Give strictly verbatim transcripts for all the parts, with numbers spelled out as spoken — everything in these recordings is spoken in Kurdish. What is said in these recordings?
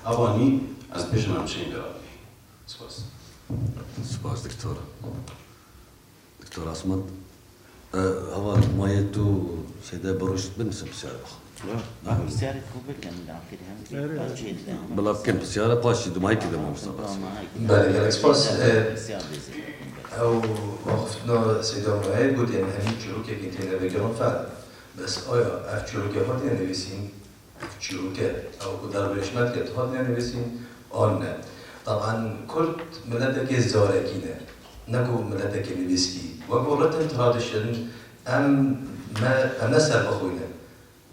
Avanî ez pêşin em çênê derbê. Spas. Spas, doktor. Doktor Asmat. E, heval, ma yê tu Seyda Baroş bin, se pisyarê bixwe. Pisyarê xwe bikin, axir hem Erê. Bila bikin pisyara, paşî dumahîkê de mamosta bas. Belê, gelek spas. E, ew axiftina Seyda Murayê got, yani, hemî çîrokekî têne vegerin fel. Bes aya ev çîrokê hatine nivîsîn? Çîroke, ew ku derbê ji me dike, hatine nivîsîn an ne? Taban Kurd miletekê zarekî ne, ne ku miletekê nivîskî. Wek ku written tradition, em, me, em ne ser bi xwe ne.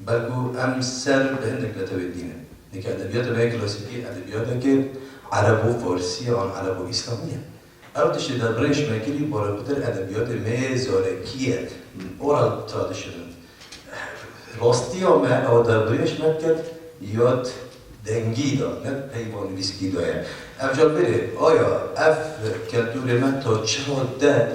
Belku em ser bi hindek netewên dî ne. Neke edebiyata me yê klasîkî edebiyateke erebo-farsî ye an erebo-îslamî ye. Ew tiştê derbirên ji me kirî, balafirtir edebiyatê me yê zarekî ye. Oral tradition. Rastiya me ew derbirên ji me diket, yad dengî de, ne peyva nivîskî de ye. Ev ca berê, aya ev keltûrê me ta çi rade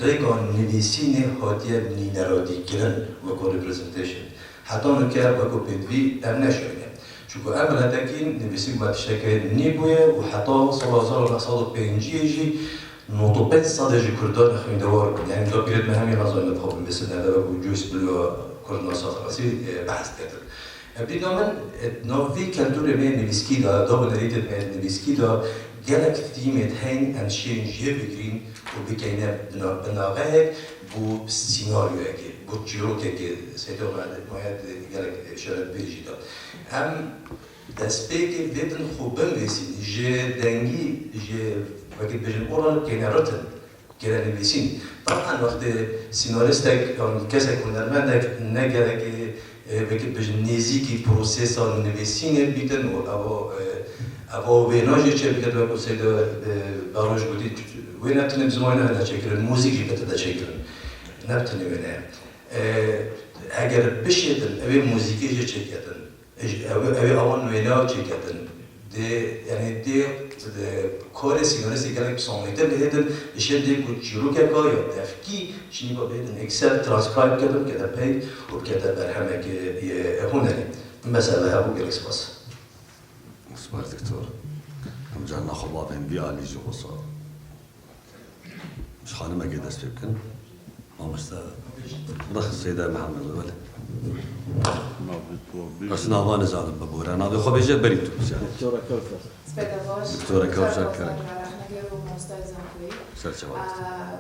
rêka nivîsînê hatiye nîneradîkirin weko representation? Heta nûke weko pêdivî em neşewîne. Çunku em miletekî nivîsî me tişteke nî bûye û heta sala hezar û neh sed û pêncî jî nod û pênc sedê ji Kurdan xwîndewar bûn. Yani dapîrêt me hemî nazanîne dixwabin bêsin, ev wekû Joyce Blue Kurd nasa Fransî, e, behs dikin. E, bîna min, e, nav vî keltûrê me nivîskî de, da hunerîtê me nivîskî de gelek thîmêt heyn em şên jê bigirîn û bikeyne bina-, binaxeyek bo sînaryoyekê, bo çîrokekê, Seyda Mehmet gelek şeref bêjî de. Em destpêkê vê din xwe binivîsîn, ji dengî, ji, wekî dibêjin oral keyne written, keyne nivîsîn. Taban wextê sînaristek yan kesek hunermendek ne gerek e, wekî dibêjin nêzîkî prosesa nivîsînê bîtin û evo, e, evo wêna jî çêbiket, wekî Seyda, e, Baroş gotî, wêne tenê bi zimanê ne hate çêkirin, muzîk jî bi te de çêkirin. Ne bi tenê wêne ye. E, eger bişêtin, ew ê muzîkê jî çêketin. Ew, ew ê awan wêneya çêketin. Dê, yani dê, dê korê sînaristê gelek bi samîtir lê hêtin, dişên dê ku çîrokeka ya devkî şinî ba bêtin ekser transcribe ketin, kete pey û kete berhemekê, e, hunerî. Mesela hebû gelek spas. Spas doktor. Em carna xwe bavên vî alî jî xwe sağ. Ji xanimekê dest pê bikin. Mamoste, bixin Seyda Mihemed, belê. Navê tu bêje. Ez nava nizanim bibore. Navê xwe bêje, berî tu, yani. Doktora Kewser. Spas baş. Doktora Kewser Kerem. Rexnegir û mamostayê zankoyî. Ser çavan. Aa,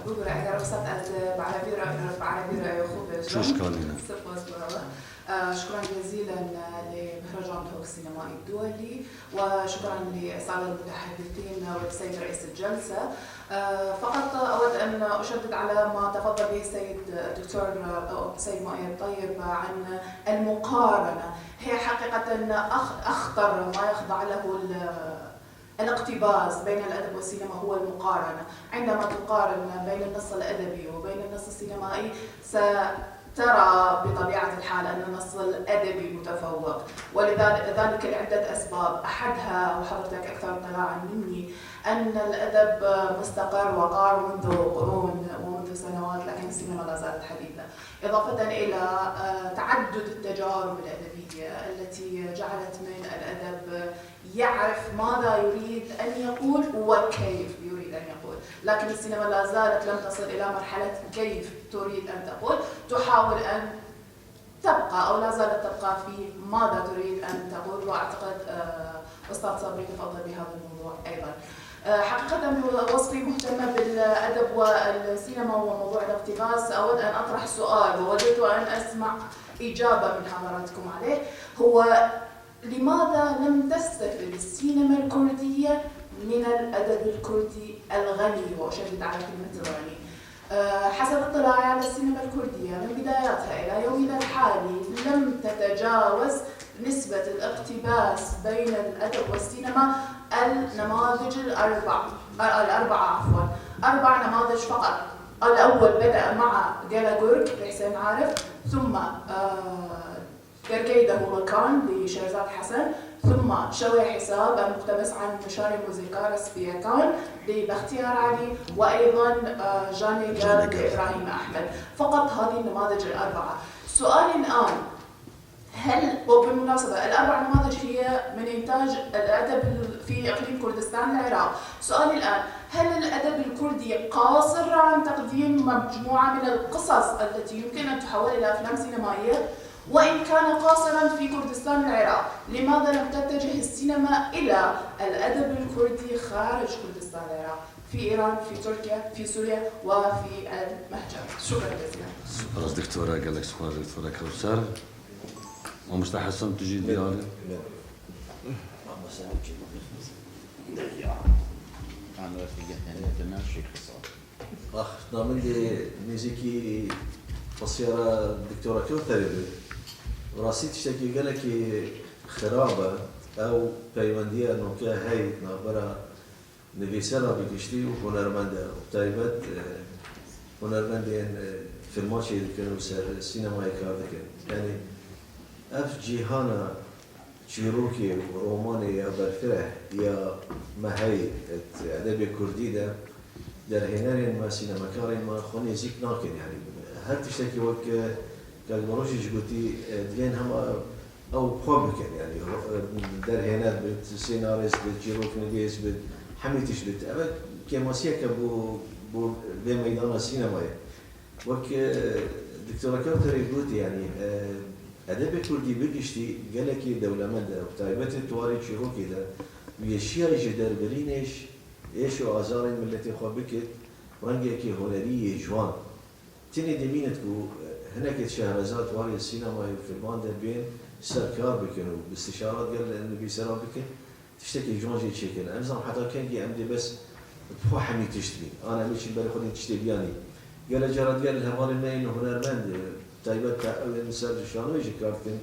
bibore, eger ruxsat ez bi erebî re, bi erebî re xwe bêjim. Çi işkalî ne. Spas bora we. آه، شكرًا جزيلًا لمهرجان دهوك السينمائي الدولي، وشكرًا للسادة المتحدثين وللسيد رئيس الجلسة. آه، فقط أود أن أشدد على ما تفضل به السيد الدكتور، آه، سيد مؤيد طيب عن المقارنة. هي حقيقة أخ-، أخطر ما يخضع له ال-، الاقتباس بين الأدب والسينما هو المقارنة. عندما تقارن بين النص الأدبي وبين النص السينمائي، سترى بطبيعة الحال أن النص الأدبي متفوق، ولذلك، ذلك لعدة أسباب. أحدها، وحضرتك أكثر اطلاعًا مني، أن الأدب مستقر وقار منذ قرون ومنذ سنوات، لكن السينما لا زالت حديثة. إضافة إلى، آه، تعدد التجارب الأدبية التي جعلت من الأدب يعرف ماذا يريد أن يقول وكيف يريد أن يقول، لكن السينما لا زالت لم تصل إلى مرحلة كيف تريد أن تقول، تحاول أن تبقى أو لا زالت تبقى في ماذا تريد أن تقول، وأعتقد، آه، أستاذ صبري تفضل بهذا الموضوع أيضًا. آه، حقيقة وصفي مهتمة بالأدب والسينما وموضوع الاقتباس. أود أن أطرح سؤال ووددت أن أسمع إجابة من حضراتكم عليه. هو لماذا لم تستفد السينما الكردية من الأدب الكردي الغني؟ وأشدد على كلمة الغني. آه، حسب اطلاعي على السينما الكردية من بداياتها إلى يومنا الحالي لم تتجاوز نسبة الاقتباس بين الأدب والسينما النماذج الأربع، آه، الأربعة عفوًا، أربع نماذج فقط. الأول بدأ مع جالا جورج لحسين عارف، ثم، آه، Kerkeyde Hulakan لشيرزاد حسن، ثم شوي حساب المقتبس عن شاري موزيكا رسبيكان لبختيار علي، وأيضًا، آه، جاني جاب لإبراهيم أحمد. فقط هذه النماذج الأربعة. سؤالي الآن، هل، وبالمناسبة، الأربع نماذج هي من إنتاج الأدب ال-، في إقليم كردستان العراق. سؤالي الآن، هل الأدب الكردي قاصر عن تقديم مجموعة من القصص التي يمكن أن تحول إلى أفلام سينمائية؟ وإن كان قاصرا في كردستان العراق، لماذا لم تتجه السينما إلى الأدب الكردي خارج كردستان العراق؟ في إيران، في تركيا، في سوريا، وفي المهجر. شكرا جزيلا. سپاس دکتۆرە، gelek spas دکتۆرە کەوسەر. مامۆستا حەسەن، tu jî diyar. Ax, na min dê nêzîkî pisyara Doktora Kewserê be. Bi rastî tiştekî gelekî xirab e. Ew peywendiya noke hey navbera nivîsera bi giştî û hunermend e. Bi taybet, e, hunermendên, e, fîlman çêdikin û ser sînemayê kar dikin. Yanî ev cîhana çîrokê û romanê ya berfireh ya me hey, e, edebê kurdî de derhênerên me, sînemekarên me xwe nêzîk nakin. Yanî her tiştekî wek, e, Kak Barojî jî gotî, e, divên hema ew xwe bikin. Yanî, e, derhêner bit, senarist bit, çîroknivîs bit, hemî tişt bit. Ev kêmasiyeke bo, bo vê meydana sînemayê. Wek, e, Doktora Kewserê gotî, yanî, e, edebê kurdî bi giştî gelekî dewlemend e, bi taybetî di warê çîrokê de, û yeşîya jî derbirînê ş-, êş û azarên miletê xwe bikit rengekî hunerî yê ciwan. Tenê dimînit ku, e, hinekê şehreza di warê sînemayê û fîlman de bên ser kar bikin û bi istişarat gel nivîseran bikin. Tiştekî ciwan jê çêkin. Em zan heta kengî em dê bes bi xwe hemî tişt bîn. An em ê çin berê xwe dê tiştê biyanî. Gelek cara diger li hevalên me yên hunermend, e, taybet ka ew ên li ser şanoyê jî kar dikin,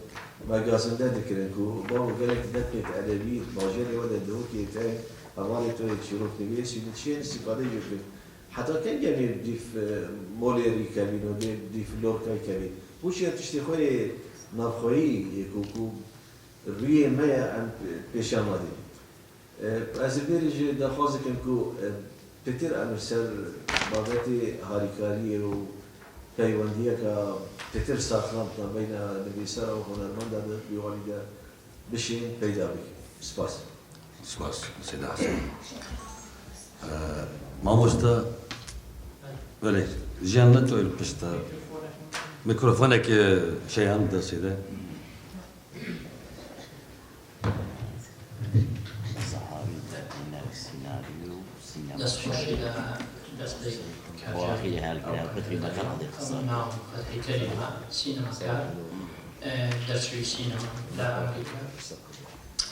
me gazinde dikirin ku bavo gelek destpêk edebî, bajêrê we de dihokê te, hevalê to yê çîroknivîs, dişên îstîfadê jê bikin. Heta kengî em ê dîf, e, molê rî kevîn û dê dîf lorkay kevîn? Bo çi em tiştê xwe yê navxweyî yê ku, ku rûyê me ye em pê-, pêşiya me dîn. E, ez ê bêrî jî daxwaz dikim ku, e, pitir em li ser babetê harîkariyê û peywendiyeke pitir saxlam di navbeyna nivîsera û hunermenda de bi wanî de bişên peyda bikin. Spas. Spas, Seyda Hesen. Ee, mamosta, belê, jiyan ne tu pişta. Mikrofonek, e, şey hem destê de. Saharî de bîne senaryo, sînema. Destxweşî de destê Xwaxî helbîne, Fethî Mekan dê qisa. Navê Fethî Kerîm e, sînemakar, e, destçûyî sînema li Amerîka.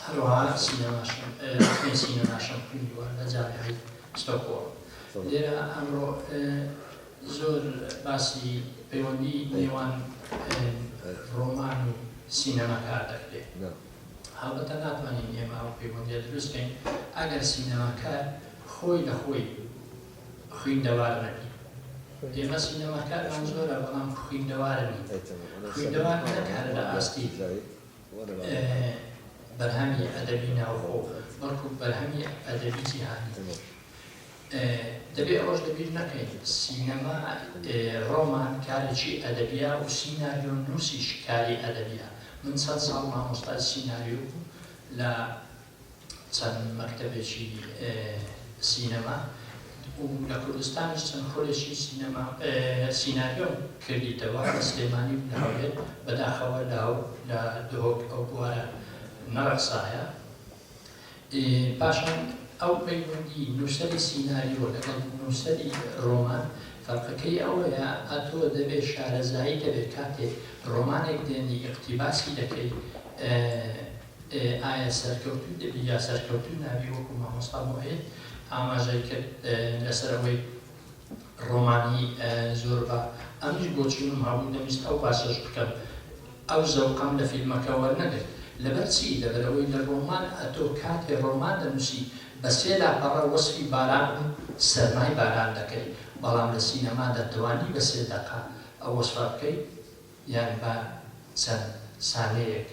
Her wiha sînema şin, e, rexnê sînema şin xwîndû lê camiayê Stockholm. Lêre emro, e, zor basî peywendî nêwan, e, roman û sînemakar dikirê. Helbete natwanîn ême ew peywendiya dirust keyn, eger sînemakar xwî li xwî xwîndewar nebî. Ême sînemakaran zor e, belam xwîndewar nîn. Xwîndewar ne kare li astî e, berhemî edebî navxwe, belkû berhemî edebî cîhanî. E, divê ew ji li bîr nekin, sînema, e, roman karekî edebî ya û sînaryo nûsî jî karî edebî ya. Min çend sal mamosta sînaryo bûm li çend mektebekî, e, sînema û li Kurdistanê jî çend xulekî sînema, e, sînaryo kirdî, tewa li Silêmanî û li Hewlêr, bedaxewe li Hew-, li Duhok ew bi we re nerexsaye. E, paşan ew peywendî nûserê sînaryo legel nûserê roman, ferqekê ew e ya, eto divê şarezayî divê katê romanek dênî îqtîbasî dekey, e, e, aye serkewtû dibî ya serkewtû nabî, wekû mamosta Muhît amaje kir, e, li ser ew ê romanî, e, zor ba. Em jî goçînim hebû, demîst ew basa jî bikim. Ew zewqam li fîlmeke wernegirt. Li ber çi? Li ber ew ê li roman, eto katê roman dinusî, bi sê lapara wesfî baran û sermay baran dekey. Belam li sînema de diwanî bi sê deqa ew wesfa bikey. Yan ba çend saniyek.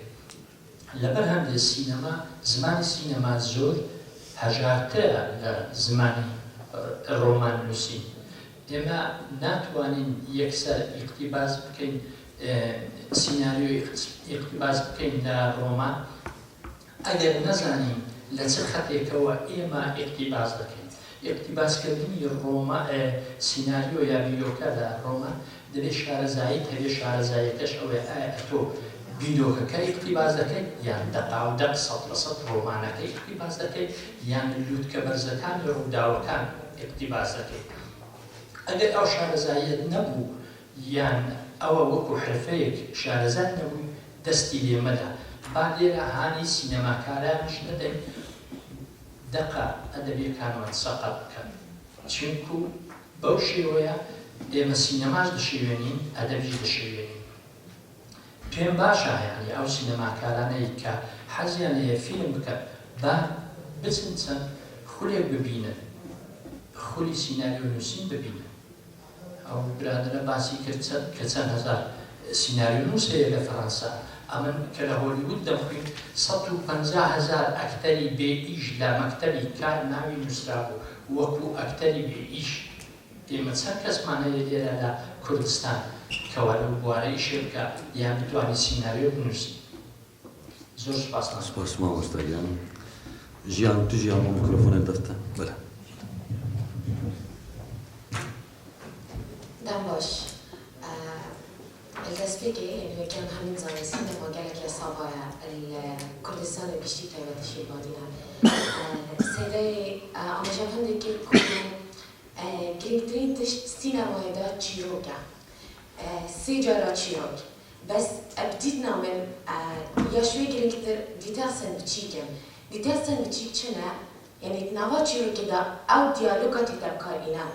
Li ber hindê sînema, zimanê sînema zor hejartir e li zimanê, e, roman nusîn. Ême natwanîn yekser îqtîbas bikin ئێ، سیناریۆ ئیقت-، ئیقتیباس بکەین لە ڕۆمان، ئەگەر نەزانین لە چ خەتێکەوە ئێمە ئیقتیباس دەکەین. ئیقتیباسکردنی ڕۆما-، ئێ، سیناریۆ یا بیرۆکە لە ڕۆمان دەبێت شارەزایی هەبێت، شارەزاییەکەش ئەوەیە ئایا ئەتۆ بیرۆکەکە ئیقتیباس دەکەیت یان دەقا و دەق سەد لە سەد ڕۆمانەکە ئیقتیباس دەکەیت یان لووتکە بەرزەکانی ڕووداوەکان ئیقتیباس دەکەیت. ئەگەر ئەو شارەزاییەت نەبوو، یان ئەوە وەکو حرفەیەک شارەزای نەبووی، دەستی لێ مەدە. با لێرە هانی سینەماکارانیش نەدەین دەقە ئەدەبیەکانمان سەقەت بکەن. چونکو بەو شێوەیە ئێمە سینەماش دەشێوێنین، ئەدەبیش دەشێوێنین. پێم باشە، یعنی، ئەو سینەماکارانەی کە حەزیان لێ فیلم بکەن، با بچن چەند خولێک ببینن، خولی سیناریۆ نووسین ببینن. ئەو برادرە باسی کرد چەند، کە چەند هەزار سیناریۆنووس هەیە لە فەڕەنسا. ئەمن کە لە هۆلیوود دەمخوین، سەد و پەنجا هەزار ئەکتەری بێ ئیش لە مەکتەبی کار ناوی نووسرابوو وەکو ئەکتەری بێ ئیش. ئێمە چەند کەسمان هەیە لێرە لە کوردستان کەوا لەو بوارە ئیشێ بکا یان بتوانێت سیناریۆ بنووسێت؟ زۆر سپاسمان. سپاس مامۆستا گیان. ژیان، تو ژیان بۆ میکرۆفۆنێ دەستە. بەڵێ. دەم باش. ئە، لە دەستپێکێ، یعنی، وەکیان هەمین زانستن دەما گەلێک لە ساڤایە، لە کوردستان و گشتی تایبەتیشی بادینە. ئە، سەیدەی، ئە، ئاماژە هەندێکی کو ئە، گرنگترین تشت سینەمایەدا چیرۆکە. ئە، سێ جارا چیرۆک. بەس ئە، بدیتنا من، ئە، یا شوێ گرنگتر دیتاسن بچیکن. دیتاسن بچیک چنە؟ یعنی، ناوا چیرۆکێدا ئەو دیالۆگا تێتە بکاربینە.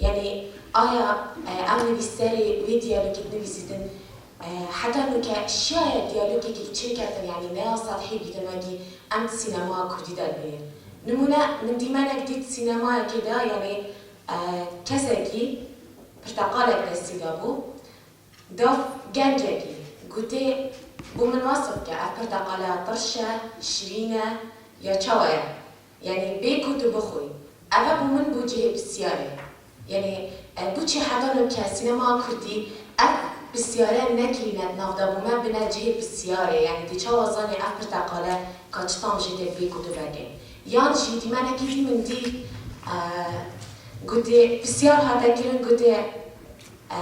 یعنی، ئایا، ئە، ئەو نویسەرێ وێ دیالۆگێت نویسیتن، ئە، حتا نوکە شایە دیالۆگێکی چێکەتن، یعنی، نەیا سەتحی بیتن وەگی ئەم سینەما کوردی دەربێ. نمونە، من دیمەنێک دیت سینەمایەکێدا، یعنی، ئە، کەسێکی پرتەقالێک دەستی دابوو، داف گەنجێکی گوتێ، بۆ من وەسف کە ئەف پرتەقالە تڕشە، شیرینە، یا چاوەیە، یعنی، بێ کو تو بخۆی. ئەوە بۆ من بوو جێ پرسیارێ. یعنی، ئە، بۆچی حتا نوکە سینەما کوردی ئەف پرسیارە نەکرینە ناودا بۆ من بنە جێ پرسیارێ؟ یعنی، دی چاوا زانێ ئەف پرتەقالە کا چ تام جێ تێ بێ کو تو بەگێ؟ یان جی دیمەنەکی دی من دی، ئە، گوتێ، پرسیار هاتە کرن، گوتێ، ئە،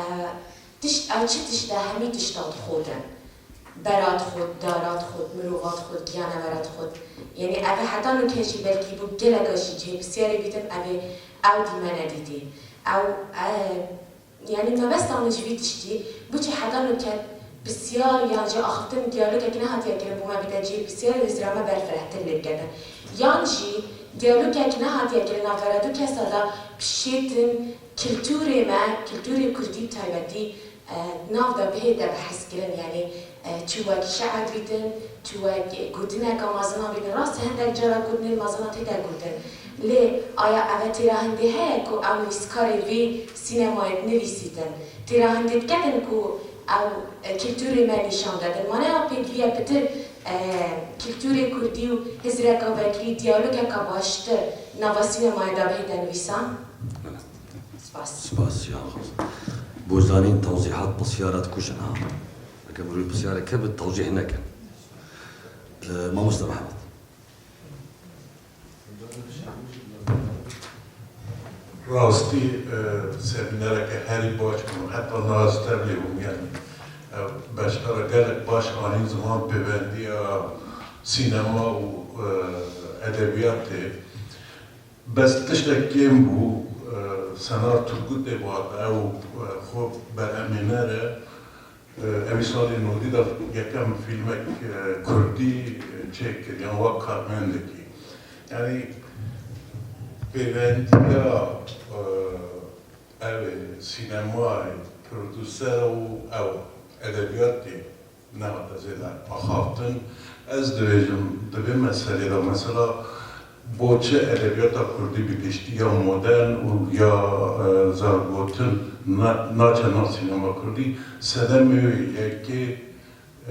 تشت، ئەو چ تشتە؟ هەمی تشتا دخوتن. بەرا دخوت، دارا دخوت، مرۆڤا دخوت، گیانەوەرە دخوت. یعنی، ئەوێ حتا نوکە جی بەلکی بوو گەلەکە جی جێ پرسیارێ بیتن، ئەوێ ئەو دیمەنە دیتی. ئەو، ئە، یعنی، مەبەستا من جی وی تشتی، بوچی حتا نوکە پرسیار یان جێ ئاخفتن دیالۆگێک نەهاتیە کرن بۆ مە بیتە جێ پرسیار و هزرا مە بەرفرەهتر لێ بکەتن. یان جی دیالۆگێک نەهاتیە کرن ناوبەرە دوو کەسا دا بشێتن کلتورێ مە، کلتورێ کوردی تایبەتی، ئە، ناودا بهێتە بەحسکردن، یعنی، ئە، چی وەک شعر بیتن، چی وەک گوتنێکا مەزنا بیتن. ڕاست هەندێک جارا گوتنێ مەزنا تێتە گوتن. لێ ئایا ئەوە تێرا هەندێ هەیە کو ئەو نویسکارێ وێ سینەمایەت نویسیتن؟ تێرا هەندێ دکەتن کو ئەو، ئە، کلتورێ مە نیشان دەدن؟ مانەیا پێگویە پتر، ئە، کلتورێ کوردی و هزرێکا وەکری دیالۆگێکا باشتر ناوا سینەمایەدا بهێتە نویسان؟ سپاس. سپاس، جیان خۆش. بۆ زانین تەوزیحات پرسیارە دکوژن، ها. ئەگەر مرۆڤ پرسیارێک هەبێت، تەوزیح نەکەن. ئە، مامۆستا محەمەد. ڕاستی، ئە، سێمینەرێکە هەری باش بوو، حتا ناز تەبلی بوو، یعنی، ئە، بەشدارە گەلێک باش ئانین زمان پەیوەندیە سینەما و، ئە، ئەدەبیات تێ. بەس تشتێک کێم بوو، ئە، سەنار تورگوت دێ بوات، ئەو، ئە، خۆ بەرهەمێنەرە، ئە، ئەوی ساڵی نودی دا یەکەم فیلمێک، ئە، کوردی، ئە، چێک کرد، یان وەک کارمەندێکی. یعنی، پەیوەندیە، ئە، ئەوێ سینەمای پرۆدوسەر و ئەو ئەدەبیات تێ نەهاتە زێدە ئاخافتن. Ez dibêjim, di vê meselê de, mesela, bo çi edebiyata kurdî bi giştî ya modern û ya, e, zargotin na-, naçe nav sînema kurdî? Sedemê wê yekê,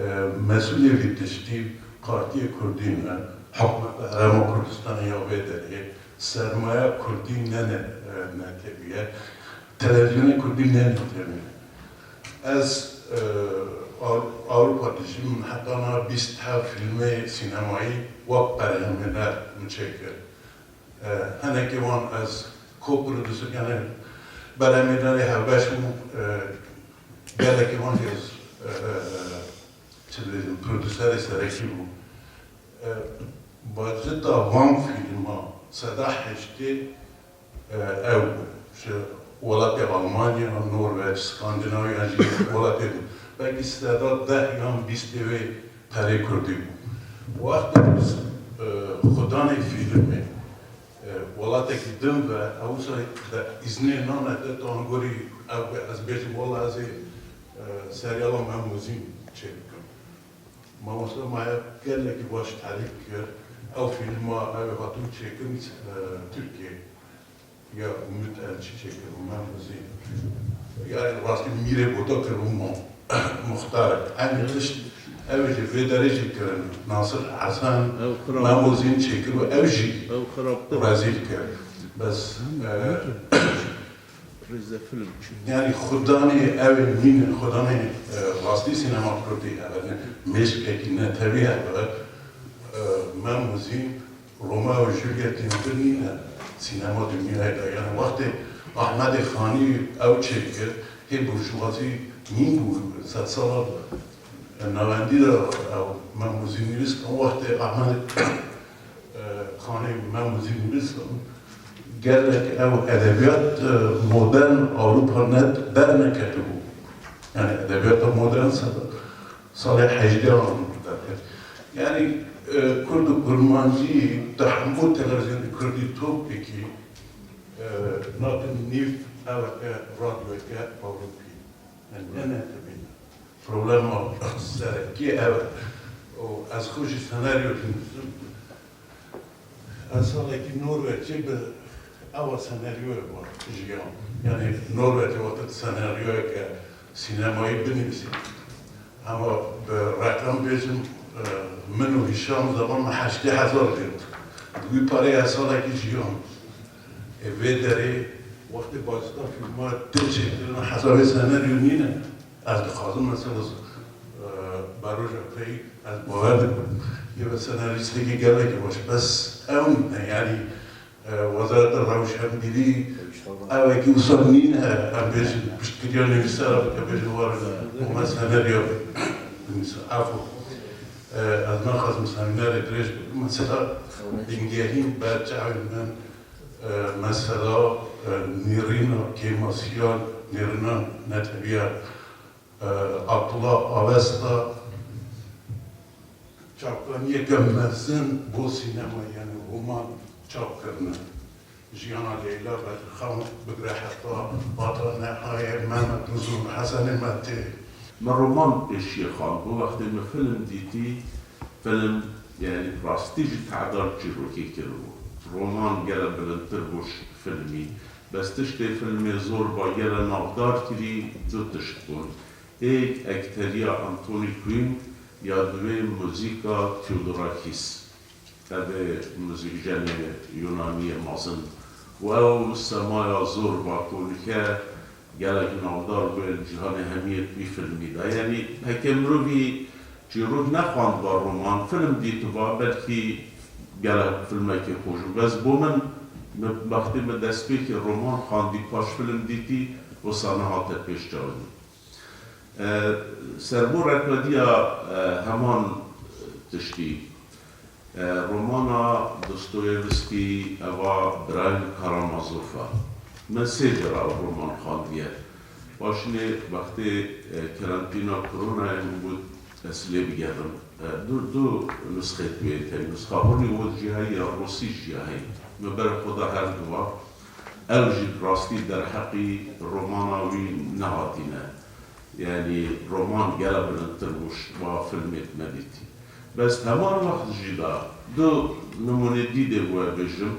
e, mesûlê vî tiştî partiyê kurdî ne, hikûmeta Herêma Kurdistanê ya vê derê, sermaya kurdî ne, ne, e, netêbiye, televîzyonê kurdî ne netêbiye. Ez Ew-, Ewropa dijî min heta niha bîst heft fîlmê sînemayî wek berhemêner min çêkir. E, hinekî wan ez ko-producer, yani berhemênerê hevbeş bûm, e, gelekî wan jî ez, e, e, çi dibêjim, produserê serekî bûm. E, Bacita van fîlma seda heştê, e, ew bû. Ji welatê Almanya, Norveç, Skandinavya jî welatê din. Belkî seda deh yan bîstê wê perê kurdî bû. Wextê biz, e, xudanê fîlmê, e, welatekî din ve, ew wisa de îznê nane te, tu angorî ew be, ez bêjim, wela ez ê, e, seryala Mem û Zîn çêbikim. Mamoste Maya gelekî baş tarîf kir. Ew fîlma ew ê hatibû çêkirin, e, Tirkiyeyê. Ya Umut Elçi çêkiribû, Mem û Zîn. Ya rastî Mîrê Bota kiribû mo-, muxtarek. Eynî tişt ew ê jî vê derê jî kirin. Nasir Hesen, Ew xirab. Mem û Zîn çêkiribû, ew jî Ew xirabtir. Rezîl kir. Bes, e, Rêzefîlm çi? Yani xudanê ew ê nîne, xudanê, e, rastî sînema kurdî ev e, ne mêşkekî netewî ev e. E, Mem û Zîn, Romeo û Juliet'ên vir nîne sînema dinyayê de. Yani wextê Ahmedê Xanî ew çêkir, hê burjuvazî nîn bû, sedsala navendî de ew Mem û Zîn nivîs, wextê Ahmedê, e, Xanê Mem û Zîn nivîs, gelek ew edebiyat, e, modern Ewropa net derneketibû. Yani edebiyata modern se-, salê hejdeh derket. Yani, e, Kurd û Kurmancî di hemû televîzyonê Kurdî top bikî, e, nakin nîv eweke radyoyeke Ewropî. Yani ne netewî ne. Problema serekî ev e. Û ez xwe jî senaryo dinivîsim. Ez salekî Norveçê bi ewa senaryoyê ve jiyam. Yani Norveçê wexta senaryoyeke sînemayî binivîsî. Ama bi reklam bêjim, e, min û Hîşam zaman me heştê hezar girt. Wî pareyê ez salekî jiyam. Ê vê derê wextê bacita fîlma tê çêkirin hesabê senaryo nîne. Ez dixwazim mesela, e, Beroja Pey, ez bawer dikim. Yê ve senarîstekî gelekî baş. Bes ew nîne, yani, e, Wezareta Rewşenbîrî, ew wekî wisa nîne, em bêjin, piştgiriya nivîsera bike, bêjin, warin, û me senaryo binivîse. Efo. E, ez naxwazim semînerê dirêj bikim. Mesela, bingehîn ber çavên min, e, mesela, e, nêrîna kêmasiya nêrîna netewî ya, e, Abdullah Avesta çapkaniyeke mezin bo sînema, yani roman çap kirine. Jiyana Leyla Bedirxan bigre heta Vata Nehayê, Mehmet Uzun, Hesenê Metê. Me roman pêşiyê xwendibû, wextê me film dîtî, film, yani rastî jî tehdar çîrokê kiribû. Roman gele bilindtir bû ji filmî. Bes tiştê filmê zor ba gele navdar kirî, du tişt bûn. Êk ekteriya Anthony Quinn, ya duwê muzîka Theodorakis. Ev ê muzîkjenê Yunaniyê mezin. Û ew semaya zor ba ku nike gelek navdar bûye li cîhanê hemiyê di vî filmî de. Yanî heke mirovî çîrok nexwendba roman, film dîtiba, belkî gelek filmekî xweş bû. Bes bo min, min wextê min destpêkê roman xwendî, paş film dîtî, wisa nehate pêş çavê min. E, Serboreka diya, e, heman tiştî. E, romana Dostoyevskî eva Birayên Karamazov e. Min sê cara ev roman xwendiye. Paşinê wextê, e, kerentîna koronayê min got ez lê bigerim. E, du, du nusxê tê, nusxa hûnî û jî heye ya rûsî jî heye. Min ber xwe da her du va. Ew jî bi rastî derheqî romana wî nehatîne. Yanî roman gela bilindtir bû ji va filmê me dîtî. Bes heman wext jî de du nimûnê dî dê we bêjim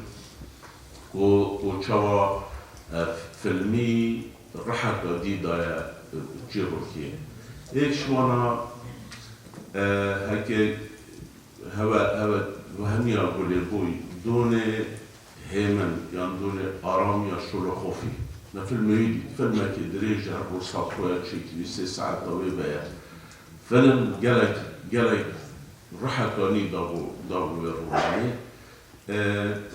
ku, ku çawa, e, filmî riheka dî daye, e, çîrokê. Êk ji wana, e, heke hewe, hewe wehmiya gulê boy donê hêmin yan donê aram ya Şoloxofî. Filmê wî dît, filmekî dirêj ji her bo sal xwe ya çêkirî, sê saeta wê ve ye. Film gelek, gelek rihek anî da bo, da bo wê romanê. E,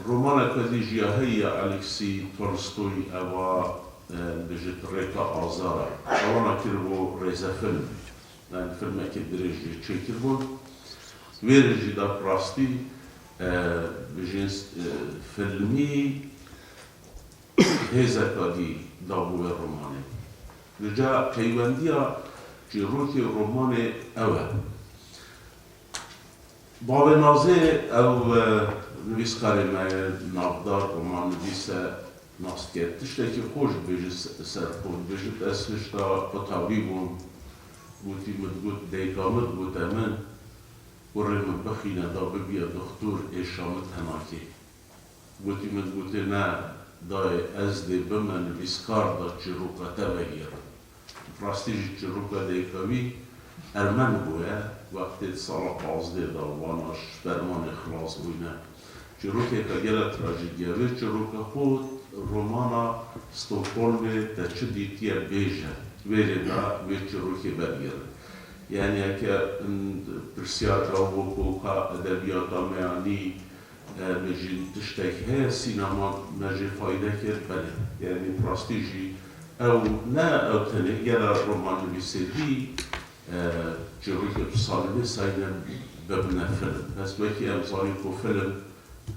romaneke dî jî ya heyî ya Alexî Tolstoy, eva, e, bijît Rêka Azara. Ewana kiribû rêzefilm. Yani filmekî dirêj jî çêkiribûn. Wê re jî da bi rastî, e, bijîn, e, filmî hêzeka dî dabû wê romanê. Rica peywendiya çîrokê û romanê ew e. Bavê Nazê ew, e, nivîskarê me ye, navdar, romannivîs e, nas dike. Tiştekî xweş dibêje se-, ser xwe. Dibêjit, ez hişta qutabî bûm. Gotî min digot, dayika min digote min, kurê min bixîne da bibiya doxtor, êşa min tenakê. Gotî min, gotê ne, dayê, ez dê bime nivîskar da çîroka te vegêrim. Rastî jî çîroka dayika wî ermen bûye, wextê di sala pazdeh de vana ji fermanê xilas bûyne. Çîrokeke gelek trajîk e. Vê çîroka xwe romana Stockholmê te çi dîtiye bêje, wê rê de wê çîrokê vedigere. Yani eke, m, pirsyar ew bû ku ka edebiyata me ya nî, e, bêjin tiştek heye, sînema me jê fayde kir, belê. Yani bi rastî jî ew ne ew tenê gela romannivîsê dî, e, çîrokê tu salî vê sayîne bibine film. Bes wekî em zanîn ku film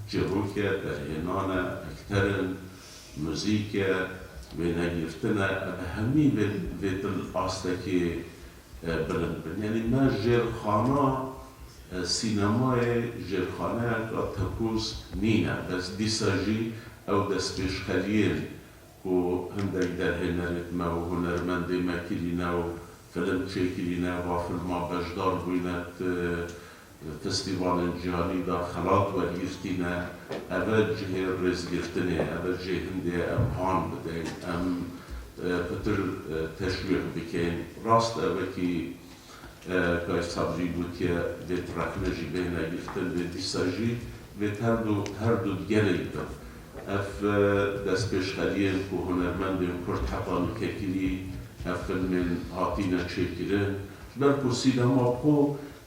çîrok e, derhênan e, ekter in, muzîk e, wênegirtin e, ev hemî vê, vê di astekê, e, bilind bin. Yanî me jêrxana, e, sînemayê jêrxaneyeka tekûz nîne. Bes dîsa jî ew destpêşxeriyên ku hindek derhênerêt me û hunermendê me kirîne û film çêkirîne, va filma beşdar bûyne di festîvalên cîhanî de xelat wergirtîne, eve cihê rêzgirtinê, eve cihê hindê em han bidin, em, e, pitir, e, teşwîq bikin. Rast e, wekî E, Kayî Sabrî gotiye, vê rexne jî bêhne girtin, vê dîsa jî vê her du, her du gelek bin. Ev, e, destpêşxeriyên ku hunermendên Kurd heta nûke kirî, ev filmên hatîne çêkirin. Ji ber ku sînema xwe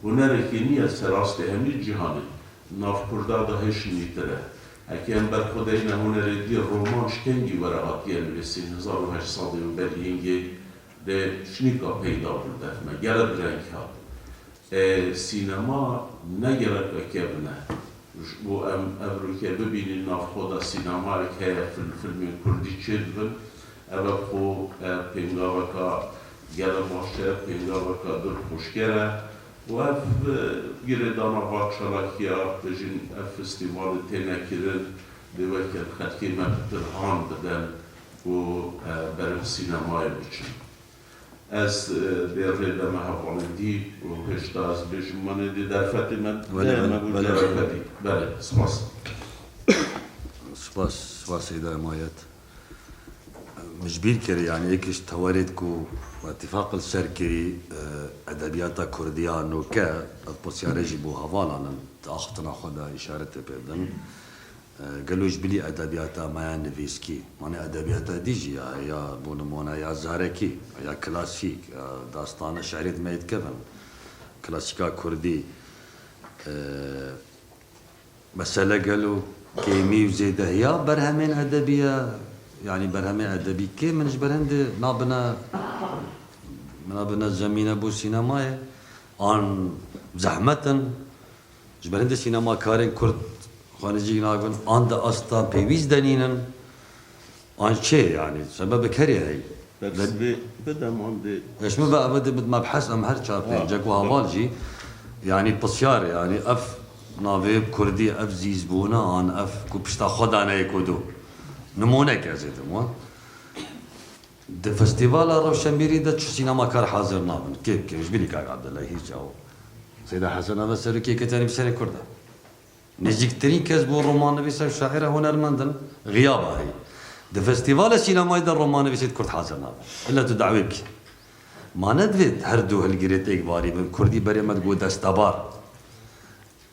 hunerekê nîye ser astê hemî cîhanê. Nav Kurda de hê şînîtir e. Heke em ber xwe deyne hunerê dî, roman ji kengî were hatiye nivîsîn, hezar û heşt sedê û berî hingê Dê şinîka peyda bû def me, gele bi reng hat. E, sînema ne gereke kevin e. Ji bo em evrûke bibînin nav xwe de sînemayek heye, fil-, filmên kurdî çêdibin. Ev bi xwe, e, pêngaveka gele baş e, pêngaveka dilxweşker e. Û ev, e, girêdana va çalakiya, bijîn ev festîvalê têne kirin, dê weke xelkê me pitir han bidin û, e, ber bi sînemayê biçin. Ez, e, dê rê deme hevalên dî û hêşta ez bêjim, manê dê derfetê me, Belê, dê belê, me bû belê, belê. Derfetî. Belê, spas. Spas, spas Seyda Emayet. Min ji bîr kirî, yanî yek ji tewerêt ku îtîfaq li ser kirî, e, edebiyata Kurdiya nûke, ez pirsiyarê jî bo hevalan in, di axiftina xwe de îşaretê pê bidin. E, gelo ji bilî edebiyata me ya nivîskî, manê edebiyata dî jî ya, ya bo nimûne ya zarekî, ya klasîk, ya dastana şerêt me yê dikevin, klasîka kurdî, e, mesele gelo kêmî û zêdehiya berhemên edebî ye, yanî berhemên edebî kêm in ji ber hindê nabine, nabine zemîne bo sînemayê, an zehmet in. Ji ber hindê sînemakarên Kurd xwe nêzîk nakin, an di asta pêwîst de nînin, an çê, yanî, sebebek herî heye. Bersivê bide, man dê. Eş min ve ev dê bid mebhes, em her çar Ha. pêncek û heval jî, yanî, pisyar, yanî, ev navê Kurdî, ev zîzbûna, an ev ku pişta xwe daneyê ku do. Nimûnek ez ê dim, wa. Di festîvala Rewşenbîrî de çi sînemakar hazir nabin. Kê bi kê, ji bilî Kak Abdullah, hîç ew. Seyda Hesen, ev serokê ketanî bi serê Kurd e. Nêzîktirîn kes bo romannivîs ev şaîr e, hunermend in, xiyaba heye. Di festîvala sînemayê de romannivîsêt Kurd hazir nabin. Illa tu dawê bikî. Ma ne divê her du hilgirêt êkbarî bin, Kurdî berê me digot destebar.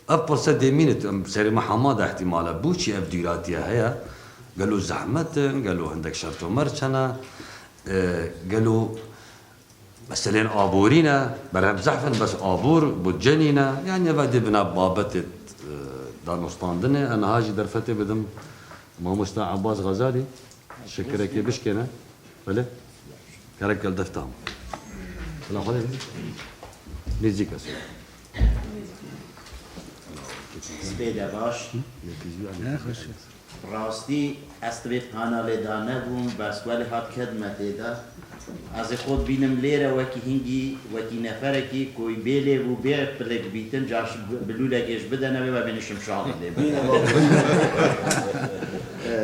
Ev pirse dê mîne tu, em serê me hema de ihtimal e. Bo çi ev dûratiye heye? Gelo zehmet in, gelo hindek şert û merc hene, e, gelo meselên aborî ne, berhev zehf in, bes abor, budce nîne. Yanî eve dê bina babetê, e, danûstandinê. Ez niha jî derfetê bidim mamosta Abbas Xezalî, şekirekê bişkêne. Belê? Kerem kel def tam. Bila xwe de nêzîk ez. Spê de baş. Ne, xweş e. Rastî ez di vê panelê de nebûm, bes welê hat kedmetê de. Ez ê xwe bînim lêre wekî hingî, wekî neferekî ku bê lêv û bê pilik bîtin, caş bi-, bilûlekê ji bide nebe, we bêne şimşalê lê bide. Bîne baba. E,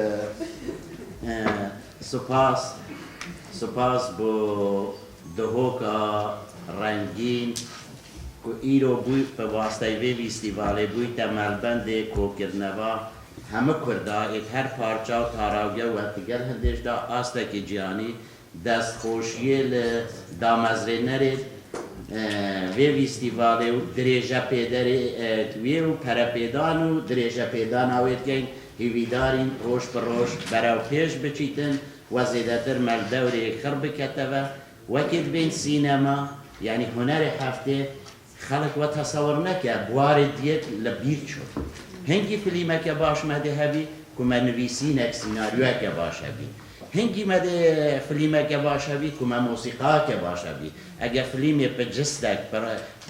e, spas, spas bo dihoka rengîn ku îro bû bi wasteyê vê fîstîvalê bûyte melbendê kokirina hemî Kurda ê di her parça û tarawge û hetigel hindêş de astekî cîhanî destxweşiyê li damezrênerê, e, vê fîstîvalê û dirêjepêderê, e, wê û perepêdan û dirêjepêdana wê dikeyn. Hîvîdarîn roj bi roj berew pêş biçîtin we zêdetir me li dewrê xir bikete ve. Wekî dibên sînema, yanî hunerê heftê, xelk we tesewir neke, buwarê diyê li bîr çû. Hingî filmeke baş me dê hebî ku me nivîsînek, sînaryoyeke baş hebî. Hingî me dê filmeke baş hebî ku me mosîqayeke baş hebî. Ege filmê bi cistek, bi,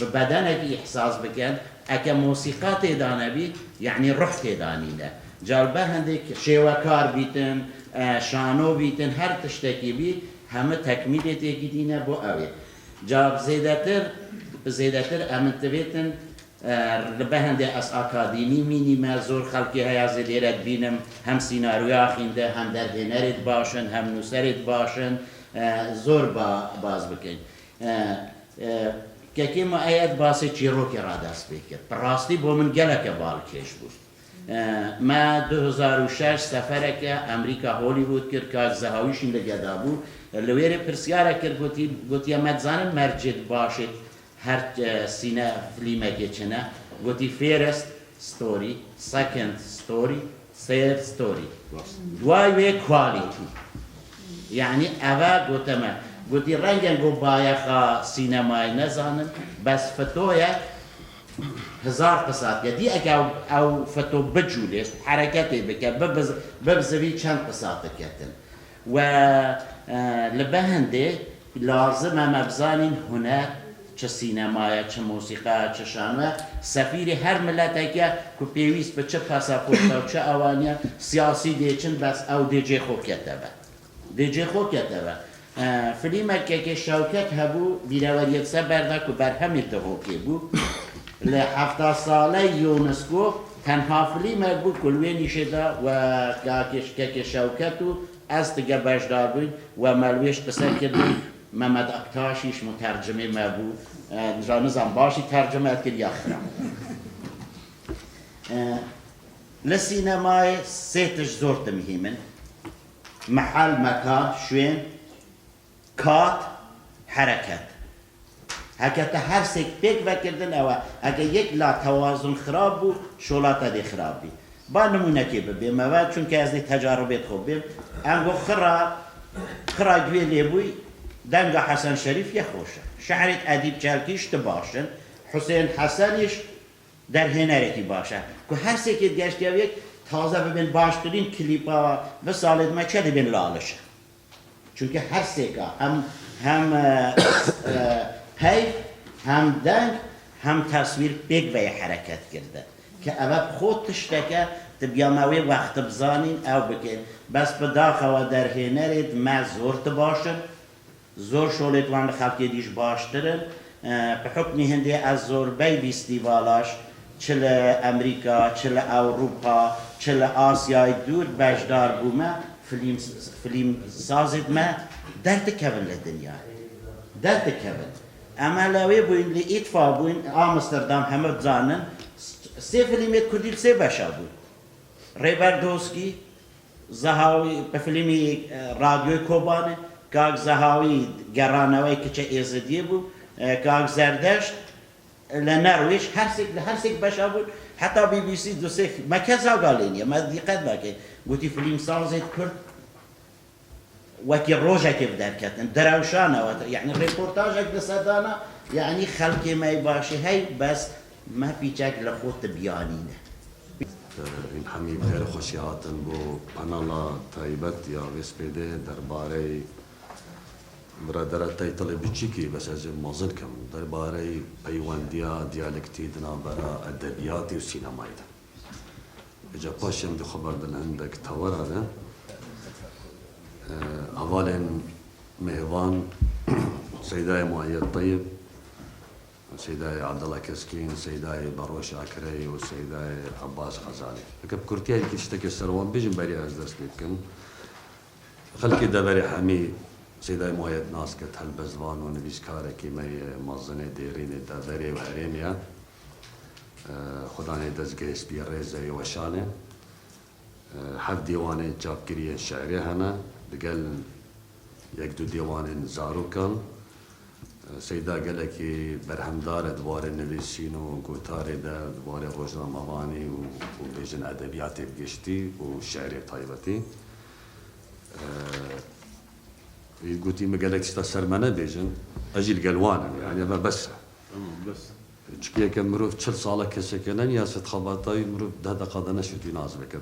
bi bedenekî îhsas bikin, eke mosîqa têda nebî, yanî ruh têda nîne. Ca li be hindek şêwekar bîtin, e, şano bîtin, her tiştekî bî, hemî tekmîlê têkî dîne bo ew ê. Ca bi zêdetir, bi zêdetir em divêtin, e, li be hindê ez akademî mînîme, zor xelkê heye ez ê lêre dibînim, hem sînaryoya xînde, hem derhênerê di baş in, hem nûserê di baş in, e, zor ba-, baz bikin. E, e, kekê me eye di basê çîrokê re dest pê kir. Bi rastî bo min geleke balkêş bû. E, me du hezar û şeş sefereke Amerîka Hollywood kir, kak Zehawî jî li geda bû. Li wê rê pirsyarek kir, gotî, gotiye, me dizanin mercê di başê her, e, sîne filmekê çi ne? Gotî, first story, second story, third story. Rast. Duay wê quality. Yanî eve gote me. Gotî, rengên ku bayexa sînemayê nezanin, bes fitoyek hezar qisa dike. Dî eke ew, ew fito bicûlê, hereketê bike, bibiz-, bibizivî çend qisa diketin. We, e, li be hindê lazim e me bizanîn huner çi sînema ye, çi mosîqa ye, çi şano ye. Sefîrê her miletek e ku pêwîst bi çi pasaporta û çi ewaniya siyasî dê çin, bes ew dê cê xwe kete be. Dê cê xwe kete be. E, filîmek kekê Şewket hebû, bîreweriyê di ser berda ku berhemê dihokê bû. Li hefta saley UNESCO tenha filîmek bû ku li wê nîşê de we kakê, kekê Şewket û ez dige beşdar bûyn, we me li wê ji qise kirin, Mehmet Aktaş jî mutercimê me bû. E, ja nizam baş jî tercime kir ya xirab. E, li sînemayê sê tişt zor di muhîm in. Mehel, meka, şwên, kat, hereket. Heke te her sêk pêk vekirdin, ew e. Heke yek la tewazun xirab bû, şola te dê xirab bî. Ba nimûnekê bibêm me ve, çunke ez dê tecaribê xwe bêm. Engo xira, xira guhê lê bûy, denga Hesen Şerîf yê xweş e. Şehrêt Edîb Çelkî jî ti baş in. Husên Hesen jî derhênerekî baş e. Ku her sêkê digeştiye wê yek taze bibên baştirîn klîpa vi salê di me çê dibên li Alişe. Çunke her sêka hem, hem, e, e, peyv, hem deng, hem teswîr pêk veye hereket kirde. Ke eve bi xwe tişteke, dibiya me wê wexti bizanîn, ew bikin. Bes bi daxewa derhênerê di me zor ti baş in. Zor şolêt wan li xelkê dî ji baştir in. E, bi hukmî hindê ez zorbey fîstîvala ji, çi li Emerîka, çi li Ewropa, çi li Asyayê dûr beşdar bûme, filîm, filîmsazêt me derdikevin li dinyayê. Derdikevin. Em li wê bûyn, li Îtfa bûyn, Amsterdam heme dizanin, sê filîmêt kurdî li sê beşa bûn. Rêber Doskî, Zehawî, bi filmî, e, Radyoyê Kobanê, Kak Zehawî geranewey kiçe Êzidiyê bû, e, Kak Zerdeşt, e, li Nerwêş, her sêk, li her sêk beşa bûn, Heta B B C du sê me kesa galêniye, me dîqet nake. Gotî filmsazê Kurd wekî rojekê bi derketin, direwşane, we, yanî rêportajek li sedana, yanî xelkê me yê başê hey, bes me pîçek li xwe tibiyanîne. Hîn hemî bi xêr xweşî hatin bo panela taybet ya vê spêdê derbarey biradera taytılê biçîkî, bes ez ê mezin kim, derbarey peywendiya diyalektî di navbera edebiyatê û sînemayê de. Îca paşê em dê xwe berdin hindek tewera de. E, hevalên mêvan Seydayê Mueyyed Teyib, Seydayê Abdullah Keskîn, Seydayê Beroş Akirey û Seydayê Abbas Xezalî. Eke bi kurtiyayekî tiştekê ser wan bêjim, beriya ez dest pê bikim. Xelkê deverê hemî Seydayê Mueyyed nas ket, helbestvan û nivîskarekî me yê mezinê dêrînê deverê û herêmê ye. E, Xudanê dezgehê spî rêzeyê weşanê. E, heft dêwanên çapkirî yên şiirê hene, digel yek du dêwanên zarokan. E, Seyda gelekî berhemdar e di warê nivîsîn û gotarê de, di warê rojnamevanî û, û bêjin edebiyatê bi giştî û şiirê bi taybetî. E, Wî gotî, min gelek tişta ser me nebêjin, ez jî li gel wan im, yanî eve bes e. Tamam, bes. Çikiyeke mirov çil sala keseke neniya, se xebata wî mirov deh deqa de neşitî nas bikin.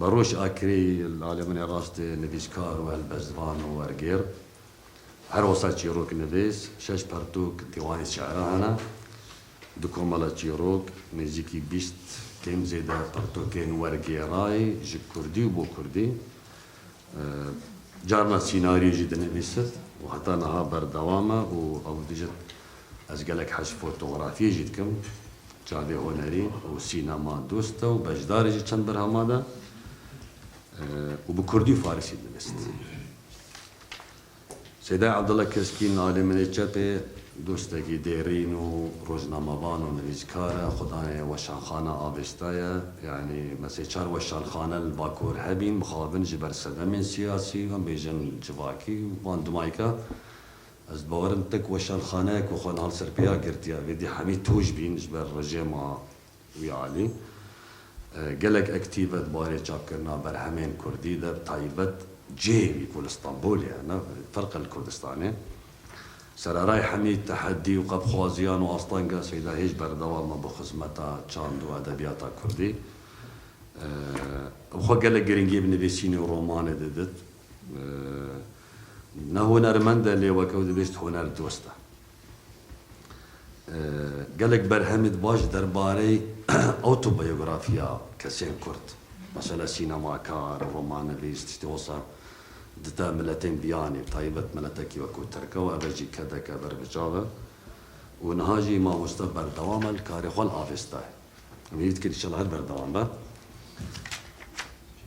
Beroş Akirî, li alê min ê rastê nivîskar û helbestvan û wergêr, her wisa çîrok nivîs, şeş pertûk dîwanê şiira hene, du komela çîrok, nêzîkî bîst kêm zêde pertûkên wergêrayî ji kurdî û bo kurdî. E, carna sînaryo jî dinivîsit û heta niha berdewam e û ew dijit ez gelek hez fotografiyê jî dikim. Çavê hunerî û sînema dost e û beşdar e ji çend berhema de, e, û bi kurdî û farisî dinivîsit. Seyda Abdullah Keskîn, alê min ê çepê, dostekî dêrîn û rojnamevan û nivîskar e. Xudanê weşanxana avêsta ye. Yanî me sê çar weşanxane li Bakur hebîn, mixabin ji ber sedemên siyasî, em bêjin civakî û van dimayka. Ez bawerim tek weşanxaneyek ku xwe niha li ser pêya girtiye, vê dî hemî tûj bîn ji ber rejêma wî alî. E, gelek aktîf e di barê çapkirina berhemên kurdî de, bi taybet cihê wî ku li Stenbolê ye, ne ferq e li Kurdistanê. Sererayê hemî tehedî û qebxwaziyan û astengê Seyda hêj berdewam e bo xizmeta çand û edebiyata kurdî. E, bi xwe gelek girîngiyê bi nivîsînê û romanê didit. E, ne hunermend e, lê weke ew dibêjt hunerdost e. E, gelek berhemê di baş derbarê otobiyografiya kesên Kurd, mesela sînemakar, romannivîs, tiştê wisa dite miletên biyanî, taybet miletekî wekû Tirka û eve jî kedeke berbiçav e. Û niha jî mamoste berdewam e li karê xwe li Avesta ye. Em hîv dikin înşallah her berdewam be.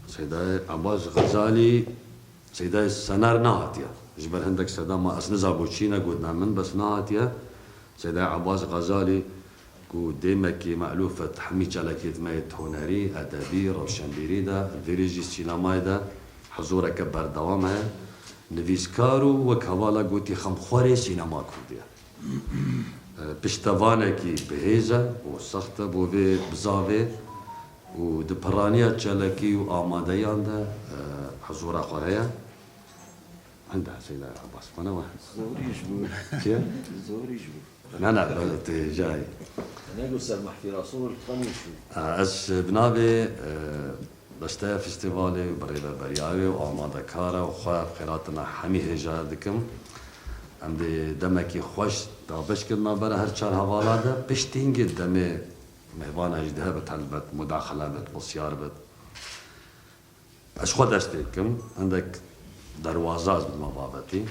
Seydayê Abbas Xezalî, Seydayê Senar nehatiye. Ji ber hindek sedema ez niza bo çî ne gotina min, bes nehatiye. Seydayê Abbas Xezalî ku dêmekî melûf e di hemî çalakiyêt me yê hunerî, edebî, rewşenbîrî de, vêrê jî sînemayê de hizûreke berdewam heye. Nivîskar û wek hevala gotî xemxwerê sînema kurdî ye. E, piştevanekî bihêz e û sext e bo vê bizavê û di piraniya çalakî û amadeyan de, e, hizûra xwe heye. Hinde Seyda Abbas, xwe ne we. Zorî ji bo. Çi ye? Zorî ji bo. Ne, ne, be-, tu jayî. Ne got ser mehfî Rasul xwe nîşû. Ha, ez bi navê, e, Besteya festîvalê û birêveberiya wê û amadekara û xwe bi xêr hatina hemî hêja dikim. Em dê demekî xweş dabeş kin navbera her çar hevala de. Piştî hingê demê mêvana jî dihebit helbet, mudaxile bit, pisyar bit. Ez xwe dest pê dikim. Hindek derwaza ez bidime babetî.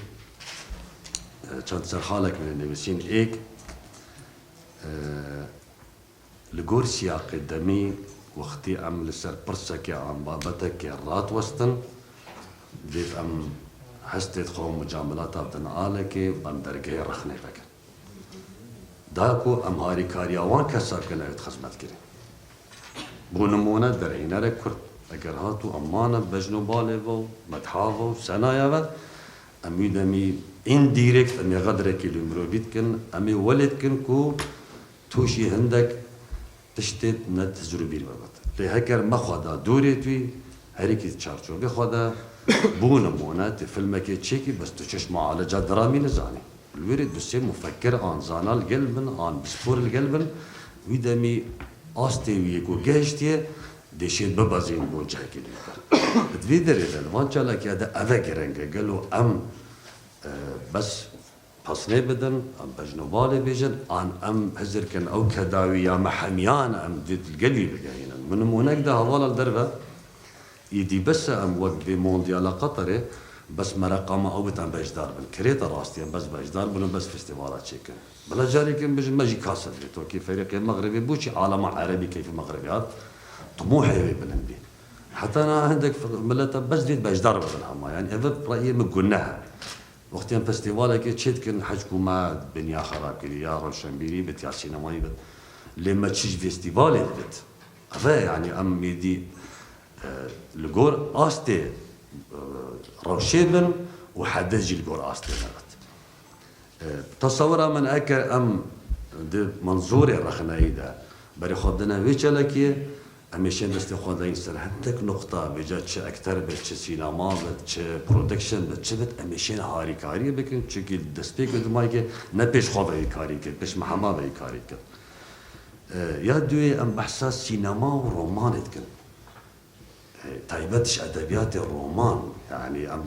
Çend serxalek min ê nivîsîn êk, e, Li gor siyaqê demî, wextî em li ser pirsekê an babetekê radiwestin, divêt em hestê xwe û mucamelata din alekê û em dergehê rexnê vekin. Da ku em harîkariya wan kesa bikin, ew ê xizmet kirin. Bo nimûne, derhênerek Kurd eger hat û em mane bejn û balê ve û medha ve û senaya ve, em wî demî îndirêkt em ê xedrekî li mirovî dikin, em ê welê dikin ku tûşî hindek Tiştê ne tizir û bîr ve got. Lê heker me xwe da dûrê tu yî, herikî di çarçovê xwe de, bû nimûne, tu filmekê çêkî, bes tu çi ji mualeca dramî nizanî. Li wê rê du sê mufekkir an zana li gel bin, an pispor li gel bin, wî demî astê wî yê ku gehiştiye, dê şêt bibezîn bo cihekê dîtir. Di vî derê de, li van çalakiya de eve gireng e. Gelo em, e, bes pesnê bidin, em bejn û balê bêjin, an em hizir kin ew kedawî ya me hemiyan em dê li gel wî bigehînin. Min nimûnek da hevala li derve, îdî bes e em wek vê Mondyala Qatarê, bes mereqa me ew bit em beşdar bin. Kirête rastî em bes beşdar bin û bes festîvala çêkin. Bila carêkin bijin me jî kaset bê. Tokî ferîqê Mexribê bû çi alema Erebî keyfê Mexribê hat, timohê wê bilind bî. Heta niha hindek milete bes dê beşdar bibin hema. Yanî ev reyê min guneh e. Wextê em festîvalekê çê dikin, hec ku me dinya xerab kirî, ya rewşenbîrî bit, ya sînemayî bit. Lê me çi ji festîvalê dibit? Ev e, yanî em êdî, e, li gor astê, e, rewşê bin û hede jî li gor astê nebit. E, tesewira min eker em di menzûrê rexneyî de berê xwe bidine vê çalakiyê, em ê şên destê xwe deyîn ser hindek nuqta, vêca çi ekter bit, çi sînema bit, çi production bit, çi bit, em ê şên harîkariyê bikin, çunkî li destpêkê dimayke ne pêş xwe veyî karî kir, pêş me hema veyî karî kir. E, ya duyê em behsa sînema û romanê dikin. E, taybet ji edebiyatê roman, yanî em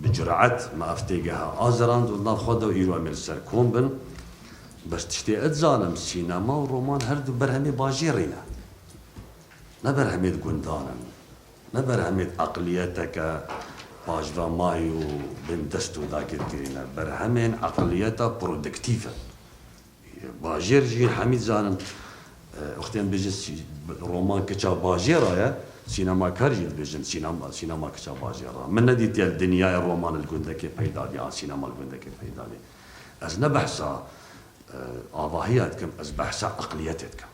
bi curaet me ev têgeha azirand û nav xwe de û îro em ê li ser kom bin. Bes tiştê ez dizanim, sînema û roman her du berhemê bajêrî ne. Ne berhemê di gundan in, ne berhemê di eqliyeteke paşvemayî û bindest û dagirkirî ne. Berhemên eqliyeta produktîf in. Bajêr jî hemî dizanin, e, wextê em bêjin sî-, roman kiça bajêra ye, sînemakar jî dibêjin sînema, sînema kiça bajêra. Min nedîtiye li dinyayê roman li gundekê peyda bî, an sînema li gundekê peyda bî. Ez ne behsa, e, avahiya dikim, ez behsa eqliyetê dikim.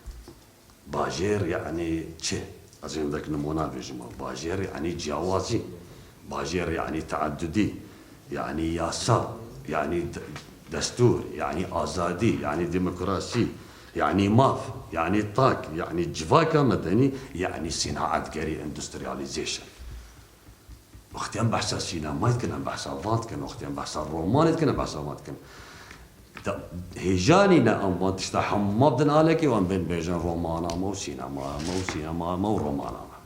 Bajêr yanî çi? Ez ê hindek nimûna bêjim we. Bajêr yanî ciyawazî. Bajêr yanî teedudî. Yanî yasa. Yanî de-, destûr. Yanî azadî. Yanî demokrasî. Yanî maf. Yanî tak. Yanî civaka medenî. Yanî sînaetgerî, industrialization. Wextê em behsa sînemayê dikin, em behsa van dikin. Wextê em behsa romanê dikin, em behsa van dikin. Da, hêjanî ne em van tişta hema bidin alekê û em bên bêjin romana me û sînemaya me û sînemaya me û romana me.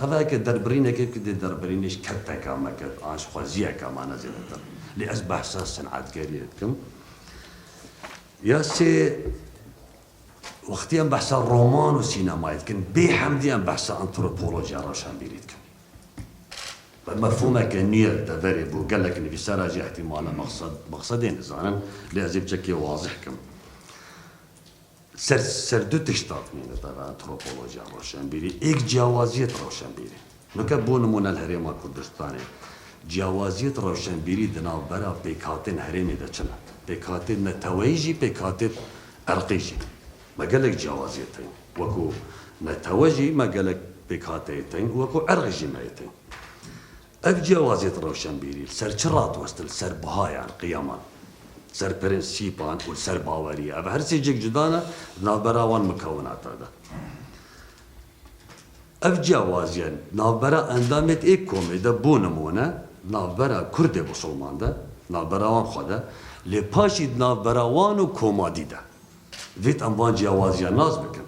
Ev eke derbirînekê bike dê derbirînê ji keteka me ket, an ji xweziyeka me ne zêdetir. Lê ez behsa sinetgeriyê dikim. Ya sê, wextê em behsa roman û sînemayê dikin, bê hemdî em behsa antropolojiya rewşenbîrî dikin. Bi mefhûmeke nû ye li deverê bû, gelek nivîsera jî ihtimale mexsed-, mexsedê nizanin, lê ez ê biçekê wazih kim. Ser, ser du tişta tîne li dever antropolojiya rewşenbîrî, êk ciyawaziyet rewşenbîrî. Nuke bû nimûne li Herêma Kurdistanê, ciyawaziyet rewşenbîrî di navbera pêkhatên herêmê de çi ne? Pêkhatên neteweyî jî, pêkhatên erqî jî. Me gelek ciyawaziyet heye. Wekû netewe jî me gelek pêkhateyê tên, wekû erq jî me yê tên. Ev ciyawaziyet rewşenbîrî li ser çi radiwestin? Li ser bihayan, qiyaman, li ser prensîpan û li ser baweriya. Ev her sê cek cuda ne, di navbera wan mikewinata de. Ev ciyawaziye navbera endamêt ê komê de, bo nimûne, navbera Kurdê Musulman de, navbera wan xwe de, lê paşî di navbera wan û koma dî de. Vêt em van ciyawaziya nas bikin.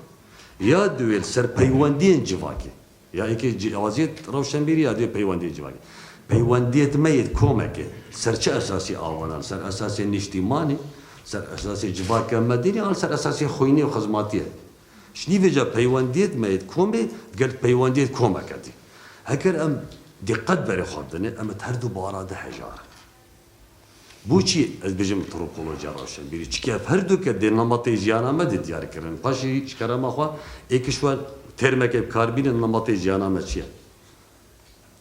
Ya duwê li ser peywendiyên civakê. Ya êkê ciyawaziyet rewşenbîrî ya duwê peywendiyên civakê. Peywendiyet me yê komekê ser çi esasî avana? Ser esasê niştîmanî, ser esasê civaka medînî, an ser esasê xwînê û xizmatiyê? Ji nîvêca peywendiyê me yê komê digel peywendiyê komeke dî. Heger em diqet berê xwe bidinê, em di her du bara de hejar in. Bo çi ez bêjim antropolojiya rewşenbîrî? Çike ev her duke dê nematê jiyana me dê diyar kirin. Paşê ji kerema xwe êk ji we termeke bi kar bînin, nematê jiyana me çi ye?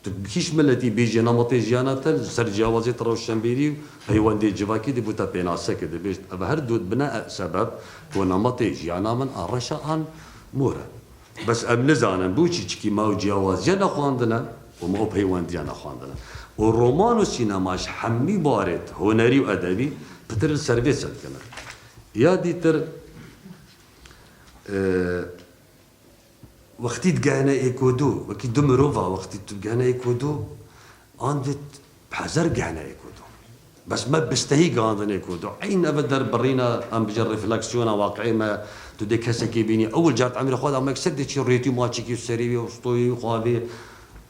Tu hîç miletî bêjî nematê jiyana te li ser ciyawaziyet rewşenbîrî û peywendê civakî dê bo te pênaseke dibêjt. Ev her du dibine sebeb ku nematê jiyana min a reş e an mor e. Bes em nizanin bo çi, çikî me ew ciyawaziye nexwandine û me ew peywendiye nexwandine. Û roman û sînema ji hemî barêt hunerî û edebî pitir li ser vê sedikine. Ya dîtir, e, Wextî digehne êkodo, wekî du mirova wextî tu digehne êkodo, an dê bi hezer gehne êkodo. Bes me bistehî gandin êkodo. Eyn eve derbirîna, em bijin refleksiyona waqiê me, tu dê kesekî bînî. Ewil car di emrê xwe de me ser dê çî rêtî maçîkî serî wê, stoyî xwe vê.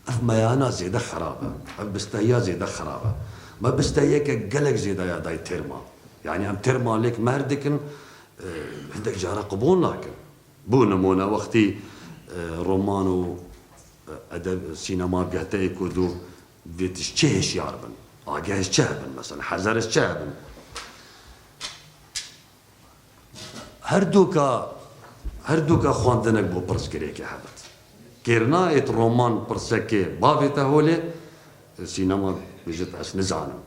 Ev meyana zêde xerab e. Ev bistehiya zêde xerab e. Me bistehiyeke gelek zêde ya dayî terma. Yani em terma lêk mehr dikin, e, hindek cara qibûl nakin. Bo nimûne, wextî, e, roman û, e, edeb, sînema gehte êkodo, dê tu ji çi hişyar bin? Ageh ji çi hebin mesela? Hezar ji çi hebin? Her doka, her doka xwendinek bo pirsgirêkê hebit. Kêrnaêt roman pirsekê bavê te holê, sînema bijit ez nizanim.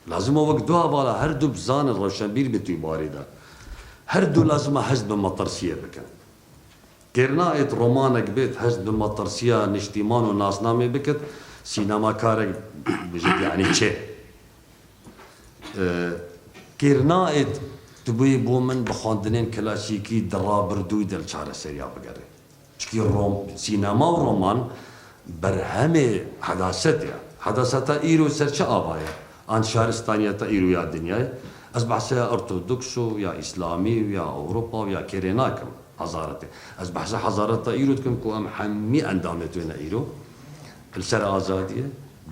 Lazim e wek du hevala her du bizanin, rewşenbîr bi tu barî de. Her du lazim e hest bi metirsiyê bikin. Kêrnaêt romanek bêt hest bi metirsiya niştîman û nasnamê bikit, sînemakarek bijit, yanî çi? E, kêrnaêt tu bûyî bo min bi xwendinên klasîkî di rabirdûyî de li çareseriya bigerê. Çikî rom-, sînema û roman berhemê hedaset e. Hedaseta îro ser çi ava ye? An şaristaniyeta îro ya dinyayê? Ez behsa ya ortodoks û ya îslamî û ya Ewropa û ya kêrê nakim. Hezaretê. Ez behsa hezareta îro dikim ku em hemî endamê tu ne îro li ser azadiyê,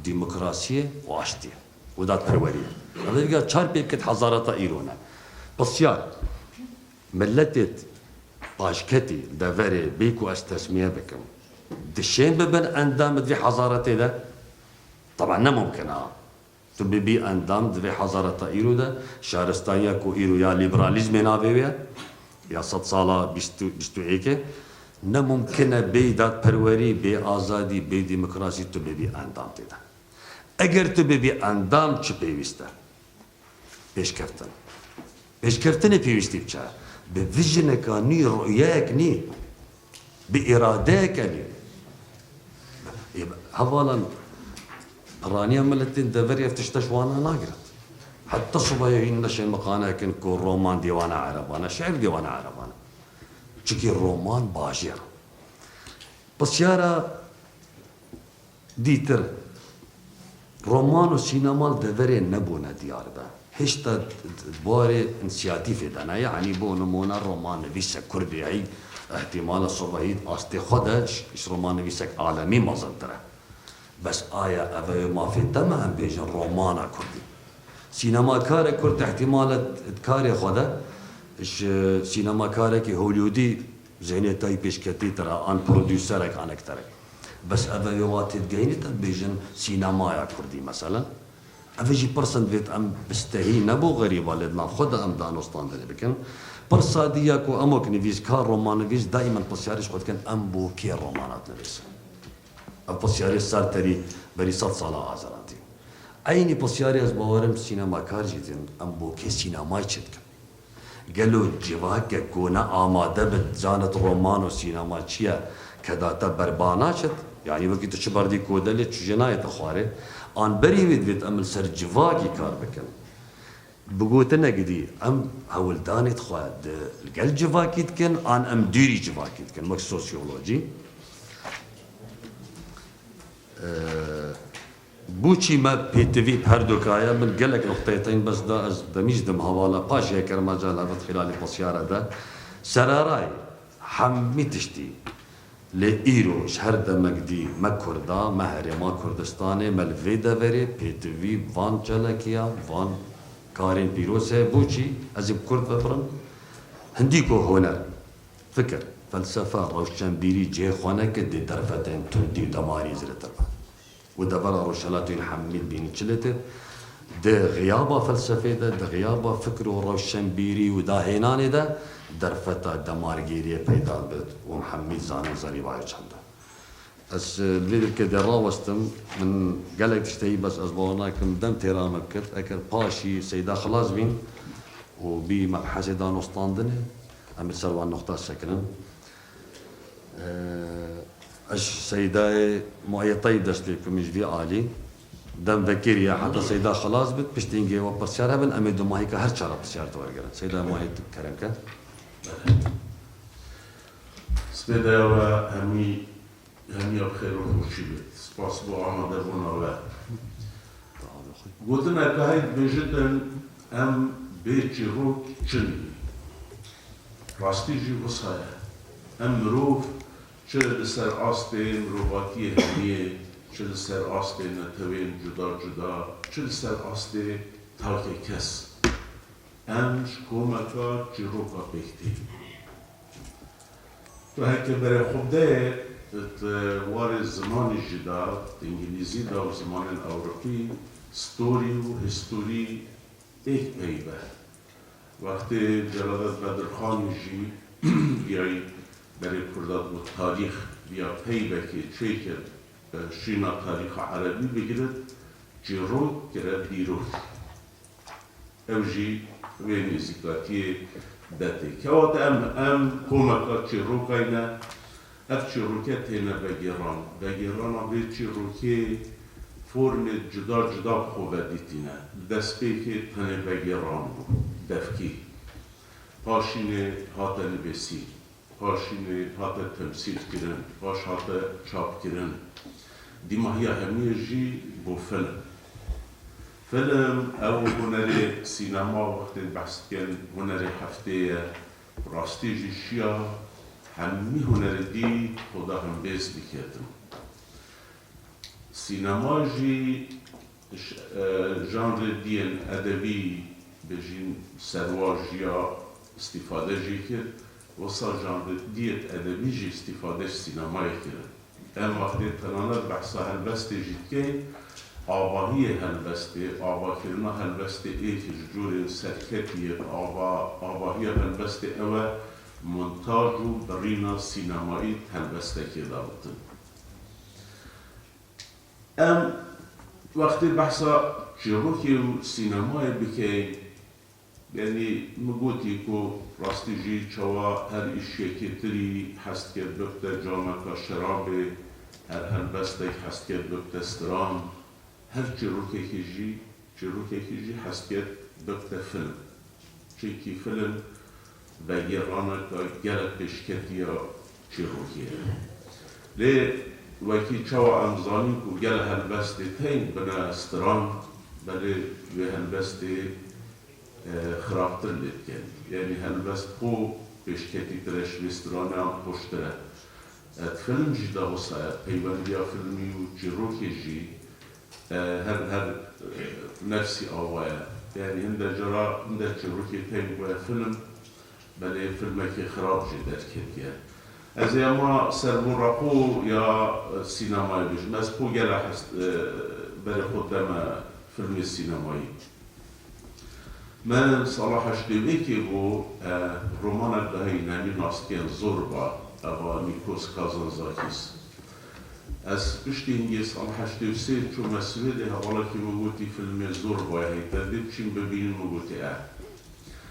demokrasiyê û aştiyê û dadperweriyê. Ev ê çar pê bikit hezareta îro ne. Pisyar, miletêt paşketî deverê bê ku ez tesmiye bikim, dişên bibin endam di vê hezaretê de? Taban ne mumkin e. Tu bibî endam di vê hezareta îro de, şaristaniya ku îro ya lîberalîzmê navê wê ye, ya sed sala bîst, bîst û yekê, ne mumkin e bê dadperwerî, bê azadî, bê demokrasî tu bibî endam tê de. Eger tu bibî endam, çi pêwîst e? Pêşkeftin. Pêşkeftinê pêwîstî bi çi? Bi vijineka nî, ruyeyek nî, bi îradeyeke nî. Ê, hevalan, piraniya miletên deverê ev tişte ji wana nagirin. Heta sibahê hîn neşên miqane kin ku roman dê wana ereban e, şiir dê wana ereban e. Çikî roman bajêr e. Pisyara dîtir, roman û sînema li deverê nebûne diyar be. Hêşta di, di, di barê însiyatîfê de ne. Yanî bo nimûne romannivîsek kurdî heyî, ihtimala sibehî astê xwe de ji, ji romannivîsek alemî mezintir e. Bes aya ev ê mafê te me em bêjin romana kurdî? Sînemakarek kurd ihtimala di karê xwe de ji sînemakarekî Hollywoodî zihniyeta wî pêşketîtir e, an prodûserek, an ekterek. Bes ev ê wa têdigehînî te dibêjin sînemaya kurdî mesela. Ev jî pirsin divêt em bistehî ne bo xerîba lê di nav xwe de em danûstandinê bikin. Pirsa dî ya ku em wek nivîskar, romannivîs daîmen pisyarê ji xwe dikin, em bo kê romana dinivîsin? Ev pisyarê Sarterî berî sed sala azirandî. Eynî pisyarê ez bawerim sînemakar jî din, em bo kê sînemayê çêdikin? Gelo civakek ku ne amade bi zanet roman û sînema çi ye, keda te berba naçit? Yanî wekî tu çi berdî kodelê, çi jê nayê te xwarê? An berî wê divêt em li ser civakî kar bikin. Bi gotinek dî, em hewldanê xwe di, li gel civakî dikin, an em dûrî civakî dikin, wek sosyolojî? Ee, Bûçî me pêtivî bi her du kaye, min gelek nuqteyê tên bes da, ez demî ji dim hevala paşê kerema cala vit xîlalî pisyara de. Serarayê hemî tiştî. Lê îro ji her demek dî me Kurda, me Herêma Kurdistanê, me li vê deverê pêtivî van çelekiya, van karên pîroz heye. Bûçî ez ê bi kurd vebirim? Hindî ku huner, fikir, felsefe, rewşenbîrî cihê xwe neke dê derfetên tundî û demarî zirêtir be. Û devera Rojhilatê hemî dibînin çi lê tê. Di xiyaba felsefê de, di xiyaba fikr û rewşenbîrî û dahênanê de derfeta demargêriyê peyda dibit û em hemî dizanin zerîba wê çend e. Ez, e, li vê dilkê dê rawestim, min gelek tişt heyî, bes ez bawer nakim dem têra me bikir. Eger paşî Seyda xilas bîn û bî mebhesê danûstandinê, em ê ser wan nuqta sekinin. Ee, ez Seydayê Muayê Teyb dest pê bikim ji vî alî. Dem vekiriye heta Seyda xilas bit, piştî hingê we pirsyar hebin, em ê dumahîka her çar pisyar di wergirin. Seyda Muayê, tu kerem ke. Spêdeya we hemî, hemiya bi xêr û xweşî bêt. Spas bo amadebûna we. Gotineke heyv dibêjitin, em bê çîrok çin in. Rastî jî wisa ye. Em mirov çi li ser astê mirovatiyê hemiyê, çi li ser astê netewên cuda cuda, çi li ser astê takekes. Em ji komeka çîroka pêk tên. Tu heke berê xwe bideyê, di warê zimanî jî de, di îngilîzî de û zimanên ewropî, story û history êk pey be. Wextê Celadet Bedirxanî jî viyayî berê Kurda digot tarîx, viya peybekê çêkir, e, şîna tarîxa erebî bigirit, çîrok kire dîrok. Ew jî wê nêzîkatiyê de tê. Kewata em, em komeka çîrokayî ne, ev çîroke têne vegêran. Vegêrana vê çîrokê formê cuda cuda bi xwe vedîtîne. Li destpêkê tenê vegêran bû, devkî. Paşînê hate nivîsîn. Paşînê hate temsîlkirin, paş hate çapkirin. Dîmahiya hemiyê jî bo film. Film, ew hunerê sînema wextê behs dikin, hunerê heftê ye. Rastî jî şiya hemî hunerê dî xwe de hembêz diketin. Sînema jî j-, e, janrê diyên edebî, bêjîn serwajiya îstîfade jî kir, wisa janrê diyên edebî jî îstîfade ji sînemayê kirin. Em wextê tenane behsa helbestê jî dikeyn, avahiyê helbestê, avakirina helbestê ê ki ji corên serketiyê ava, avahiya helbestê ew e, montaj û birîna sînemayî di helbestekê de bitin. Em wextê behsa çîrokê û sînemayê bikeyn, yanî min gotî ku rastî jî çawa her îşyekê tirî hez dikir bibte cameka şerabê, her helbestek hez dikir bibte stran, her çîrokekê jî, çîrokekê jî hez dikir bibte film. Çimkî film vegêraneke gelek pêşketî ya çîrokê ye. Lê wekî çawa em zanîn ku gelek helbestê tên bine stran, belê wê helbestê, e, xirabtir lê dikin. Yanî helbest xwe pêşketîtir e ji vê stranê an xweştir e. E, film jî de wisa ye. Peywendiya filmî û çîrokê jî E, her, her, e, nefsî awa ye. Yanî hinde cara, hinde çîrokê tên ku ye film, belê filmekê xirab jî derketiye. Ez ê hema ser bo reqo ya, e, sînemayê bijim. Ez xwe gela hes-, e, berê xwe deme filmê sînemayî. Min sala heştê û yekê bû, e, romanek de heyî nemî nas dikin Zorba, eva Nikos Kazantzakis. Ez piştî hingê sala heştê û sê çûme Swêdê, hevalekî min gotî filmê Zorba heye, te dê biçîm bibînim, min gotî e.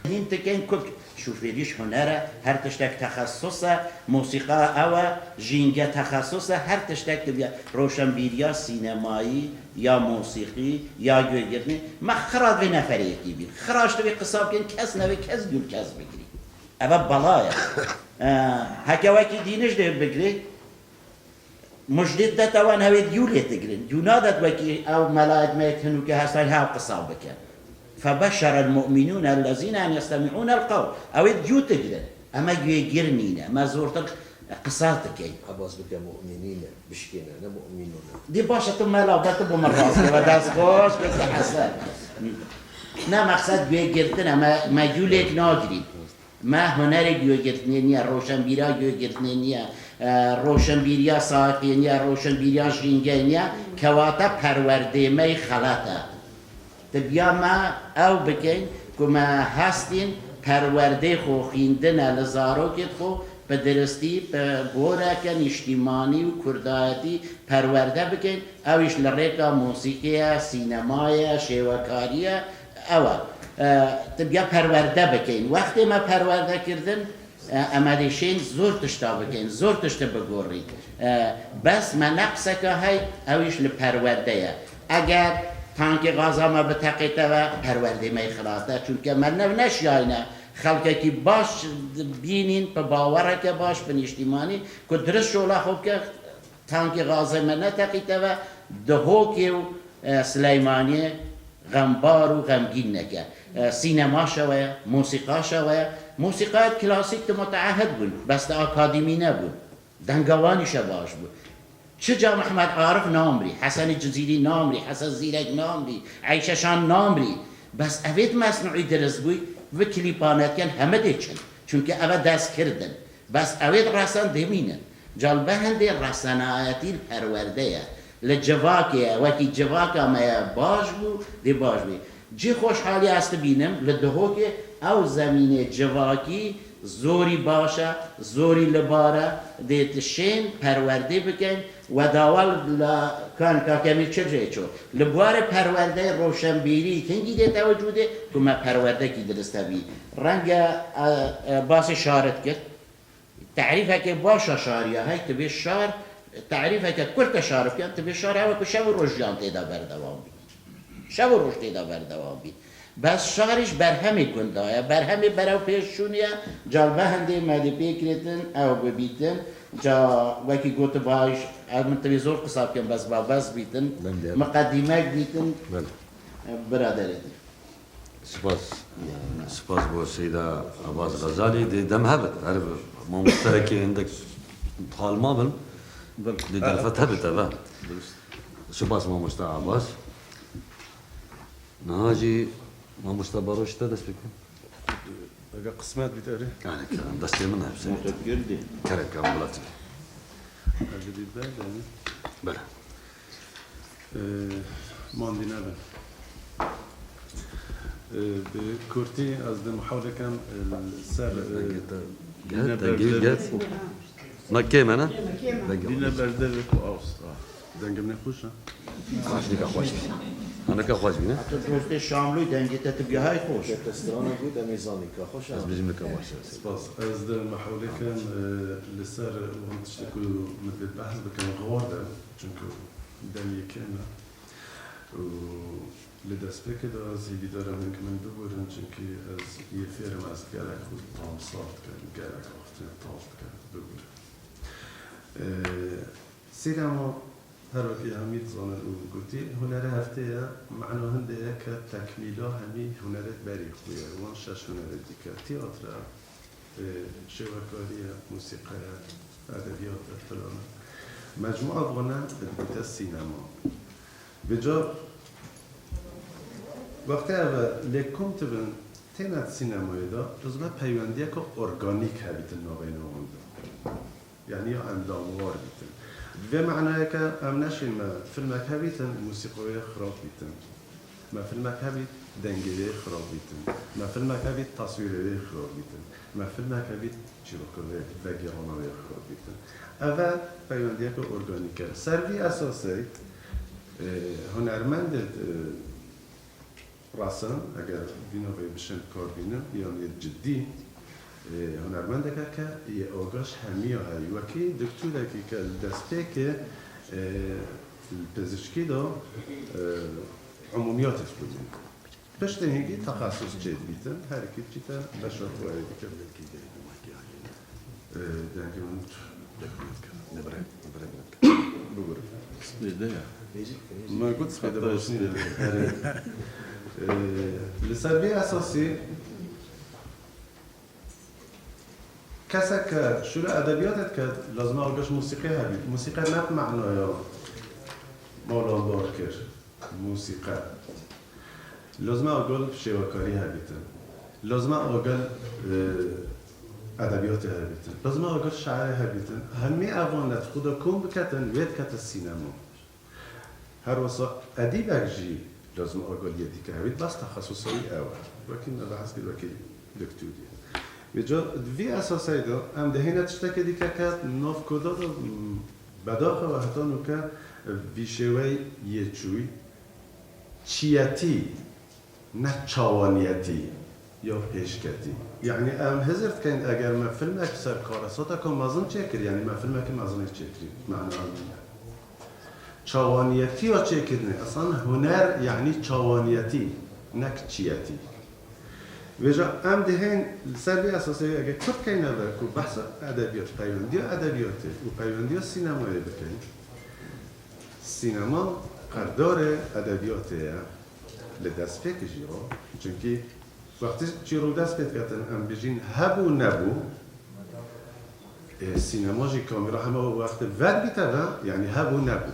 Hîn tikên ku şofêrî ji huner e, her tiştek texesus e, mosîqa ew e, jînge texesus e, her tiştek dibiya roşenbîriya sînemayî, ya mosîqî, ya guhgirtinê, me xira divê neferê yekî bîn. Xira ji divê qisa bikên, kes nevê kes dûr kes bigirî. Eve bela ye. E, heke wekî dînij dê bigirî, mujdê te tewan hewê diyû lê digirin. Dû nadet wekî ew melayet meyet hinûke hesay hew qisa bike. فبشر المؤمنون الذين يستمعون القول. Ew ê diyû digirin. Eme guhgir nîne. Me zortir qisa dikeyn. Ebas bike mu'minîne, bişkêne, ne mu'minûne. Dê baş e, tu mela be, tu bo min rast keve, dest xweş, bike hesen. Ne, mexsed guhgirtin e, me, me gû lêk nagirîn. Me hunerê guhgirtinê niye, roşenbîra guhgirtinê niye, e, roşenbîriya sahiqiyê niye, roşenbîriya jîngeyê niye, kewata perwerdê me yê xelet e. Dibiya me ew bikeyn ku me hestîn perwerdê xwe xwîndine li zarokê xwe bi diristî, bi goreke nîştîmanî û kurdayetî perwerde bikeyn, ew îş li rêka mosîqiyê ye, sînemayê ye, şêwekarî ye, ew e. E, dibiya perwerde bikeyn. Wextê me perwerde kirdin, E, em ê şên zor tişta bikin, zor tiştê bigorîn. E, bes me ne qiseka hey, ew îş li perwerde ye. Eger tankê gaza me biteqête ve, perwerdê me yê xirate. Çunke me nev neşiyayne Xelkekî baş bînîn, bi bawereke baş, bi nîştîmanî, ku dirist şola xwe bike, tankê gazê me neteqîte ve, Dihokê û, e, Sileymaniyê xembar û xemgîn neke. E, sînema şewe ye, mûsîqa şewe ye. Mûsîqayê klasîk tu muteahid bûn, bes tu akademî nebûn. Denga wan îşe baş bû. Çica Mehmed Arif namrî, Hesenî Cizîrî namrî, Hesen Zîrek namrî, Eyşe Şan namrî. Bes evêt mesnûî dirist bûy, vi klîpanetken heme dê çin. Çunke eve dest kirdin. Bes evêt resen demînin. Calbe hindê resenayetî li perwerde ye. Li civakê ye, wekî civaka me ye baş bû, dê baş bî. Cî xweşhalî ez dibînim, li Dihokê ew zemînê civakî zorî baş e, zorî li bar e, dê tişên perwerdê bikin, we dawa li la-, kan Kak Emîr çi rê ço? Li buarê perwerdeyê roşenbîrî hingî dê tewecû dê ku me perwerdekî dirist hebî. Renge, e, e, basê şarit kir. Tarîfeke baş a şariya hey, tu bê şar, tarîfeke kurt e şar bikin, tu bê şar hewe ku şev û roj jiyan tê de berdewam bî. Şev û roj tê de berdewam bî. Bes şarî ji berhemê gunda ye, berhemê berew pêş çûnî ye, calbe hindê me dê pê kirêtin, ew bibîtin, ca wekî gotibayiş, ev min tevî zor qisa bikin, bes ba bes bîtin, Bende. Miqedîmek bîtin, Bele. Biraderê din. Spas. Spas bo Seyda Abbas Xezalî. Dê dem hebit. Her mamosteyekê hindek talma bin. Bil. Dê derfet hebit eve. Durust. Spas mamosta Abbas. Niha jî mamosta Baroş te dest pê kir. Eger qismet bît erê. Yani kerem destê min hepsini. Muhabbet girdi. Kerem kerem bilatî. Ev jî bît ber, yani. Bele. Ee, Mandî nebin. Ee, bi kurtî ez dê mihawle kem, e, ser, e, Gel, dîne gel, gel, berde gel. Na kêm e, ne? Dîne berde ve ku awst. Ah, dengê min xweş e. Xweş, nika xweş bî. Ha, nika xweş bî, ne? Heta dostê Şamlû dengê te tu bihayî xweş. Te strana got, em ê zanî ka xweş e. Ez bijim nika xweş e. Spas. Ez dê mihawle kem, e, li ser wan tiştê ku min dê behs bikim, xor de. Çunku dem yê kêm e. Û li destpêkê de ez hêvîdar im hingê min biborin, çunkî ez yê fêr im, ez gelek xwe tamsal dikim, gelek axiftinê tal dikim, biborin. Ee, sînema, her wekî hemî dizanin û gotî, hunere heftê ye, mena hindê ye ke tekmîla hemî hunerê berî xwe ye, wan şeş hunerê dîke, tîyatre, e, şêwekariye, mûsîqeye, edebiyate, filan. Mecmua vane dibite sînema. Vêca wextê eve lê kom dibin têne di sînemayê de, lozim e peywendiyeke organîk hebîtin navbeyna wan de. Yanî ya endamwar bîtin. Bi vê manayê ke em neşên me filmek hebîtin, mûsîqa wê xirab bîtin. Me filmek hebît dengê wê xirab bîtin. Me filmek hebît taswîrê wê xirab bîtin. Me filmek hebît çîroka wê, vegêrana wê xirab bîtin. Ev e peywendiyeke organîk e. Ser vî esasê, e, hunermendê, e, resen, eger vî navê bişên karbînin, yan yê cidî, e, hunermendeke ke yê agaş hemiya heyî. Wekî doktorekî ke li destpêkê, e, li pizîşkî de, e, umûmiyatê dixwînin. Piştî hingî texesus çêdibîtin, her yekî diçîte beşa xwe yê dike. Ee, dengê min bibire, bibire, bibire. Bibire. Spêde ya. Me got spêde Hatta başî spêde. Erê. Ee, li ser vê esasî kesek ke şûra edebiyatê dike, lazim e agaş mûsîqê hebît. Mûsîqe ne bi manaya Mawlan Barkir. Mûsîqe. Lazim e agel şêwekarî hebîtin. Lazim e agel, e, edebiyatê hebîtin. Lazim e agel şairê hebîtin. Hemî evan li xwe de kom biketin, wê dikete sînema. Her wisa edîbek jî lazim e agel yê dîke hebît, bes texesusa wî ew e. Wekî me behs kir, wekî doktorî. Vêca di vî esaseyê de em dihêne tiştekê dîke ke nav Kurda de, m, bedaxewe heta nûke vî şêweyî yê çûyî, çiyetî, ne çawaniyetî ya pêşketî. Yanî em hizir dikeyn eger me filmek ser karesateke mezin çêkir, yanî me filmekî mezinê çêkirî, mena wî ne. Çawaniyetiya çêkirinê, eslan huner yanî çawaniyetî, nek çiyetî. Vêca em dihên li ser vê esasê, eger kurd keyne ve ku behsa edebiyat, peywendiya edebiyatê û peywendiya sînemayê bikin, sînema qerdarê edebiyatê ye li destpêkê jî re. Çimkî wextî çîrok dest pê diketin, em bijîn hebû nebû, ê, sînema jî kamera hema wextê vedbîte ve, yanî hebû nebû.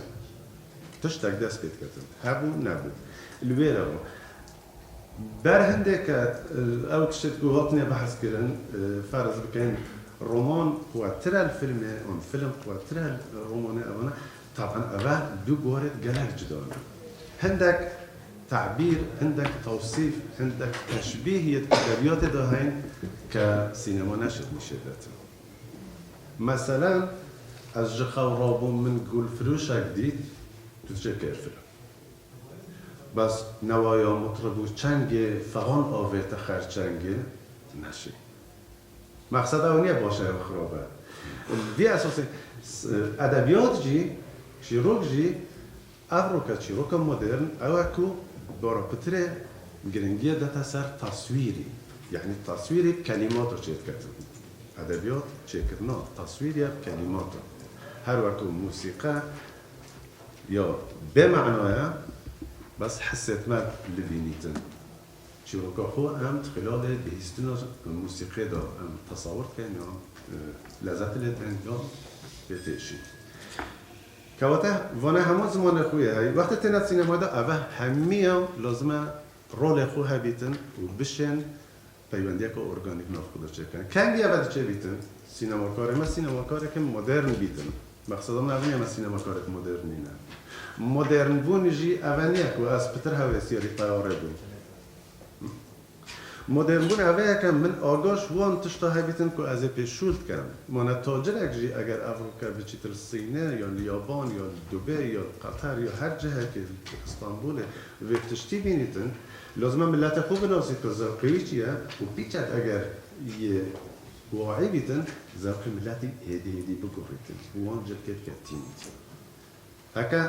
Tiştek dest pê diketin. Hebû nebû. Li wê re bû. Ber hindê ke, e, ew tiştê ku hatine behs kirin, e, ferz bikin, roman quwetir e li filmê, an film quwetir e li romanê, evana, taban eve du gorêt gelek cida ne. Hindek tabîr, hindek tewsîf, hindek teşbîh yê di edebiyatê de heyîn ke sînema neşêt nîşê detin. Meselen, ez ji xew rabûm, min gulfirûşek dît, tu diçe kêfir. Bes newaya mutrib û çengê fehan avête xerçengê neşî. Mexsed ew niye baş e ya xirab e. Vî esasê s-, edebiyat jî, çîrok jî, ev roke çîroka modern ew e ku bara pitirê giringiyê dete ser taswîrî. Yanî taswîrî bi kelîmata çêdiketin. Edebiyat çêkirina taswîrî ye bi kelîmata. Her wekû musîqe, ya bê manaye, bes hisêt me li vînîtin. Çîroka xwe em di xilalê bihîstina musîqê de em tesawir dikin ya, e, lezet lê tên ya pê têşî. Kewate vane hemû zimanê xwe ye hey. Wextê têne sînema de eve hemiya lazim e rolê xwe hebîtin û bişên peywendiyeke organîk nav xwe de çêkin. Kengî eve diçe bîtin? Sînemakarê me sînemakareke modern bîtin. Mexseda min ev niye me sînemakarek modern nîne. Modernbûn jî eve niye ku ez pitir hewêsiyarî teyarê bûm. Modernbûn eve ye ke min agaş wan tişta hebîtin ku ez ê pê şûl dikim. Mane tacirek jî eger ev roke biçît li Sînê ya li Yaban ya li Dubê ya li Qeter ya her cihekê li Stenbolê vê tiştî bînîtin, lazim e miletê xwe binasît ku zewqê wî çi ye û pîçek eger yê waî bîtin, zewqê miletî êdî êdî bigurîtin û wan cilkê bike tînîtin. Heke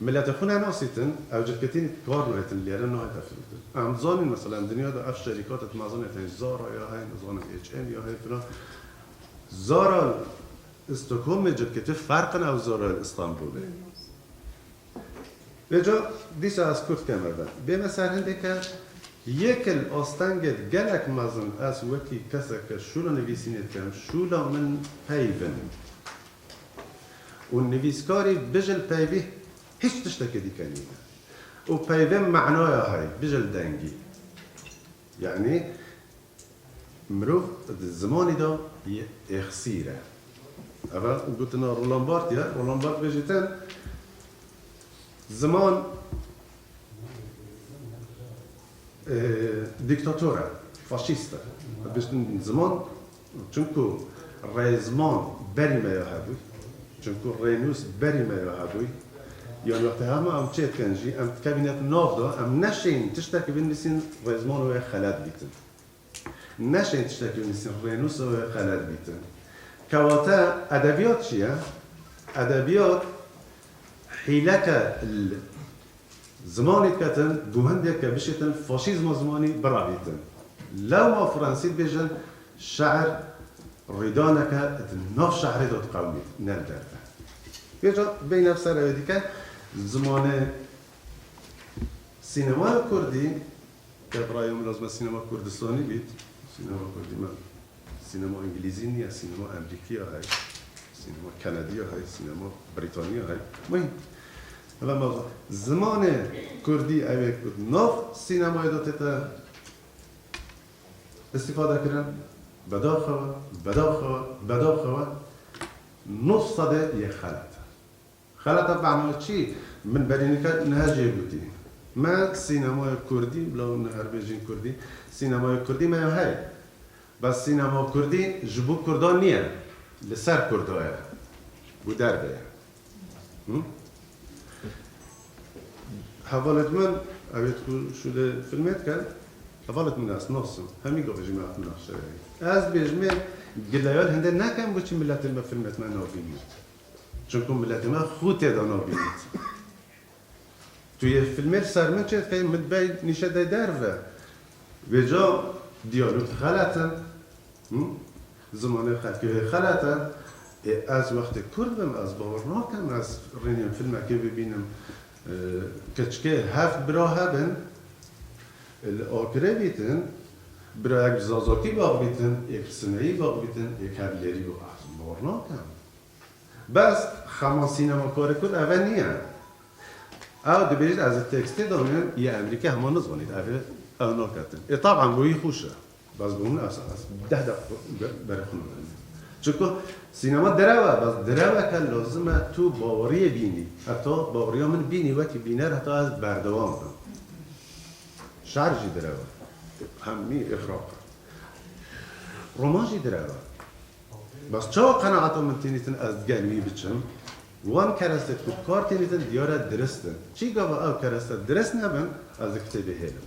miletê xwe nenasîtin, ew cilkê tînî kar nayêtin, lêre nayête firotin. Em zanîn, mesela, em dinya de ev şerîkatê di mezanê tên Zara ya hey, nizanim H M ya hey filan. Zara Stockholmê cilkê tê ferq in ew Zara li Stenbolê. Vêca dîsa ez kurt kem eve. Bême ser hindê ke yek li astengê gelek mezin ez wekî keseke şûla nivîsînê dikem, şûla min peyv in. Û nivîskarî bijil peyvî hiç tiştekê dîke nîne. Û peyvê manaya hey, bijil dengî. Yanî mirov di zimanî de yê êxsîr e. Eve gotina Roland Barthes ye. Roland Barthes bêjîtin, ziman, e, dîktator e, faşîst e. Bêjtin ziman, çimku rêzman berî me ya hebûy, çimku rênûs berî me ya hebûy. Yan wextê hema em çê dikin jî, em dikevîne di nav de, em neşên tiştekî binivîsîn, rêzman wê xelet bîtin. Neşên tiştekî nivîsîn, rênûsa wê xelet bîtin. Kewate edebiyat çi ye? Edebiyat hîleke li zimanî diketin, bo hindê ke bişêtin faşîzma zimanî birevîtin. Lewma Fransî dibêjin, şe'ir rîdaneke di nav şe'rê de diqewimît, ne li derve. Vêca bêyne ser ewê dîke, zimanê sînemaya kurdî, ke bi raya min lazim e sînema Kurdistanî bît, sînema kurdî me, sînema îngilîzî niye, sînema Amerîkî ya hey, sînema Kanadî ya hey, sînema Brîtanî ya hey. Muhîm. Hela me zimanê kurdî ew ê ku di nav sînemayê de tête îstîfade kirin, bedaxewe, bedaxewe, bedaxewe, nod sedê yê xelet e. Xelata bi manayê çi? Min berî nika niha jê gotî. Me sînemaya kurdî, bila niha bêjin kurdî, sînemaya kurdî me ya heye. Bes sînema kurdî ji bo kurdan niye. Li ser kurda ye. Bo derve ye. Hı? Hevalêt min, ew ê ku şûlê filmê dike, hevalêt min ez nasim. Hemî gavê jî me hat nexşe. Ez dibêjim ê gileya li hindê nekem, boçî miletê me filmêt me nabînî. Çimku miletê me xwe tê de nabînît. Tu yê filmê li ser min çê dikey, min bey nîşe dey derve. Vêca Diyalog xelet in. Hı? Zimanê xelkê wê xelet e. Ê, ez wextê Kurd bim, ez bawer nakim, ez rêniyam filmekê bibînim, e, keçikê heft bira hebin, e, li Akirê bîtin, birayek bi Zazakî bax bîtin, êk bi Sineyî bax bîtin, êk Hevlêrî bax. Ez bawer nakim. Bes xema sînemakarê Kurd eve niye. Ew dibêjit, ez ê tekstê damînim, yê Emerîkê hema nizanît, ev ê, ew naketin. Ê, taban, bo wî xweş e. Bes bo min, ez, ez deh deqe be-, berê xwe nadim. Çunku sînema derew e, bes dereweke lazim e tu baweriyê bînî. Heta baweriya min bînî, wekî bîner heta ez berdewam bim. Şer jî derew e. Hemî îxraq e. Roman jî derew e. Bes çawa qenaeta min tênîtin ez digel wî biçim? Wan kerestê ku kar tênîtin diyar e dirist in. Çî gava ew kereste dirist nebin, ez di kitêbê hêlim.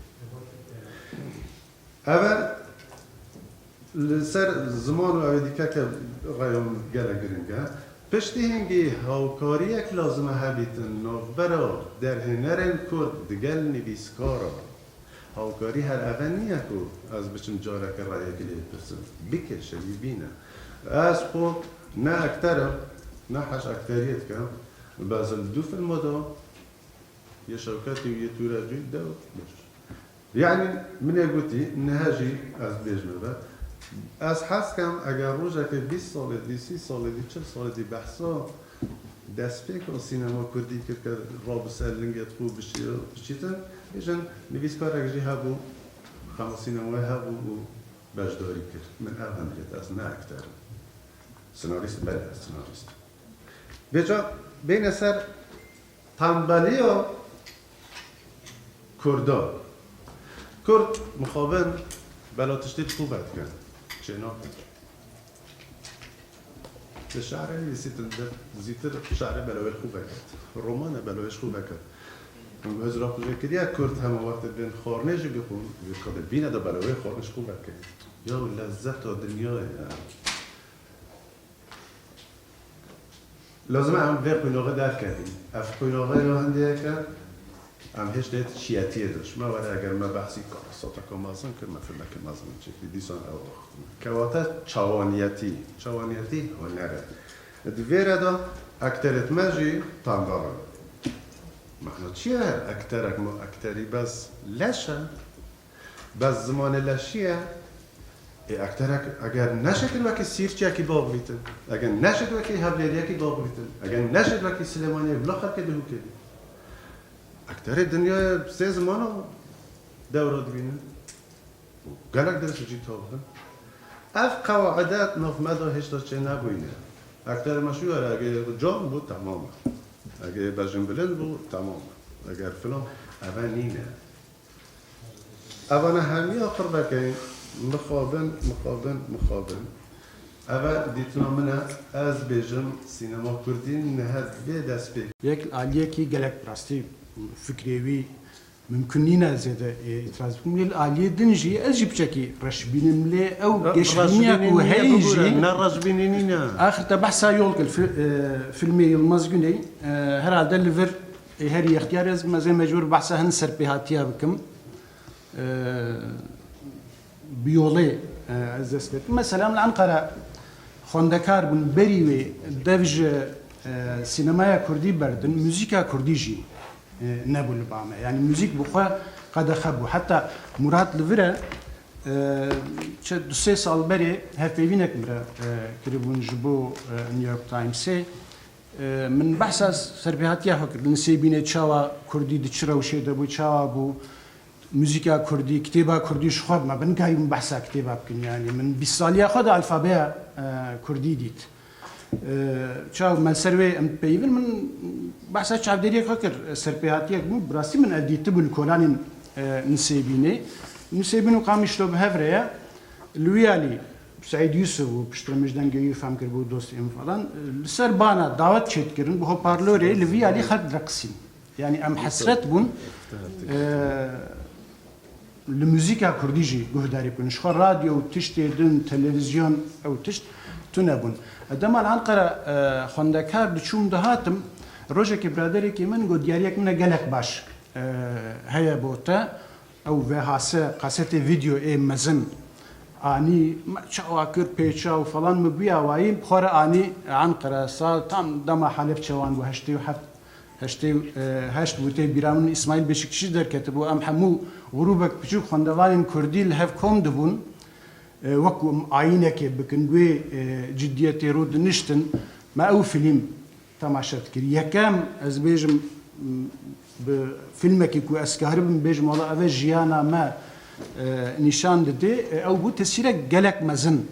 Ev e li ser ziman û ew ê dîkeke raya min gelek giring e. Piştî hingî hawkariyek lazim e hebîtin navbera derhênerên Kurd digel nivîskara. Hawkarî her eve niye ku ez biçim careke reyekî lê bipirsim. Bike, şevî bîne. Ez xwe ne ekter im, ne heş ekteriyê dikim. Bes li du filma de yê Şewketî û yê Tûrevcî dew baş. Yanî min ê gotî, niha jî ez dibêjime ve. Ez hez kem eger rojekê bîst salê dî, sî salê dî, çil salê dî behsa destpêka sînema kurdî kir ke rabû ser lingê xwe bişî-, biçîtin, bêjin nivîskarek jî hebû, xema sînemayê hebû û beşdarî kir. Min ev hem dît, ez ne ekter im. Senarîst, belê, ez senarîst im. Vêca bêne ser tembeliya Kurda. Kurd mixabin bela tiştê bi xwe vedikin. Çênakin. Di şehrê nivîsîtin de zîtir şehrê belawê xwe veket. Romane belawê xwe veket. Min bi hizra xwe jê kiriye Kurd hema wextê bên xwarinê jî bixwin, vê qedê bîne de belawê xwarinê ji xwe veke. Ya lezzeta dinyayê ya. Lazim e em vê qunaxê derkevin. Ev qunaxê ya hindiyeke em hêj dê çiyetiyê de. Şima were eger me behsî karasateka mezin kir, me filmeke mezin çêkir. Dîsan ew wext. Kewate çawaniyetî. Çawaniyetî huner e. Di vê re de ekterêt me jî tembel in. Mehna çi ye? Ekterek ma ekterî bes leş e. Bes zimanê leşî ye. Ê, ekterek eger neşêt wekî sîrçiyekî babîtin, eger neşêt wekî hevlêriyekî babîtin, eger neşêt wekî Silêmaniyê bila xelkê dihûkê bî. Ekterê dinyayê sê zimana dewra dibînin. Gelek dirist cî tavdin. Ev qewaidet nav me de hêşta çê nebûyne. Ekterê me şû were, eger can bû, temam e. Eger bejin bilind bû, temam e. Eger filan, eve nîne. Evana hemiya qir veke, mixabin, mixabin, mixabin. Eve dîtina min e, ez bêjim, sînema kurdî niha vê dest pê. Yek li aliyekî gelek bi rastî fikrê wî mimkun nîne zêde, e, îtiraz bikim. Lê li aliyê din jî ez jî piçekî reşbînim, lê ew geşbîniya ku heyî jî. Ne reşbînî nîne. Axir te behsa yol kir, fi-, e, filmê Yilmaz Güney, e, herhalde li vir Ê herî yextiyar ez, ez ê mecbûr behsa hin serpêhatiya bikim. Ee, bi yolê, e, ez dest pê dikim. Mesela min li Enqere xwendekar bûn, berî wê dev ji, e, sînemaya kurdî berdin, muzîka kurdî jî, e, nebû li ba me. Yanî muzîk bi xwe qedexe bû. Heta Murat li vir e, e, çi du sê sal berê hevpeyvînek min re, e, kiribûn ji bo, e, New York Timesê. Min behsa serpêhatiya xwe kir. Li Nisêbînê çawa kurdî di çi rewşê de bû, çawa bû, muzîka kurdî, kitêba kurdî ji xwe me bin gayî min behsa kitêba bikin. Yanî min bîst saliya xwe de alfabeya, e, kurdî dît. E, çawa me ser wê em dipeyivin, min behsa çavdêriyek xwe kir. Serpêhatiyek bû, bi rastî min ev dîtibû li kolanên, e, Nisêbînê. Nisêbîn û Qamişlo bi hev re ye. Li wî alî Seîd Yusuf û piştre min ji dengê wî fehm kiribû dostê min falan, li ser bana dawet çêdikirin, bi hoparlorê li vî alî xelk direqisîn. Yanî em hesret bûn, e, li muzîka kurdî jî guhdarî bikin. Ji xwe radyo û tiştê din, televîzyon ew tişt tune bûn. Dema li Enqere, e, xwendekar diçûm dihatim, rojekê biraderekî min got, diyariyek min e gelek baş, e, heye bo te. Ew V H S, kasetê vîdeo ê mezin, anî, me çawa kir, pêça û falan, min bûya wayî, bi xwe re anî Enqere, sa tam dema Helebçe wan bû, heştê û heft, heştê û heşt bû, tê bîra min, Îsmaîl Beşikçî derketibû, em hemû grûbek piçûk xwendevanên kurdî li hev kom dibûn, e, wekû em ayînekê bikin, wê, e, ciddiyetê rû diniştin, me ew fîlm temaşe dikir. Yekem, ez bêjim, m, bi fîlmekî ku ez karibim bêjim, wela ev e jiyana me, e, nîşan didê, e, ew bû tesîrek gelek mezin,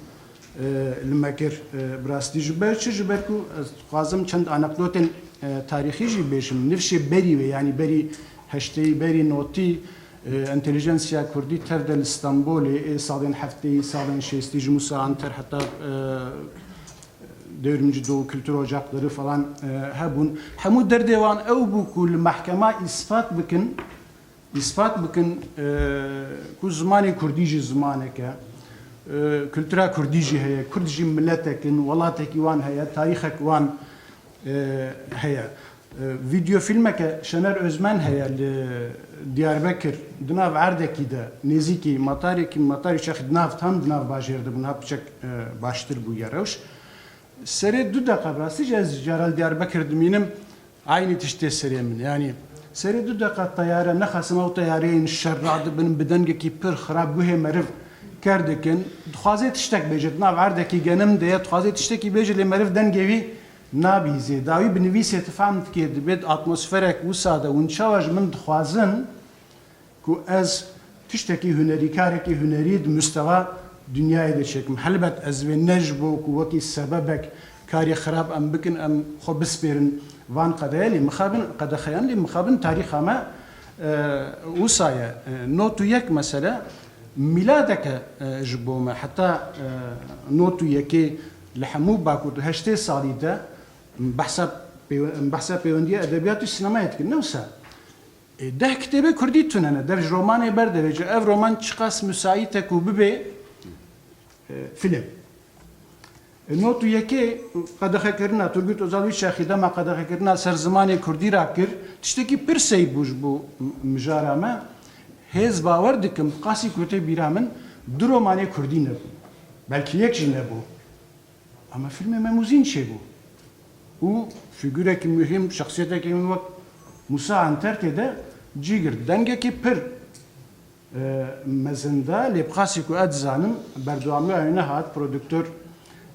e, li me kir, e, bi rastî. Ji ber çi? Ji ber ku ez dixwazim çend anekdotên, e, tarîxî jî bêjim. Nifşê berî wê, yanî berî heşteyî, berî notî, e, entelijensiya kurdî tev de li Stenbolê, ê salên hefteyî, salên şêstî ji Musa Anter heta, e, Devrimci Doğu Kültür Ocakları falan, e, hebûn. Hemû derdê wan ew bû ku li mehkema îspat bikin, îspat bikin, e, ku zimanê kurdî jî zimanek e, e, kultura kurdî jî heye, kurd jî miletek in, welatekî wan heye, tarîxek wan, e, heye. E, vîdeo fîlmeke Şener Özmen heye li Diyarbekir, di nav erdekî de, nêzîkî matarekî, matarê Şexî, di nav, tam di nav bajêr de bûn, ha piçek, e, baştir bûye rewş. Serê du deqa, bi rastî jî ez cara li Diyarbekir dimînim, eynî tişt tê serê min. Yanî serê du deqa teyare, nexasim ew teyareyên şer radibin, bi dengekî pir xirab guhê meriv ker dikin. Dixwaze tiştek bêje, di nav erdekî genim de ye, dixwaze tiştekî bêje, lê meriv dengê wî nabihîzê. Dawî bi nivîsê tu fehm dikê, dibêt atmosferek wisa de. Hûn çawa ji min dixwazin ku ez tiştekî hunerî, karekî hunerî di mustewa dinyayê de çêkim? Helbet ez vê ne ji bo ku wekî sebebek karê xirab em bikin, em xwe bispêrin van qedeye, lê mixabin qedexeyan, lê mixabin tarîxa me, e, wisa ye. E, not û yek mesele mîladeke, e, ji bo me. Heta, e, not û yekê li hemû Bakur di heştê salî de behsa pêwe-, behsa pêwendiya edebiyat û sînemayê dikin. Ne wisa? E, deh kitêbê kurdî tune ne. Dev ji romanê berdevêje. Ev roman çiqas müsait e ku bibe, e, film. E, not û yekê qedexekirina Turgut Özal wî çaxî dema qedexekirina ser zimanê kurdî rakir, tiştekî pir sey bû ji bo m-, mijara me. Hêz bawer dikim, qasî ku tê bîra min, du romanê kurdî nebû. Belkî yek jî nebû. Ama filmê Mem û Zîn çêbû. Û fîgurekî muhîm, şexsiyetekî min wek Musa Anter tê de cî girt. Dengekî pir, e, mezin da, lê bi qasî ku ez dizanim, berdewamiya wê nehat, produktor,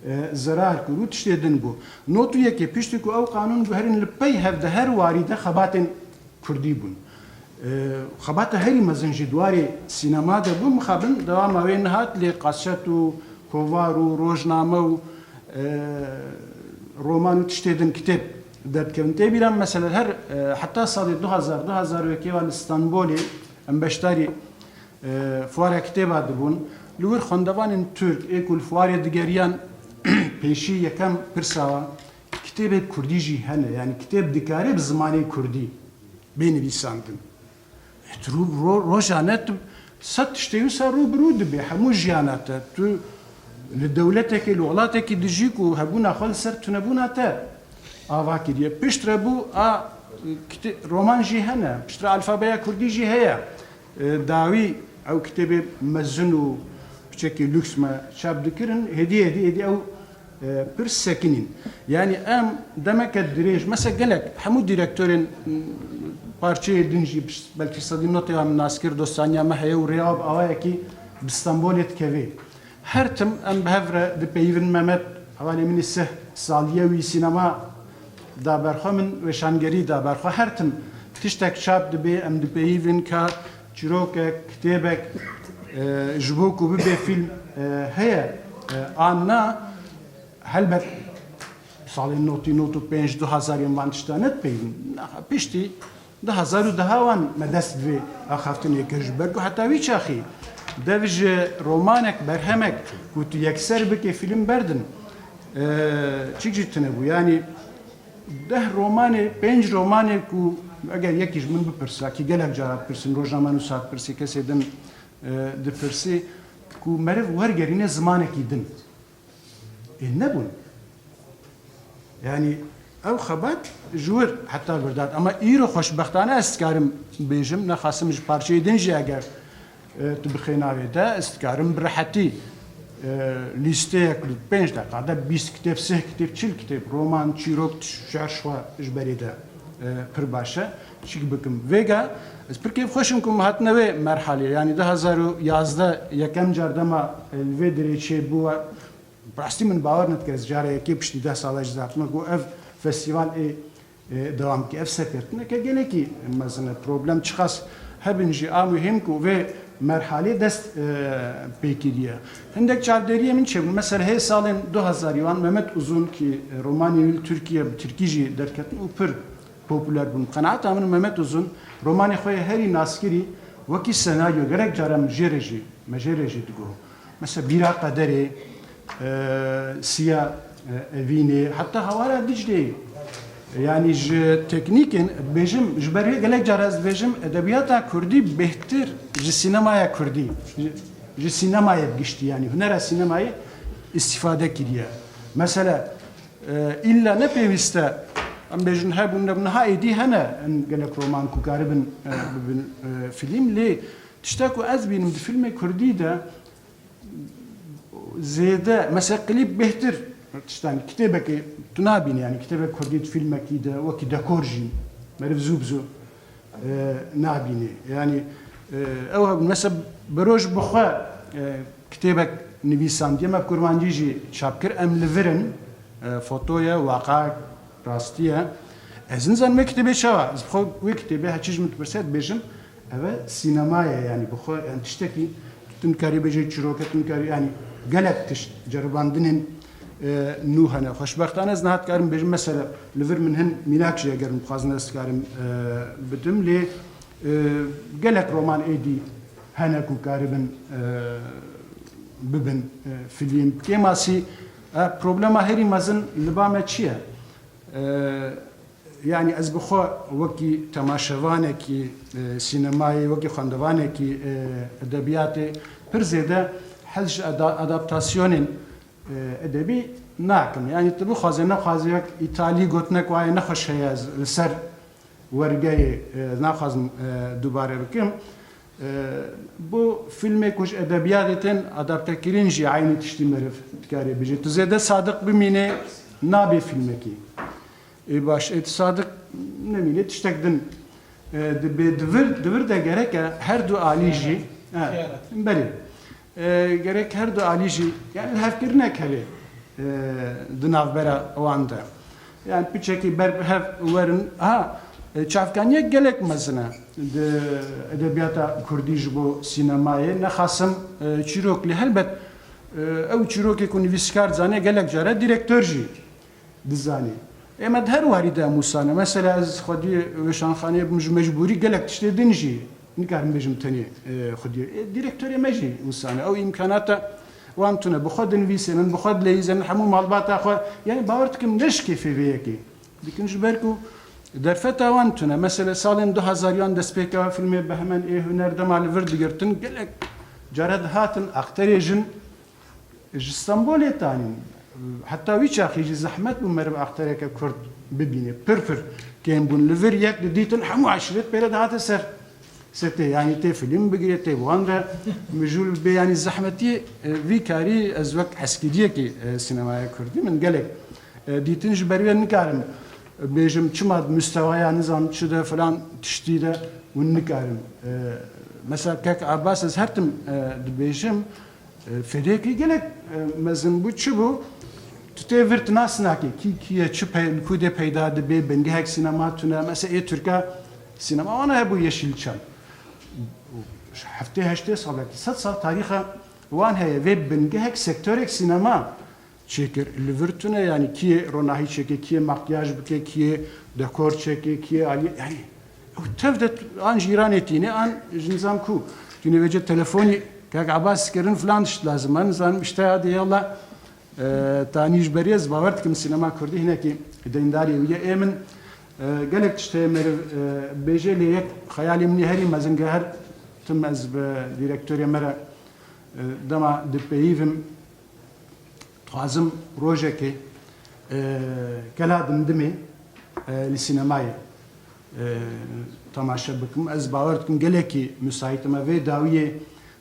e, zerar kir û tiştê din bû. Not û yekê, piştî ku ew qanûn guherîn, li pey hev de her warî de xebatên kurdî bûn. E, xebata herî mezin jî di warê sînema de bû, mixabin dewama wê nehat, lê kaset û kovar û rojname û, e, roman û tiştê din, kitêb derdikevin. Tê bîra min mesela her, e, heta salê du hazar, du hazar û yekê wan li Stenbolê em beşdarî, e, fuara kitêba dibûn. Li wir xwendevanên Tirk ê ku li fuarê digeriyan pêşî yekem pirsa wan, kitêbê bi kurdî jî hene, yanî kitêb dikare bi zimanê kurdî bê nivîsandin. E, tu rû-, ro-, rojane tu sed tiştê wisa rû bi rû dibê. Hemû jiyana te, tu li dewletekê, li welatekî dijî ku hebûna xwe li ser tunebûna te ava kiriye. Piştre bû, a, kite-, roman jî hene. Piştre alfabeya kurdî jî heye. E, dawî ew kitêbê mezin û piçekî lûks me çap dikirin. Hêdî, hêdî, hêdî ew e, pir sekinîn. Yanî em demeke dirêj, mesela gelek hemû dîrektorên, m, parçeyê din jî, belkî sedî notê wan nas kir, dostaniya me heye û rêya bi awayekî bi Stenbolê dikevê. Her tim em bi hev re dipeyivin. Mehmet hevalê min ê sih saliye wî sînema da ber xwe, min wêşangerî da ber xwe. Her tim tiştek çap dibê, em dipeyivin ka çîrokek, kitêbek, e, ji bo ku bibe fîlm, e, heye, e, an na. Helbet salên notî, not û pênc, du hazar yên van tişta nedipeyivin. Niha piştî du hazar û deh wan me dest bi vê axaftinê kir, ji ber ku heta wî çaxî dev ji romanek, berhemek ku tu yekser bikê fîlm berdin, e, çik jî tune bû. Yanî deh romanê, pênc romanê ku eger yekî ji min bipirsa, kî gelek cara dipirsin, rojnamenusa dipirsî, kesê din, e, dipirsî, ku meriv wergerîne zimanekî din. Ê, nebûn. Yanî ew xebat ji wir heta li vir dihat. Ama îro xweşbextane ez dikarim bêjim, nexasim ji parçeyê din jî eger, e, tu bixê navê te, ez dikarim bi rehetî E, lîsteyek li pênc deqa de bîst kitêb, sih kitêb, çil kitêb, roman, çîrok, şer xwe ji berê de, e, pir baş e. Çik bikim? Vêga ez pir kêfxweş im ku min hatine vê merhalê, yanî du hezar û yazdeh yekem car dema, e, li vê dirêçê bû. Rastî min bawer nedikir ez cara yekê piştî deh sala ji zextime ku ev festîval ê, e, dewam bike. Ev serkeftineke gelekî mezin e. Problem çiqas hebin jî a muhîm ku vê merhalê dest, e, pê kiriye. Hindek çavderiyê min çêbûn. Mesela hê salên du hezarî wan Mehmet Uzun kî, e, romanê wî li Tirkiye bi tirkî jî derketin û pir populer bûn. Bi qenaeta min Mehmet Uzun romanê xwe yê herî naskirî wekî senaryo gelek caran jê re jî, me jê re jî digot. Mesela Bîra Qederê, e, Siya, e, Evînê, heta Hawara Dicleyê. Yanî ji teknîkên, dibêjim, ji ber wê gelek cara ez dibêjim, edebiyata kurdî bêhtir ji sînemaya kurdî, ji, ji sînemayê bi giştî, yanî hunera sînemayê îstîfade kiriye. Mesela, e, îlla ne pêwîst e, em bêjin hebûn, nebûn, niha êdî hene, em gelek roman ku karibin, e, bibin, e, fîlm, lê tişta ku ez bînim di fîlmê kurdî de, zêde, mesela klîp bêhtir, tiştan, kitêbekê tu nabînî, yanî kitêbek kurdî di fîlmekî de wekî dekor jî meriv zû bi zû, e, nabînî. Yanî, e, ew hebûn, mesela Beroj bi xwe, e, kitêbek nivîsandiye, me bi kurmancî jî çap kir, Em li vir in, e, foto ye, waqa rastî ye. Ez nizanim wê kitêbê çawa, ez bi xwe wê kitêbê heçî ji min dipirse dibêjim, ev e sînema ye, yanî bi xwe, yanî tiştekî tu nikarî bêjî çîrok e, tu nikarî, yanî gelek tişt, ceribandinên, e, nû hene. Xweşbextane ez niha dikarim bêjim, mesela li vir min hin mînak jî eger min bixwazin ez dikarim, e, bidim, lê, e, gelek roman êdî hene ku karibin, e, bibin, e, fîlm. Kêmasî, e, problema herî mezin li ba me çi ye? E, Yanî ez bi xwe wekî temaşevanekî, e, sînemayê, wekî xwendevanekî, e, edebiyatê pir zêde hez ji ada-, adaptasyonên, e, edebî nakim. Yanî tu bixwazê nexwazê wek îtalî gotinek wayê nexweş heye, ez li ser wergeyê, e, naxwazim, e, dubare bikim. E, bo fîlmê ku ji edebiyatê tên adaptekirin jî eynî tiştî meriv dikarê bêje. Tu zêde sadiq bimînê nabê fîlmekî. Ê baş, ê tu sadiq nemîne tiştek din, e, dibê di vir, di vir de gerek e her du alî jî, e, Xiyanat. Belê. E, gerek her du alî jî, yani lihevkirinek hebe, e, di navbera wan de. Yani piçekî ber bi hev werin. Ha, e, çavkaniyek gelek mezin e di edebiyata kurdî ji bo sînemayê. Nexasim, e, çîrok lê helbet, e, ew çîrokê ku nivîskar dizane gelek care direktor jî dizanî. Ê me di her warî de em wisa ne. Mesela ez xwediyê weşanxaneyê bim, ji mecbûrî gelek tiştê din jî nikarim bêjim tenê, e, xwediyê. Ê, direktorê me jî wisa ne. Ew îmkanata wan tune. Bi xwe dinivîsînin, bi xwe dileyîzin, hemû malbata xwe. Yani bawer dikim ne ji kêfê vê yekê. Dikin ji ber ku derfeta wan tune. Mesela salên du hezariyan destpêka fîlmê Behmen ê Huner dema li vir digirtin, gelek care dihatin akterê jin Ji Stenbolê tanîn, heta wî çaxî jî zehmet bû meriv aktereke kurd bibîne. Pir pir kêm bûn. Li vir yek didîtin hemû eşîret pê re dihate ser setê. Yanî tê fîlm bigirê, tê bi wan re mijûl bê. Yanî zehmetiyê, e, vî karî ez wek eskîriyekî, e, sînemaya kurdî min gelek, e, dîtin. Ji ber wê nikarim bêjim çima di mustewaya nizam çi de filan tiştî de hûn nikarim. E, mesela Kek Abbas ez her tim, e, dibêjim, E, fedekî gelek, e, mezin bû. Çi bû? Tu tê vir tu nas nake. Kî, kî ye, çi pey-, li ku de peyda dibe, bingehek sînema tune. Mesela ê Tirka sînema wana hebû Yeşilçam. Heftê heştê salekî, sed sal tarîxa wan heye. Vê bingehek sektorek sînema çêkir. Li vir tune, yani kî yê ronahî çêke, kî yê makyaj bike, kî yê dekor çêke, kî yê alî, yani Ew tev de an jîranê tîne, an ji nizam ku. Tîne vêce telefonî, kek Abbas kirin filan tişt lazim e, nizanim işte hadi yallah, e, tanî ji berê ez bawer dikim sînema kurdî hinekî deyndarî wî ye. Ê min, e, gelek tişt heye meriv, e, bêje lê yek xeyalê min ê herî mezin ge her tim ez bi direktorê me re, e, dema dipeyivim, Dixwazim rojekê, e, kela Dimdimê, e, li sînemayê, e, temaşe bikim. Ez bawer dikim gelekî müsait im. Vê dawiyê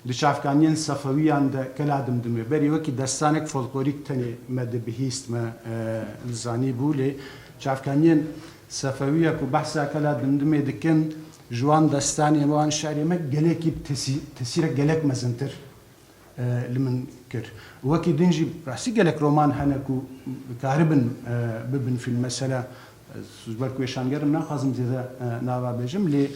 Di çavkaniyên Sefewiyan de Kela Dimdimê berî wekî destanek folklorîk tenê me dibihîst, me, e, dizanîbû, lê çavkaniyên Sefewiya ku behsa Kela Dimdimê dikin, ji wan destanê me, wan şerê me gelekî bi tesî-, tesîrek gelek mezintir, e, li min kir. Wekî din jî rastî gelek roman hene ku karibin, e, bibin fîlm. Mesela, ji ber ku êşanger im, naxwazim zêde, e, nava bêjim, lê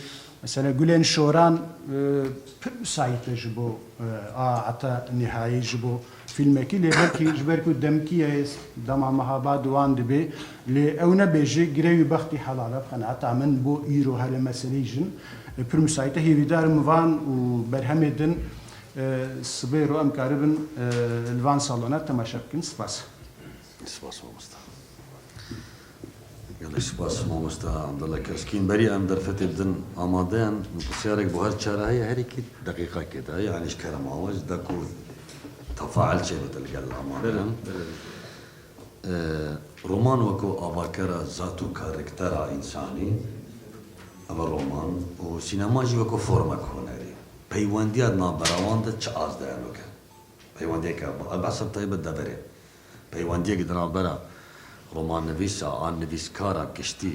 mesela Gulên Şoran, e, pir misayît e ji bo, e, a heta nihayî ji bo fîlmekî, lê belkî ji ber ku demkî ye, dema meha ba di wan dibê, lê ew nebêje, girê wî bextî helal e, bi qenaeta min bo îro here meseleyê jin, e, pir misayît e. Hêvîdar im van û berhemê din, e, sibê ro em karibin, e, li van salona temaşe bikin. Spas. Spas mamosta. Gelek spas mamosta Abdullah Keskîn. Berî em derfetê din amade in. Min pirsyarek bo her çar heye, her yekî deqîqekê de. Yanî ji kerema we, ji de ku tefail çêbite li gel amade in. Belê, belê. Ee, roman weko avakera zat û karaktera însanî, ev e roman, û sînema jî weko formek hunerî. Peywendiya di navbera wan de çi az de hene weke? Peywendiyeke, ev behsa bi taybet deverê. Peywendiyeke di navbera romannivîsa an nivîskara giştî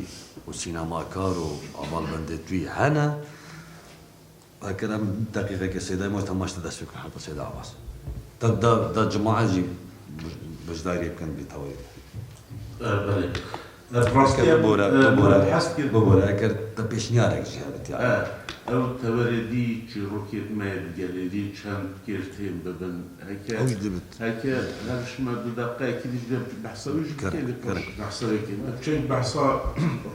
û sînemakar û hevalbendê tûyî hene. Eger em deqîqeke Seyda Emos temaşe dest pê bikin, heta Seyda Abbas. Da, da, da cemaet jî bij-, beşdariyê bikin vî tawayê. E, belê. E, rastî Eger em, bibore, e, bibore, me hez kir. Bibore, eger te pêşniyarek jî hebit, yani. E, ew teverê dî çîrokê me di gelêrî çend kêr têm bibin. Heke, Ew jî dibit. Heke her ji me du deqeyekî dî ji behsa wî jî Kerem, bikê, lê kerem. Behsa wê kê. Me çend behsa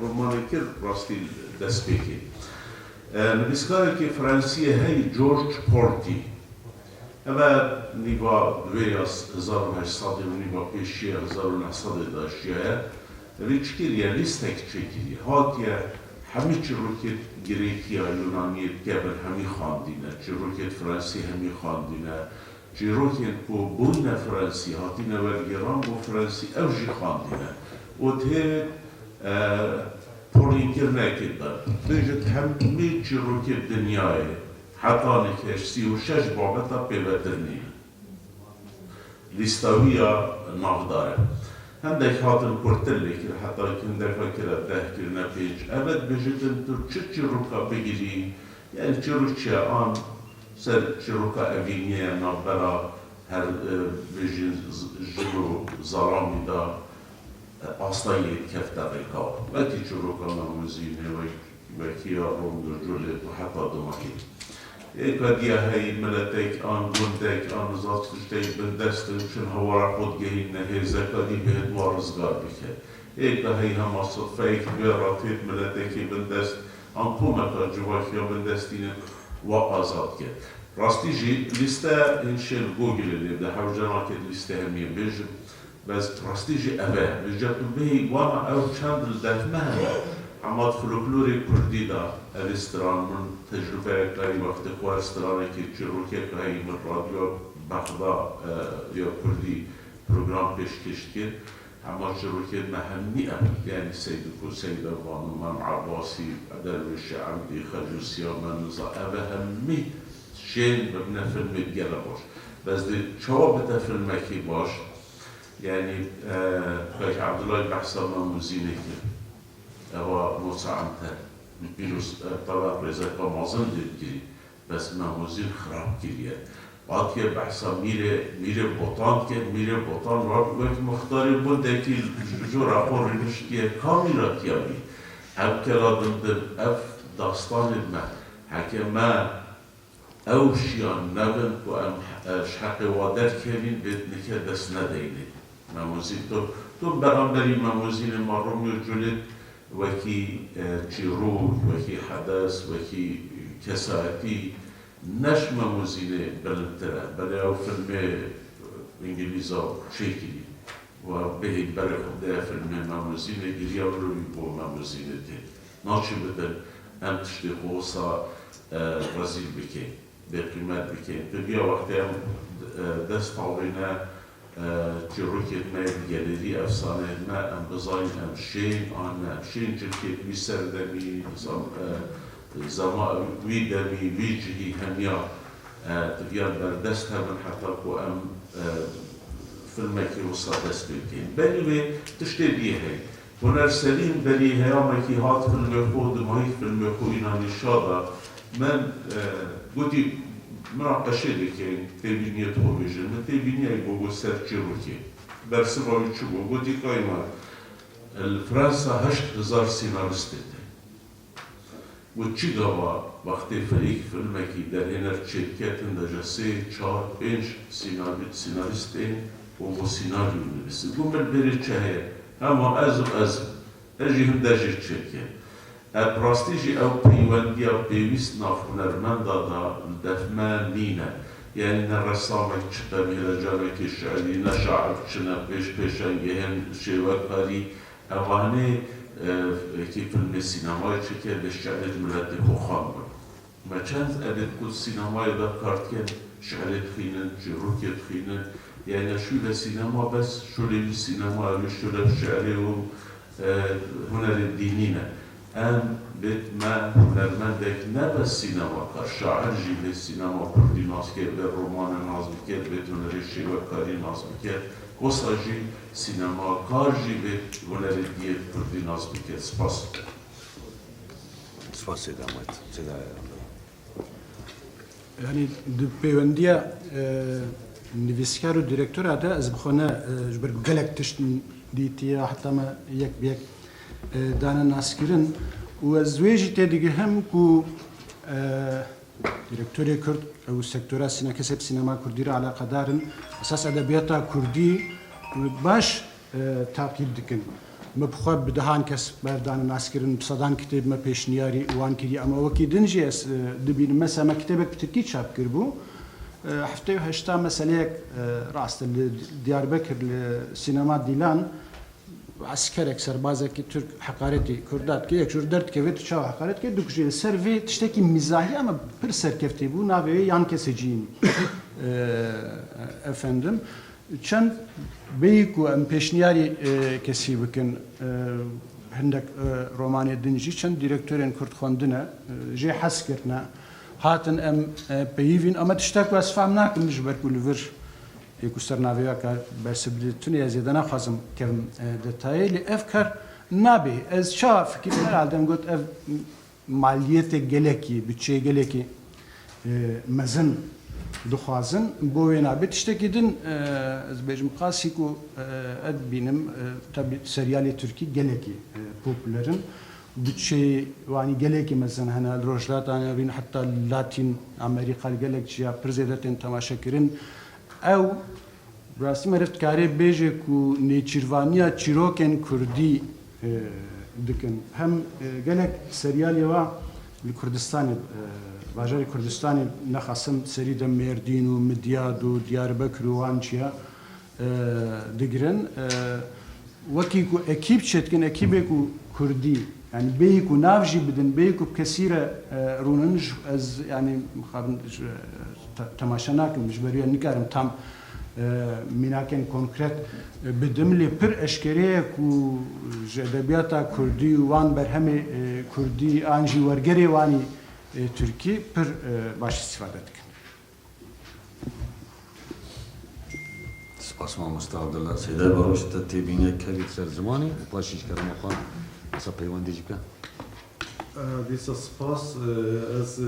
romanê kir, rastî dest pê kê. E, nivîskarekî Fransî ye hey George Porty. Ev e nîva duwê ya hezar û heşt sedê û nîva pêşiya hezar û neh sedê de jiyaye. Evî çi kiriye? Lîstek çêkiriye. Hatiye hemî çîrokêt Grêkiya, Yunaniyê dike bin hemî xwendîne. Çîrokêt Fransî hemî xwendîne. Çîrokên ku bûyne Fransî, hatine wergêran bo Fransî, ew jî xwendîne. Û tê, e, polînkirinekê de. Bêjit hemî çîrokê dinyayê. Heta nike ji sî û şeş babeta pêvetir nîne. Lîsta wî ya navdar e. Hindek hatin kurtir lê kir, heta hindeka kire deh, kirine pênc. Ev e dibêjitin tu çi çîroka bigirî, yani çîrok çi ye, an ser çîroka evîniyê ye, navbera her, e, bêjin z-, jin û zalamî de, e, asta yê kefte rêka. Wekî çîroka Memûzînê, wek-, wekî ya Romeo Juliet û heta dimahî. Êka diya hey miletek an gundek an nizam tiştek bindest in, çin hawara xwe digehîne hêzeka dî bihêt wa rizgar bike. Êka hey hema sudfeyek bi ratêt miletekê bindest an komeka civakî ya bindestîne wa azad ke. Rastî jî lîste hin şên Google lê de hewce nake lîste hemiyê bêjim. Bes rastî jî ev e. Vêca tu bihî wana ew çend li def me hene. Ema di folklorê kurdî de ev ê stran min tecrubeyek karî wextê xwe stranekê çîrokek heyî min radyoya Bexda, e, ya kurdî program pêşkêş dikir. Ema çîrokên me hemî ev, yani Seydiko Seyda Xanim, Mem Ebasî, Derwêşê Emdî, Xecûsiya Meniza, ev e hemî şên bibine filmê gele baş. Bes di çawa bite filmekî baş? Yani, e, Kak Abdullah behsa Memûzînê kir. Ewa Musa Anter. Pîroz, e, tava rêzeka mezin lê dikirî. Bes Memûzîn xirab kiriye. Hatiye behsa Mîrê, Mîrê Botan dike, Mîrê Botan wa wek muxtarê gundekî jora xwe rêniştiye. Ka mîra tiya bî? Ev Kela Dimdim, ev dastanê me. Heke me ew şiyan nebin ku em, e, ji heqê wa derkevîn, bê nike dest nedeynê. Memûzîn, tu, tu beramberî Memûzînê ma Romeo Juliet wekî, e, çîrok, wekî hedes, wekî kesayetî ne ji Memûzînê bilindtir e. Belê ew filmê, e, Îngilîza çêkirî. Wa bihê berê xwe de filmê Memûzînê giriya mirovî bo Memûzînê tê. Naçin bitin em tiştê xwe wisa, e, rezîl bikên, bêqîmet bikên. Ti viya wextê em, e, dest tavêne, e, çîrokên me di gelêrî efsaneyên me, em bizanîn em şên an ne. Em şên cilkê wî serdemî, zam-, e, zema-, wî demî, wî cihî hemiya e, yan berdest hebin heta ku em, e, filmekî wisa dest pê bikin. Berî vê tiştê diyê heye. Huner Selîm berî heyamekî hat filmê xwe, di mahî filmê xwe Înanîşa de min, e, gotî, minaqeşê dikin, têbîniyê xwe bêjin. Min têbîniyayî bû, got ser çîrokê. Bersiva wî çi bû? Gotî, kayma, li Fransa heşt hezar sînaristê tê. Û çi gava wextê fil-, êk filmekî derhêner çêdike, tinde ji sê, çar, pênc sînarî-, sînarîst ên û bo sînaryo nivîsî. Got, min berê çi heye? Hema ez û ez im. Ez jî hinde jê çêdikim. E, bi rastî jî ew peywendiya pêwîst nav hunermenda de li def me nîne. Yanî ne resamek çi demê helecanekê şiirî, ne şair çi ne pêş pêşengehên şêwekarî. Evanê, e, kî filmê sînemayê çêkir, dê şiirê ji miletê xwe xwendin. Me çend edeb ku sînemayê de kar dikin, şiirê dixwînin, çîrokê dixwînin. Yani şûle sînema bes şûlê wî sînema, ew şûle şiirê û, e, hunerê dînî ne. Em bêt me hunermendek ne bes sînemakar, şair jî bê sînema kurdî nas bike, bê romane nas bike, bê hunerê şêwekarî nas bike. Wisa jî sînemakar jî bê hunerê diyê kurdî nas bike. Spas. Spas Seyda Ahmet. Seyda Ahmet. Yanî di pêwendiya, e, nivîskar û direktora de ez bi xwe ne, e, ji ber ku gelek tişt dîtiye, heta me yek bi yek, e, dane naskirin û ez wê jî têdigihim ku, e, direktorê Kurd ew sektora sîne-, kesê bi sînema kurdî re eleqedar in, esas edebiyata kurdî baş e, taqîb dikin. Me bi xwe bi dehan kes berdane naskirin, bi sedan kitêb me pêşniyarî wan kiriye. Ama wekî din jî ez, e, dibînim. Mesela me kitêbek bi tirkî çap kiribû. E, heftê û heşta meseleyek, e, rast e, li Diyarbekir, li sînema Dîlan, eskerek, serbazekî Tirk heqaretî Kurda dike, yek jûr derdikeve tu çawa heqaret dike, dikuje. Li ser vê tiştekî mîzahî ama pir serkeftî bû, navê wê Yan Kesecîn, e, efendim. Çend bêyî ku em pêşniyarî, e, kesî bikin, e, hindek, e, romanê din jî çend dîrektorên Kurd xwendine, e, jê hez kirine, hatin em, e, peyivîn. Ama tiştek ku ez fam nakim ji ber ku li vir ê ku ser navê wê kar bersiv bidî tune, ez zêde naxwazim kevim, e, detayê, lê ev kar nabê. Ez çawa fikirîm, herhalde em got ev maliyetê gelekî, bütçeyê gelekî, e, mezin dixwazin. Bo wê nabê tiştekî din, e, ez bêjim qasî ku, e, ez dibînim, e, tabî seryalê tirkî gelekî, e, popüler in. Bütçeyê wanî gelekî mezin hene, li Rojhilata Navîn heta Latîn Amerîka li gelek ciya pir zêde tên temaşekirin. Ew Bi rastî meriv dikarê bêje ku nêçîrvaniya çîrokên kurdî, e, dikin. Hem, e, gelek seriyalê wa li Kurdistanê, e, bajarê Kurdistanê nexasim serî de Mêrdîn û Midyad û Diyarbekir û wan çiya, e, digirin. E, wekî ku ekîb çêdikin, ekîbê ku kurdî, yani bêyî ku nav jî bidin, bêyî ku bi kesî re, e, rûnin, ji, ez, yani, mixabin, ji, te-, temaşe nakim, ji ber wê nikarim tam, e, mînakên konkret, e, bidim, lê pir eşkere ye ku ji edebiyata kurdî û wan berhemê, e, kurdî an jî wergerê wanî, e, tirkî pir, e, baş îstîfade dikin. Spas mamoste Abdullah. Seyda Baroş te têbîne kevî ser zimanê û paşî ji kerema xwe esa peywendê jî bike. E, dîsa spas. E, ez, e,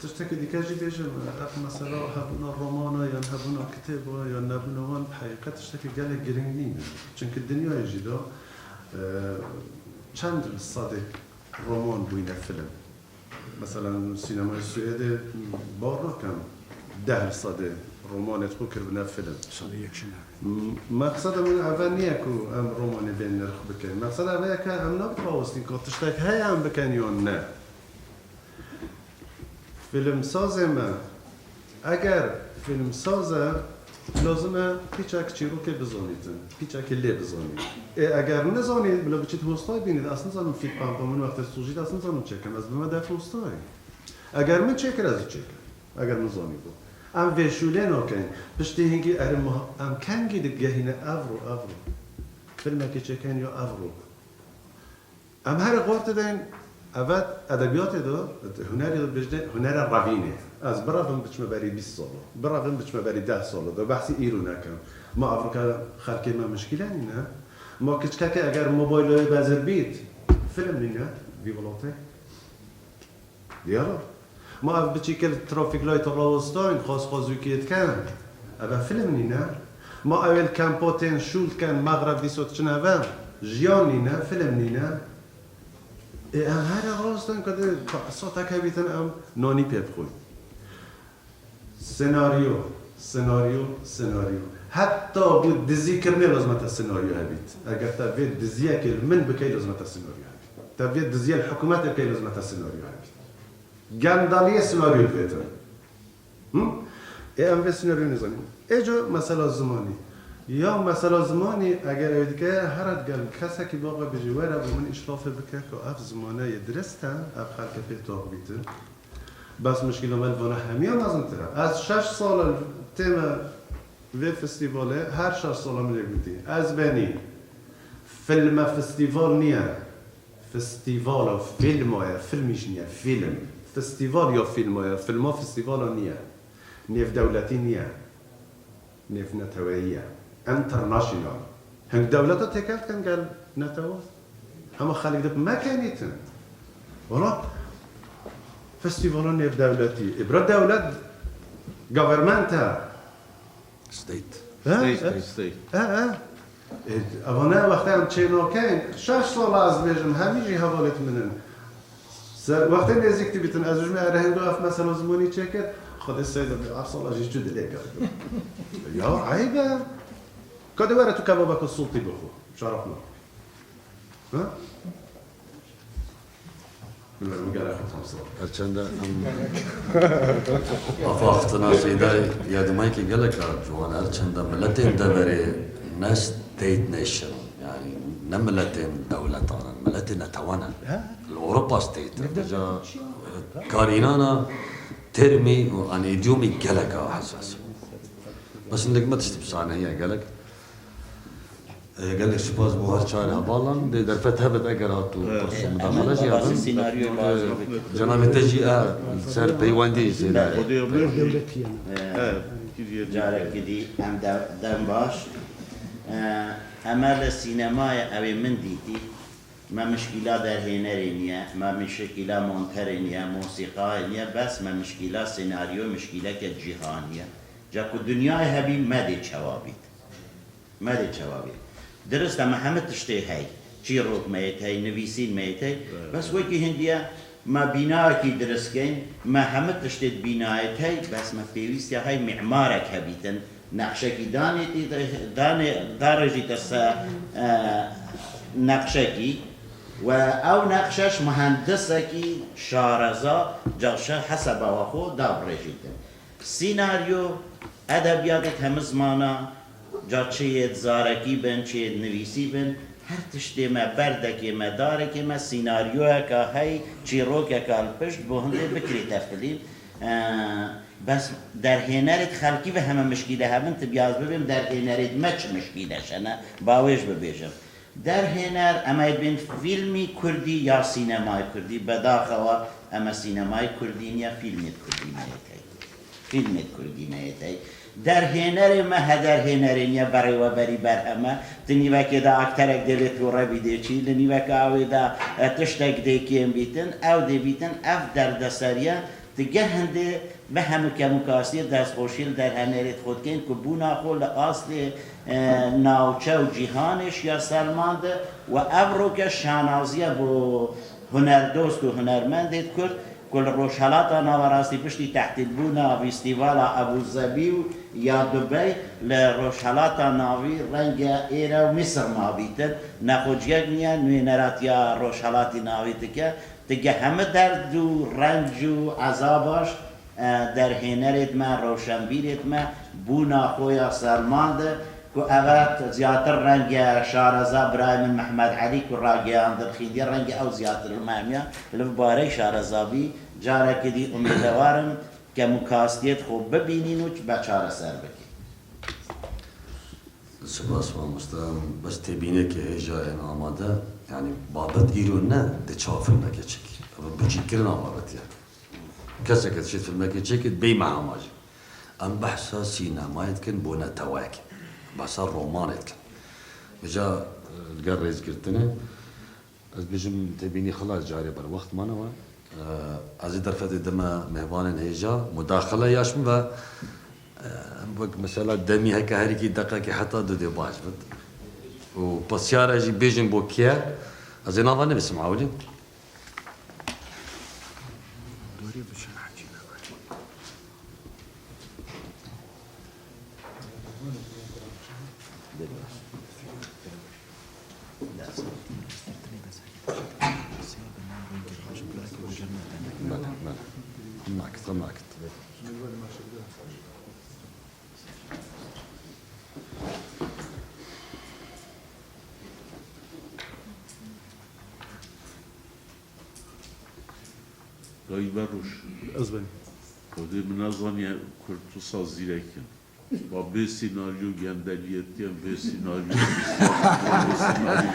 tiştekî dike jî bêjim. Ev mesela hebûna romana yan hebûna kitêba yan nebûna wan bi heqîqet tiştekî gelek girîng nîne. Çimkî dinyayê jî de, e, çend li sedê roman bûyne film. Mesela sînemaya Swêdê, bawer nakim deh li sedê romanê xwe kiribine film. Sedê yek jî ne. M-, meqseda min eve niye ku em romanê bê nirx bikin. Meqseda eve ye ke em nabit rawestîn ka tiştek heye em bikin yan ne. Filmsazê me, eger filmsaz e, lazim e pîçek çîrokê bizanîtin, pîçekî lê bizanî. Ê, eger nizanî, bila biçît hostay bînît, ez nizanim fîlmpa min wextê sojît, ez nizanim çêkim, ez bime def hostayê. Eger min çêkir, ez jî çêkim. Eger min zanîbû. Em vê şûlê nakin. Piştî hingî erê ma-, em kengî digehîne evro, evro. Filmekê çêkin ya evro. Em her xort deyn, Evet, edebiyatê de, hunerê de bêjne, hunera revînê. Ez birevim biçime berî bîst salo, birevim biçime berî deh salo, de behsî îro nekim. Ma evrika xelkê me mişkîle nîne. Ma kiçkekê eger mobayloyê bezir bît, film nîne, vî welatê. Diyar e. Ma ev biçî kir trafik light rawestan, xwaz xwe zûkê dikin. Ev e film nîne. Ma ew ê li kempa tên şûl dikin, mexreb dîso diçin eve. Jiyan nîne, film nîne. Ê, em here rast in ku di saetek hebîtin em nanî pê bixwin. Senaryo, senaryo, senaryo. Heta bo dizîkirinê lazim e te senaryo hebît. Eger te vê diziyekê li min bikey, lazim e te senaryo hebît. Te vê diziyê li hikûmetê bikey, lazim e te senaryo hebît. Gendaliyê senaryo dibêtin. Hı? Ê em vê senaryo nizanîn. Ê co mesela zimanî. Ya mesela zimanî eger ew dike, here digel kesekî baxa bijî were bo min îşrafê bike ku ev zimane yê dirist e, ev xelke pê tax bîtin. Bes mişkîla me li vana hemiya mezintir e. Ez şeş sal e tême vê festîvalê, her şeş sala min ê gotî. Ez benî. Filme festîval niye. Festîvala filma ye, filmî jî niye, fîlm. Festîval ya filma ye, filma festîvala niye. Nêvdewletî niye. Nêvneteweyî ye. International. Hing dewleta têkel dikin gel netewa. Hema xelk dib mekenîtin. Wala festîvala nêvdewletî. Îbra dewlet government e. State. He? State, state, state. He, he. E, evane wextê em çênakeyn, şeş sala ez dibêjim, hemî jî hevalêt min in. Se-, wextê nêzîk dibitin, ez ji me erehendo ev mesela zimanî çêkir, Xwedê seyda bi ev sala jî çû dilê kir. Ya, eyb e. Ka de were tu kebabeke sultî bixwe, şeref me. Ha? Bilmiyorum, gelek tam sağ ol. Her çende em afaxtina Seydayê ya dimayekî gelek a ciwan, her çende miletên deverê ne state nation, yani ne miletên dewletan in, miletê netewan in. He. Li Ewropa state, deca karînana termî û an îdîyomî gelek a hesas. Bes hindik me tiştî bi sanehiye gelek. E, gelek spas bo her çar hevalan. Dê derfet hebit eger hatu pirs û mudaxale jî hebin. Senaryoyê baş bikin. Cenabê te jî e ser peywendî zêde. Xwedê bê. Dewletî ye. E, carekî dî em de-, dem baş. E, em e li sînemayê ew ê min dîtî. Me mişkîla derhênerê niye, me mişkîla monterê niye, mosîqayê niye, bes me mişkîla senaryo, mişkîleke cîhanî ye. Ca ku dinyayê hebî me dê çawa bît. Me dê çawa bî. Dirist e, me hemî tiştê hey. Çîrok me yê hey, nivîsîn me yê hey. Evet. Bes wekî hindiye me bînayekî dirist keyn, me hemî tiştê di bînayê hey, bes me pêwîstiya hey mîmarek hebîtin. Nexşekî danê tî, danê, darêjîte se, e, nexşekî. We ew nexşeş muhendisekî şareza, caşe heseba we xwe da birêjîtin. Sînaryo, edebiyatê hemizmana, ca çi yê zarekî bin, çi yê nivîsî bin, her tiştê me, berdekê me, darekê me, sînaryoyeka hey, çîrokeka li pişt, bo hindê bikirîte filîm. Eee, bes derhênerê xelkî ve heme mişkîle hebin, ti biyaz bibêm derhênerê me çi mişkîle şene, ba wê ji bibêjim. Derhêner, em ê bên fîlmî kurdî ya sînemayê kurdî? Bedaxewa, em e sînemayê kurdî niye, fîlmê kurdî me yê tey. Fîlmê kurdî me yê tey. Derhênerê me he derhênerê niye, berêweberî berheme. Di nîvekê de akterek dê lê tûre bî dê çî, li nîveka awê de, e, tiştek dê kêm bîtin, ew dê bîtin, ev derdeseriye. Di geh hindê bi hemû kemûkastiyê destxweşî li derhênerê xwe dikeyn ku bûna xwe li aslê, e, navçe û cîhanê şiya selmand û ev roke şanaziye bo hunerdost û hunermendê kurd ku li Rojhelata Naverastî piştî tehdîdbûna festîvala Ebû Zebî û ya Dubey li Rojhelata Navî renge êre û Misir mabîtin, nexweciyek niye, nûneratiya Rojhelatî Navî dike. Dige heme derd û renc û ezabaş, e, derhênerêd me, rewşenbîrêd me, bûna xwe ya selmand e, ku eve ziyatir renge şareza birayê min Mehmed Elî ku rageyandin xîndiye, renge ew ziyatir li me hemiya li barey şareza bî. Careke dî umêdewar im kemûkastiyêd xwe bibînîn û be çareser bikîn. Spas mamoste. Bes têbînekê hêja yên amade, yani babet îro ne di çawa filmeke çekî. Bi bicîkirina me avêtiye. Keseke dişêt filmekê çêkit, bêyî me hema jî. Em behsa sînemayê dikin bo neteweyekê. Behsa romanê dikin. Vêca, e, li gel rêzgirtinê, ez bêjim têbînî xilas carê ber wext mane we. E, ez ê derfetê dime mêvanên hêja, mudaxile ya ji min ve, e, wek mesela demî heke herîkî deqekê heta du dê baş bit. Û pisyare jî bêjin bo kê ye, ez ê nava nivîsim ewilî. Bele, bele. Hema kit, hema kit. Dayî Berroj. Ez benim. Xwedê min nezaniye Kurd wisa zîrek in. Ba bê senaryo gendeliyetiye, bê senaryo bê senaryo.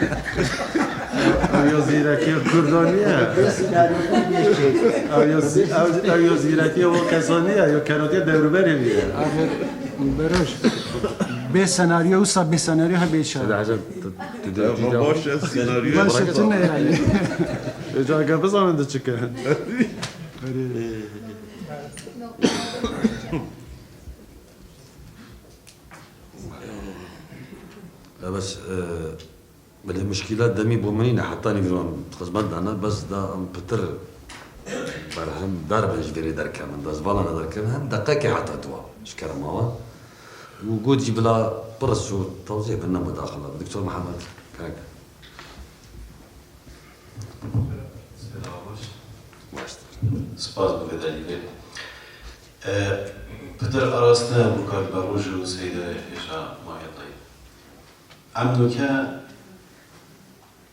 Ew ya zîrekiya Kurda niye? Bê senaryo bê şey. Ew ya zî-, ew, ew ya zîrekiya wan kesa niye, ya kerotiya dewruberê niye? Abi, Beroj. Bê senaryo wisa bê senaryo ha bê çawa. Seyda Hecem, tu, tu, tu, Ya, tu, ma tu, baş e, senaryo. Baş e, tu ne yani? E, ca gel bizanin de çike. Öyle. E, bes, e, belê muşkîla demî bo min nîne, heta nîvî wan xizmet dane, bes da em pitir berhem dar bin ji vêrê derkevin, da ez vala ne derkevin, hem deqekê heta dua, ji kerema we. Û got jî bila pirs û tewzîh bin ne mudaxile. Doktor Mihemed, kerem ke. Spas bo vê delîlê. E, pitir araste bû kar Berroj û Seyde Hêja Mayedayî. Em nûke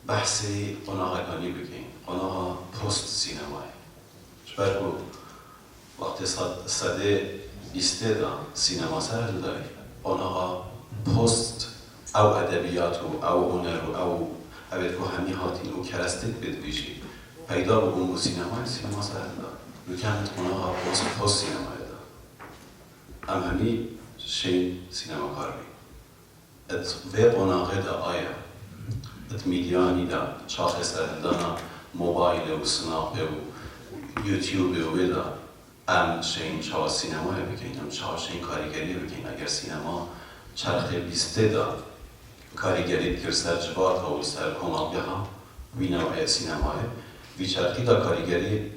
behsê qonaxekanî bikin, qonaxa post sînemayê. Ji ber ku wextê sed-, sedê bîstê de sînema ser hildayî, qonaxa post ew edebiyat û ew huner û ew, ew ê ku hemî hatîn û kerestê dibê dibêjî, peyda bûbûn bo sînemayê, sînema ser hilda. Nûke em di qonaxa post, post sînemayê de. Em hemî şên sînemakar bîn. Di vê qonaxê de aye, di mîdyanî de, çaxê serhildana mobaylê û sinapê û YouTubeê û wê de, em şên çawa sînemayê bikin, em çawa şên karîgeriyê bikin. Eger sînema çerxê bîstê de karîgerî dikir ser civata û ser komelgeha wî neweyê sînemayê, vî çerxî de karîgerî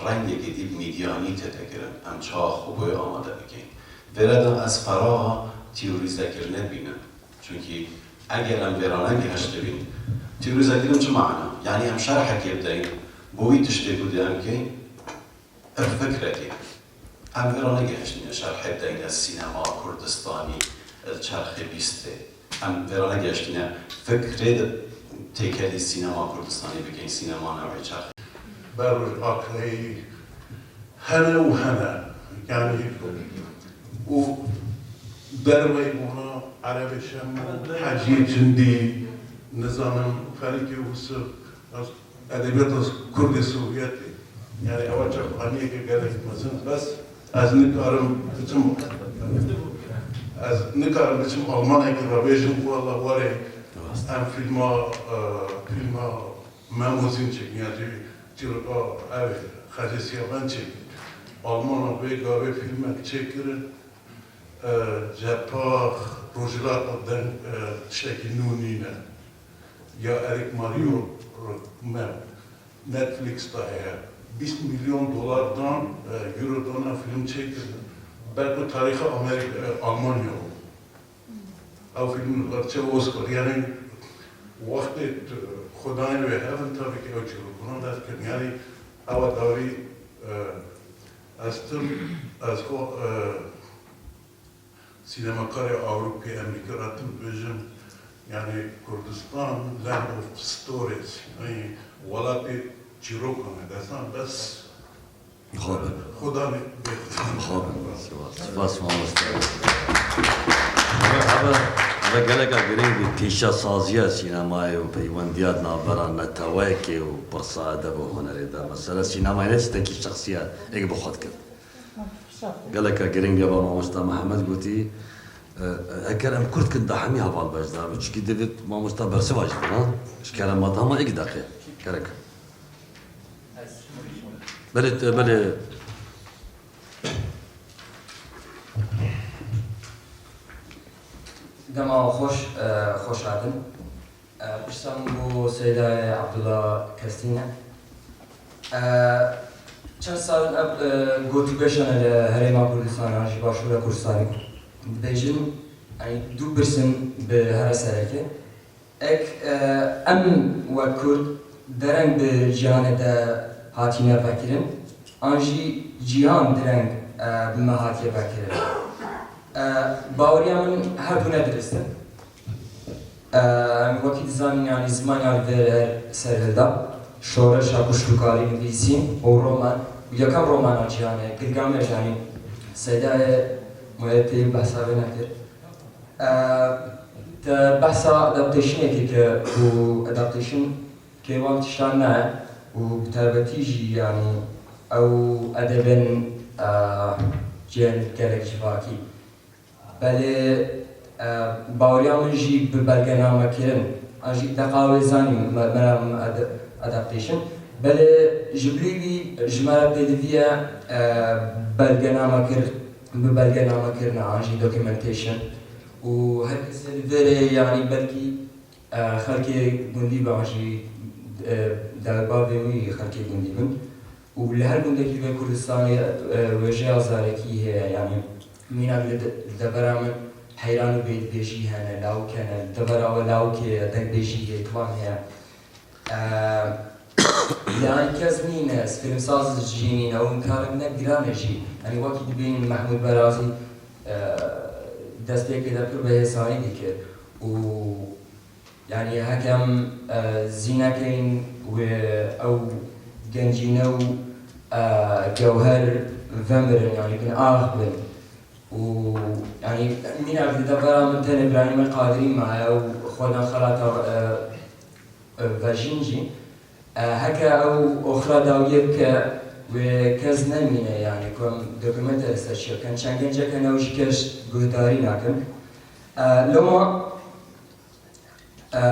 rengekî dî bi mîdyanî tête kirin. Em çawa xwe boyê amade bikin? Vêre de ez feraha teorîzekirinê dibînim. Çunkî eger em vêra negihiştibîn, teorîzekirin çi mana? Yanî em şerhekê bideyîn bo wî tiştê ku dê em bikeyn, ev fikrekê. Em vêra negihiştine şerhê bideyne sînema Kurdistanî li çerxê bîstê. Em vêra negihiştine fikrê di têkelî sînema Kurdistanî bikeyn, sînema newê çerxê. Berroj Akreyî hene û hene. Yanî û derveyî bûna Erebê Şem û Heciyê Cindî, nizanim Ferîkê Wisif, edebiyata Kurdê Sovyetê. Yanî ewa çavkaniyeke gelek mezin, bes ez nikarim biçim, ez nikarim biçim Almanekî re bêjim, wela were em fîlma, e, fîlma Mem û Zîn çêkin, ya jî çîroka ev ê, Xecê Siyabend çêkin. Almana vê gavê fîlmek çêkirin, e, cepha rojhilata deng, e, tiştekî nû nîne. Ya Eric Mario Mem Netflix de heye. Bîst milyon dolar dan, e, euro dan ev fîlm çêkirin. Belku tarîxa Amerîka, e, Almanya bû. Ew fîlm li ber çe Oscar, yanî wextê tu xudanê wê hebin, tabii ki ew çîrokbûna dest kirin. Yanî ewa dawî, e, ez tim, ez xwe, e, sînemakarê Ewropî, Emerîkî re tim bêjim, yanî Kurdistan, land of stories, yanî welatê çîrokan e, desan bes Mixabin. Xudanê bêxwe. Mixabin. Spas, spas, mamoste. Hebe, hebe, Ve geleka girîng bû pîşesaziya sînemayê û peywendiya di navbera netewekê û pirsa edeb û hunerê de. Mesela sînemayê ne tiştekî şexsî ye, êk bi xwe dikir. Geleka girîng e, va mamosta Mihemed gotî, e, eger em kurd kin da hemî heval beş da, çikî divêt mamosta bersiva jî da, ha? Ji kerema da hema êk deqe. Gerek. Belê, belê. Dema xweş, e, xweş hatin. E, pirsa min bo Seydayê Abdullah Kestîn e. E, çend sal in ev, e, gotûbêj hene li Herêma Kurdistanê an jî Başûra Kurdistanê. Dibêjin, yanî du pirs in bi here sereke. Ek, e, em wek Kurd dereng bi cîhanê de hatîne vekirin, an jî cîhan dereng, e, bi me hatiye vekirin. E, baweriya min her du ne dirist in. E, em wekî dizanîn, yanî ziman ya li vê her serhilda, şoreşa kuşt û kalî nivîsîn û roman, û yekem romana cîhanê, Gilgameş, yanî Seydayê Muhîddîn behsa vê nekir. E, te behsa adaptationê kir ku adaptation kêvan tiştan ne û bi taybetî jî, yanî ew edebên, e, cihên gelek civakî. Belê, e, baweriya min jî bi belgenamekirin, an jî deqa wê zanî me-, mera min ad-, adaptation. Belê ji bilî wî ji me re pêdivî ye, e, belgenamekir-, bi belgenamekirina an jî documentation. Û her kesê li vê rê, yanî belkî, e, xelkê gundî be an jî, e, derbavê wî xelkê gundî bin. Û li her gundekî vê Kurdistanê, e, wêjeya zarekî heye, yanî mînak li de-, li devera min heyran û bêdibêjî hene, lawik hene, li devera we lawikê ye, dengbêjî heye, kivan heye. E, yanî kes nîne, filmsaz jî nîne, ew karek ne giran e jî. Yanî wekî dibînin Mehmûd Berazî, e, destpêkê de pir bi hêsanî dikir. Û yanî heke em, e, zînekên wê ew gencîne û, e, gewher vemirin, yanî bin ax bin. Û yanî mînak di devera min tenê Îbrahîmê Qadirî maye û xwedan xelata, e, e, vejîn jî. E, heke ew oxira dawiyê bike, wê kes nemîne, yanî ku em dokumenter li ser çi bikin. Çend gencek hene ew jî kes guhdarî nakin. E, loma, e,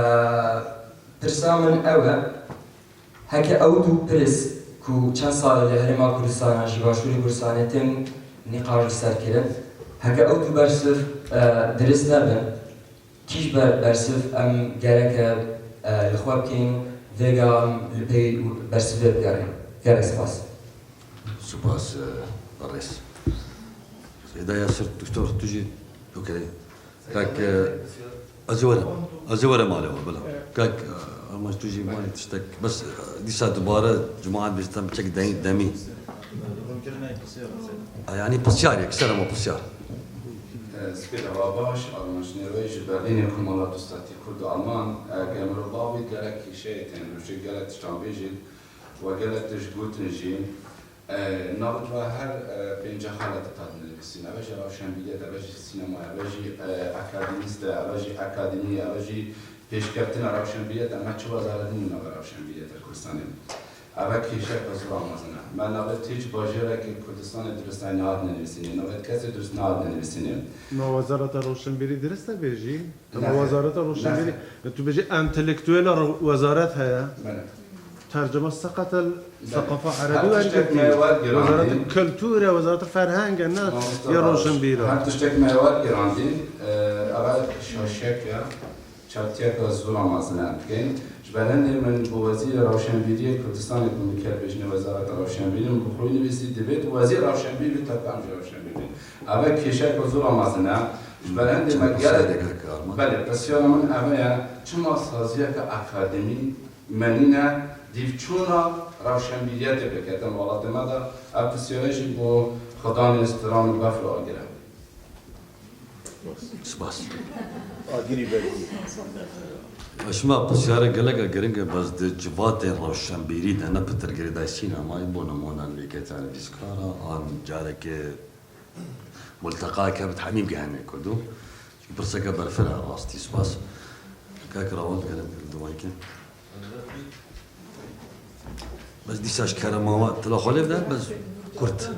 pirsa min ew e, heke ew du pirs ku çend sal e li Herêma Kurdistanê an jî Başûrê Kurdistanê tên nîqaş li ser kirin, heke ew du bersiv, e, dirist nebin, Kî ji ber bersiv em gereke, e, li xwe bikên, vêga em li pey bersivê bigerin. Gelek spas. Spas, e, berêz. Seyda Yasir, doktor, tu jî, okey. Kak, e, ez ê were, ez ê were malê we, bila. Kak, e, Armanc, tu jî mane tiştek, bes, e, dîsa dubare cemaat bêjin, biçek de-, demî. E, yanî pisyar, yek ser ama pisyar. Spêr ava baş, Armanc Nêwey ji Berlînê, Komala Dostatî Kurd û Alman. Eger mirov bavî gelek kêşeyê tên, rojê gelek tiştan bêjî we gelek tişt gotin jî. E, navê we her, e, pênce xalet hat nivîsîn. Ev jî rewşenbîriyet, ev jî sînema, ev jî, e, akademîst e, ev jî akademî, ev jî pêşkeftina rewşenbîriyet. Em çi wezaret nîne navê rewşenbîriyet Kurdistanê. Eve kêşeke zora mezin e. Me navê hiç bajêrekê Kurdistanê diristî nehatine nivîsînê. Navê kesê dirist nehatine nivîsînê. Ma Wezareta Roşenbîrî dirist e bêjî? Dema Ne. Wezareta Roşenbîrî, Ne. tu bêjî entelektuela ro-, wezaret heye. Belê. Tercüme seqet el Belê. seqafa Her erebî tiştek wergirtî. me wergirandî. Wezareta Kultur e, Wezareta Ferheng e, ne Mamosta ya Baş. Roşenbîr e. Her tiştek me wergirandî, e, eve şaşek ya. Çavtiyeke zora mezin em dikeyn. Ji ber hindê min bi Wezîrê Rewşenbîriyê Kurdistanê ku min ker bêjinê Wezareta Rewşenbîrî, min bi xwe nivîsî, divêt Wezîr Rewşenbîr bî, tabi em jî rewşenbîr bin. Eve kêşeke zora mezin e. Ji ber hindê me Çend gelek pirsiyarek heye kaka Arman? Belê, pirsiyara min eve ye, çima saziyeke akademî me nîne, dîv çûna rewşenbîriyetê bike di welatê me de? Ev pirsiyarê jî bo Xudanê stran û befr agir e. Spas. Agirî berî. Şima pisyarek gelek girîng e, bes di civatên rewşenbîrî de ne pitir girêdayî sînemayê, bo nimûne nivîskara, an carekê multeqayeke bi hemî gihene Kurdo. Pirseke berfireh e rastî. Spas. Kak Rawand gelek li dawayê ke. Bes dîsa ji kerema we tila xwe lê bide, bes kurt.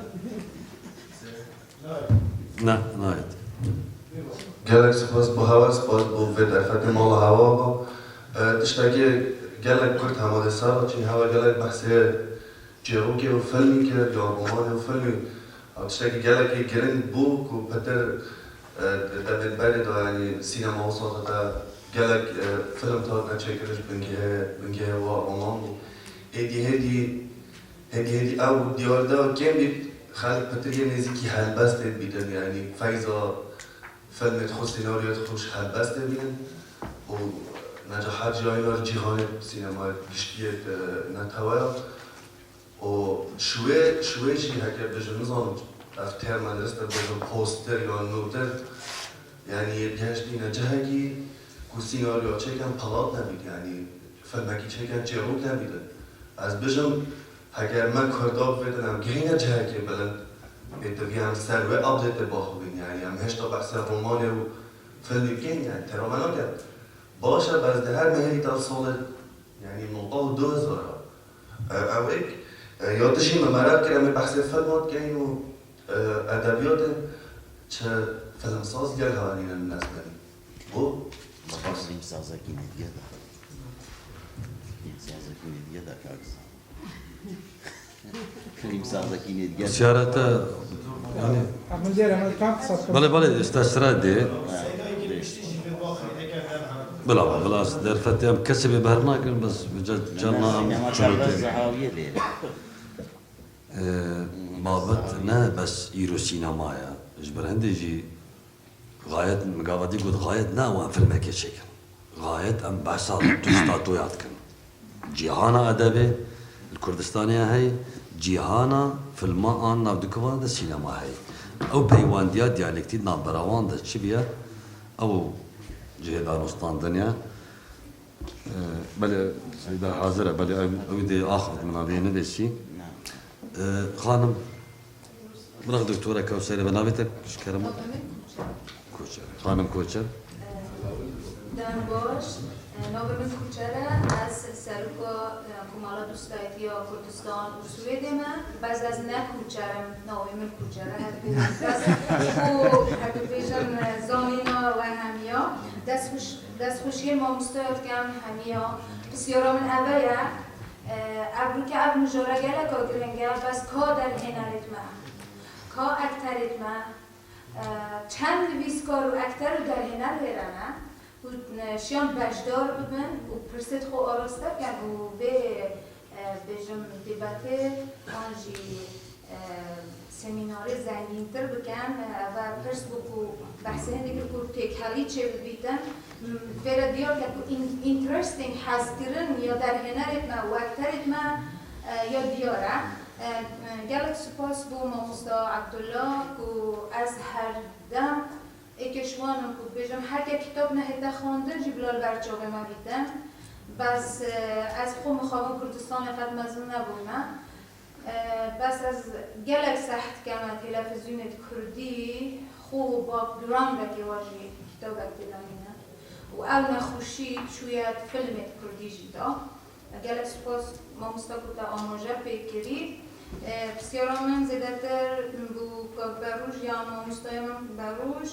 Ne, nayet. Gelek spas bo hewa, spas bo vê derfetê mala hewa ba. E, tiştekî gelek kurt hema dê ser, çi hewa gelek behsê çîrokê û filmî kir, ya romanê û filmî. Ew tiştekî gelekî giring bû ku pitir, e, di devên berê de, yanî sînema wisa de gelek, e, film hatine çêkirin ji bingehê, bingehê wa roman bû. Hêdî hêdî, hêdî hêdî ew diyar de kêm bît, xelk pitir yê nêzîkî helbestê dibîtin, yanî feyza filmê dixwe, senaryoyê dixwe ji helbestê bînin û necahet jî ya îna li cîhanê sînemaya giştiyê, e, netewe ya. Û şwê, şwê jî heke bêjim, nizanim ev terma dirist e bêjim, poster yan nûtir, yanî yê gihiştîne cihekî ku senaryoya çêkin pelat nebît, yanî filmekî çêkin çêrok nebîtin. Ez bêjim, heke me Kurda bivêtin, em gihîne cihekê bilind, pêtivî em ser wê update-ê baxivîn, yanî em hêşta behsê romanê û filmî bikin, yanî tera me nake. Baş e, bes di her meherî te salê, yanî nota û du hezar e. E, ew êk, e, ya tu jî me meraq kir, em ê behsê filma dikeyin û, e, edebiyatê, çi filmsaz gel hanînin nesbenî. Bo? Spas. Filmsazekî nêdiye de. Filmsazekî nêdiye de, kak Zan. Filmsazekî nêdiye de. Siyarete, yanî. Belê, belê, işte sira dê. Bila, bila, ez derfetê em kesê bê ber nakin, bes ca-, carna em çilo tê. Ee, babet ne bes îro sînema ye. Ji ber hindê jî gayet, min gava dî got, gayet ne ew em filmekê çêkin. Gayet em behsa tustatoya dikin. Cîhana edebê li Kurdistanê heye, cîhana filma an navdûkivan de sînema heye. Ew peywandiya diyalektî di navbera wan de çi biye, ew cihê danûstandinê ye. Ee, belê, Seyda hazir e, belê ew, ew dê axivit min, dê nebêsî. Ee, xanim, bırak doktora Kewserê, bi navê te ji kerem. Koçer. Xanim Koçer. Dem baş, navê min Koçer e, ez seroka Komala Dostayetiya Kurdistan û Swêdê me, bes ez ne Koçer im, navê min Koçer e, her ku, her ku bêjin, zanîna we hemiya. Dest xweş. Destxweşiyê mamosteya dikem hemiya. Pisyara min eve ye, e, ev rûke ev mijara geleka giring e, bes ka derhênerêt me, ka ekterêt me, e, çend nivîskar û ekter û derhêner wêre ne ku, e, şiyan beşdar bibin û pirsêt xwe araste bikin û vê, e, bêjim, dîbetê an jî e, semînarê zengîntir bikin. Ev pirs bû ku behsê hindê kir ku têkhelî çêbibîtin. Vê re diyar ke ku in-, interesting, hezkirin ya derhênerêt me, wekterêt me, e, ya diyar e. E, e, gelek spas bo mamosta Abdullah ku ez her dem êkê ji wan im ku dibêjim, heke kitab nehête xwendin jî bila li ber çavê me bîtin. Bes, e, ez xwe mixabin Kurdistanê qet mezin nebûyme. E, bes ez gelek seh dikeme televîzyonê di kurdî, xwe backgroundekê wa jî kitabek tê de nîne. Û ew nexweşî çûye di filmê di kurdî jî de. Gelek spas mamosta ku te amaje pê kirî. E, pisyara min zêdetir bû kak Berûj yan mamostaya min Berûj.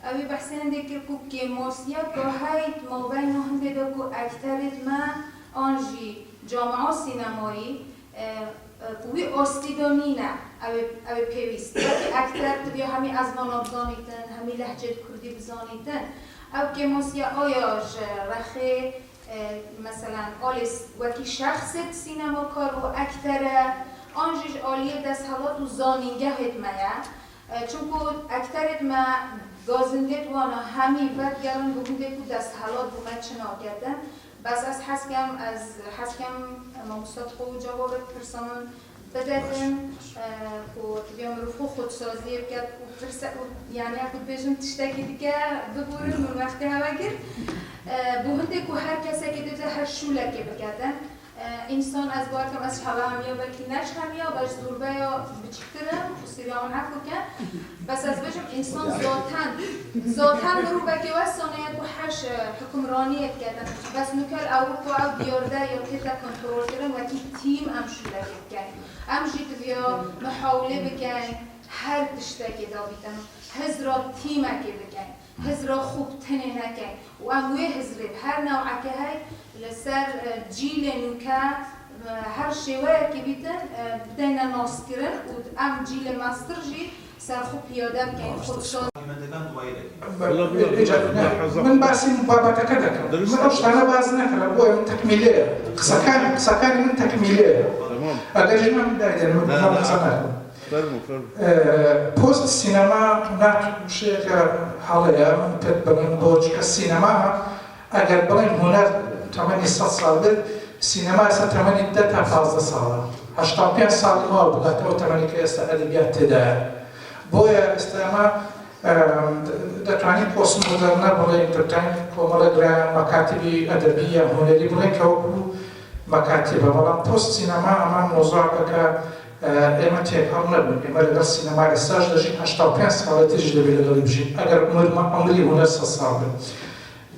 Ew ê behsê hindê kir ku kêmasiyeka heye di mabeyna hindê de ku ekterêt me an jî camia sînemayî, e, e, ku wî astî de nîne, ew ê, ew ê pêwîst. Belkî ekter dibiya hemî ezmana bizanîtin, hemî lehçeyê kurdî bizanîtin. Ew kêmasiya aya ji rexê, e, meselen, alê s-, wekî şexsêt sînemakar û ekter e, an jî ji aliyê desthilat û zanîngehêt me ye. E, çimku ekterêt me gazindêt wana hemî vedigerin bo hindê ku desthilat bo me çi naketin. Bes ez hez kem, ez hez kem mamosta xwe cewabê pirsa min bidetin, e, ku dibiya mirov xwe xwedsaziyê biket û pirse û, yanî, ya ku dibêjin tiştekî dike biborin, min wextê hewe kir. E, bo hindê ku her kesekê dê de her şûlekê biketin. E, Însan ez bawer dikim ez ji hewe hemiya belkî ne ji hemiya, bes zûrbeya biçûktir im û sêviya min efû ke. Bes ez bêjim însan zaten, zaten mirovekê wesa neye ku her ji hukimraniyê dike. Bes nûke li Ewropa ew diyarde ya tête kontrolkirin, wekî tîm em şûlekê dikeyn. Em jî divya muhawilê bikeyn, her tiştekê dabîtin, hizra tîmekê bikeyn. Hizra xwe bi tenê nekeyn û em wê hizrê bi her neweke hey li ser, e, cîlê nûke, e, her şêweyekê bîtin, e, bideyne naskirin û em cîlê mestir jî ser xwe piyade bikeyn, xwe bi saz. Îca, min basî babeteke dekim. Min ew tiştane baz nekira, boya min tekmîlê ye. Qisekan-, qisekanê min tekmîlê ye. Eger jî min bidayê, min, min qise nakim. Fermo, fermo. Ee, post sînema ne tûşeyeke hale ye, min pêk bilind bo, çike sînema, eger bilên huner temenî sed sal bit, sînema esa temenî deh ta pazdeh sal e. Heşta pênc salî ma bikate ew temenî ke esa edebiyat tê de ye. Boye esta ema, ee, detwanî postmoderne bilên, detwanî komele giraya mekatibî edebî ya hunerî bilên ke wekû mekatib e. Belam post sînema ema mozûeke ke Ê, ême têkil nebûn. Ême li gel sînemayê saj dejîn, heşta û pênc salê tê jî dê bê li gelî bijîn. Eger umir me, umrî huner sed sal be.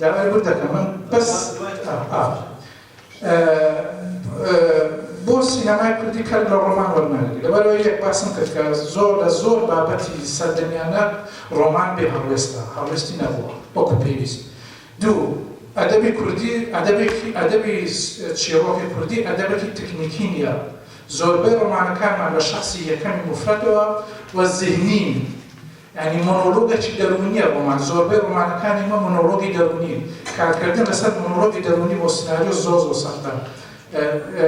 Dawayê bir dekim min bes, a, a. Ê, ê, bo sînemayê kurdî ker li roman wernagrî. Li ber wê yek basim kir ke zor, li zor babetî serdemiyane roman bê helwêst e. Helwêstî nebû, wekû pêwîst. Du, edebê kurdî, edebekî, edebê s-, çîrokê kurdî edebekî teknîkî niye. Zorbey romanekan me li şexsî yekemî mufredewa we zihnî ne. Yanî monologekî derûnî ye roman. Zorbey romanekanê me monologî derûnî ne. Karkirdin li ser monologî derûnî bo senaryo zor zor sext e. E, e,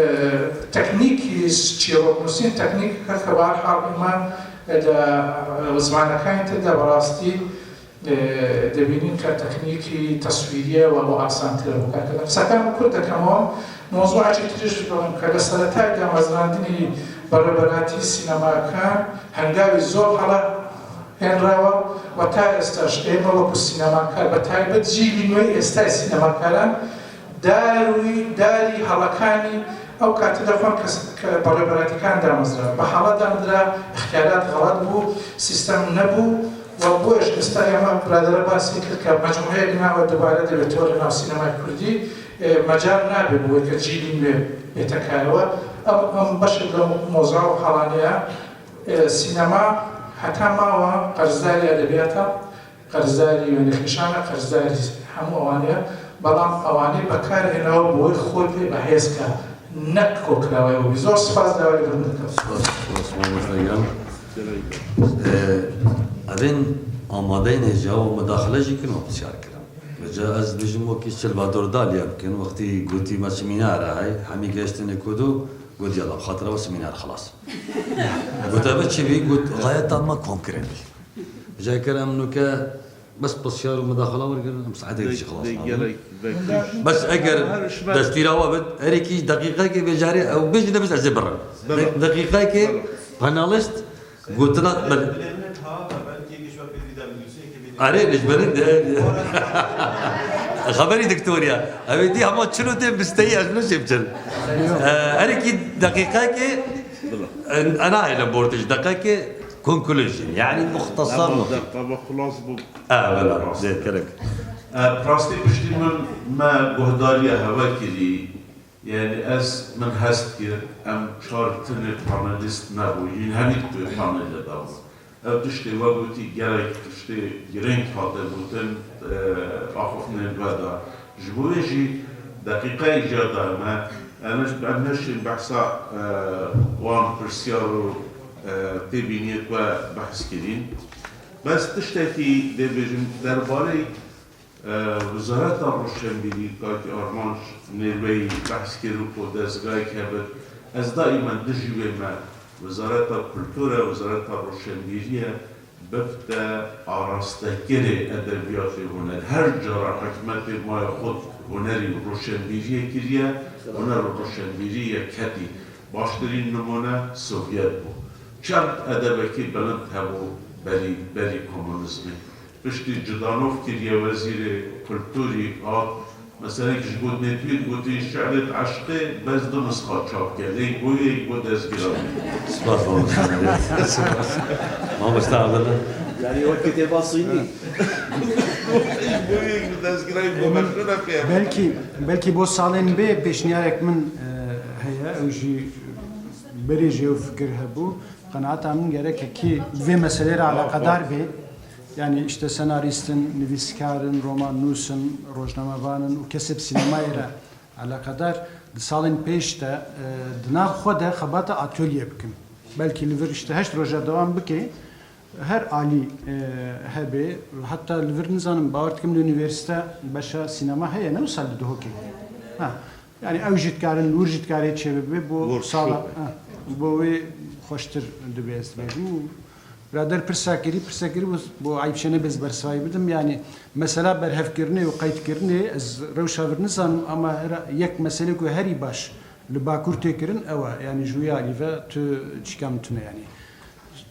teknîkî çîroknusîn, teknîkeke bi her hal me, e, li, e, zimanekayên tê de bi rastî Ê, dibînin ke teknîkî teswîrî ye û ew asantir e bo karkirin. Qiseka min kurt dikim, mewzûekî tiriş bikim ke li seretayê damezrandinî bereberatî sînemakan hengavî zor hela hênrawe û ta êsta jî ême wekû sînemakar, bi taybet cîlî nû ê êstayê sînemakaran, Darî, darî helekanî ew katî de xwe kes-, ke bereberatîkan damezra. Bi hele damezra, îxtiyarat xelet bû, sîstem nebû. Û bo eş êsta ema biradere basî kir ke mecmueyek nawe dubare de bi teorî nav sînemaya kurdî, e, mecal nabe bo wê ke cîlî nû bête karewe. Em, em beşek li moza û helane ye. E, sînema heta mawa qerzdarî edebiyat e. Qerzdarî wênexweşan e, qerzdarî hemû ewanê ye, belam ewanê bekarhênawe bi wê xwe pê behêz ke, ne kokirawe û bî. Zor spas, dawayê bilind dikim. Spas, spas, mamoste giran. Ee, evên amadeyên hêja û mudaxile jî kirin û pisyar kirin. Vêca ez dibêjim wekî Salvador Dali bikin, wextî gotî me semînar e hey, hemî gehiştine ku do, got, "Yala, bi xatira we semînar xilas." Got, "Eve çi bî?" Got, "Xayeta me kom kirin." Vêca kir em nûke bes pisyar û mudaxila wergirin, em saetê jî xilas nabin. Bes eger destîra we bit, herî kî deqîqekê vê carê ew bêjî nebêjî ez ê birim. De-, deqîqekê panelist gotina, bel-, Erê, li ji ber de, xeberî doktor ya. Ew ê dî hema çil û tê bisteyî ez ne çê biçin. Ee, herî kî deqîqekê, e, ena hêle bortiş, deqekê conclusion. Yani muxtasar. Tamam, muxtasar. Deqa ve xulas bû. Ha, vela, zêr kerek. E, rastî piştî min me guhdariya hewe kirî. Yani ez, min hest kir, em çar tinê panelîst nebû, hîn hemî di panelê de bû. Ev tiştê we gotî gelek tiştê girîng hate gotin, e, axiftinên we de. Ji bo wê jî deqîqeyê îca dayme, em, em neşên behsa, e, wan pirsyar û, e, têbîniyê we behs kirîn. Bes tiştekî dê bêjim derbarê Wezareta Roşenbîrî, Kakî Armanc Nêrweyî behs kir û dezgayek hebit. Ez daîmen dijî wê me. Wezareta Kultur e, Wezareta Roşenbîrî ye, bibte arastekirê edebiyatê huner. Her cara hikûmetê maye xwe hunerî û roşenbîriyê kiriye, huner û roşenbîrî yek ketî. Baştirîn nimûne Sovyet bû. Çend edebekî bilind hebû berî, berî komunîzmê. Piştî Cidanov kiriye wezîrê kulturî, hat Mesela ji gotinê tu yê, gotinê şi'rê di eşqê bes du nusxa çap kir. Yek bo wê, yek bo dezgira wê. Spas mamosta. Spas. Mamosta Abdullah. Yani o kitêba Sûnî. Bo wê, yek bo dezgira wê, bo mexrûna pê. Belkî, belkî bo salên bê pêşniyarek min e, heye, ew jî berê jî ew fikir hebû. Qenaeta min gereke kî vê meselê re eleqedar bê. Yani işte senarîst in, nivîskar in, roman nûs in, rojnamevan in û kesê bi sînemayê re eleqedar di salên pêş de e, di nav xwe de xebata atölye bikin. Belkî li vir işte heşt roja dewam bike, her alî e, hebe. Heta li vir nizanim, bawer dikim li unîversîte beşa sînema heye, ne wisa li Duhokê? Ha. Yani ew jî dikarin, wir jî dikarê çêbibe bo sala, ha, bo wê xweştir dibe ez dibêjim. Û birader pirsa kirî, pirsa kirî bo, bo eyb çêne bez bersivayî bidim. Yani mesela berhevkirinê û qeydkirinê ez rewşa vir nizanim ama her, yek meselê ku herî baş li Bakur tê kirin ew e. Yani ji wî alî ve tu çîka min tune yani.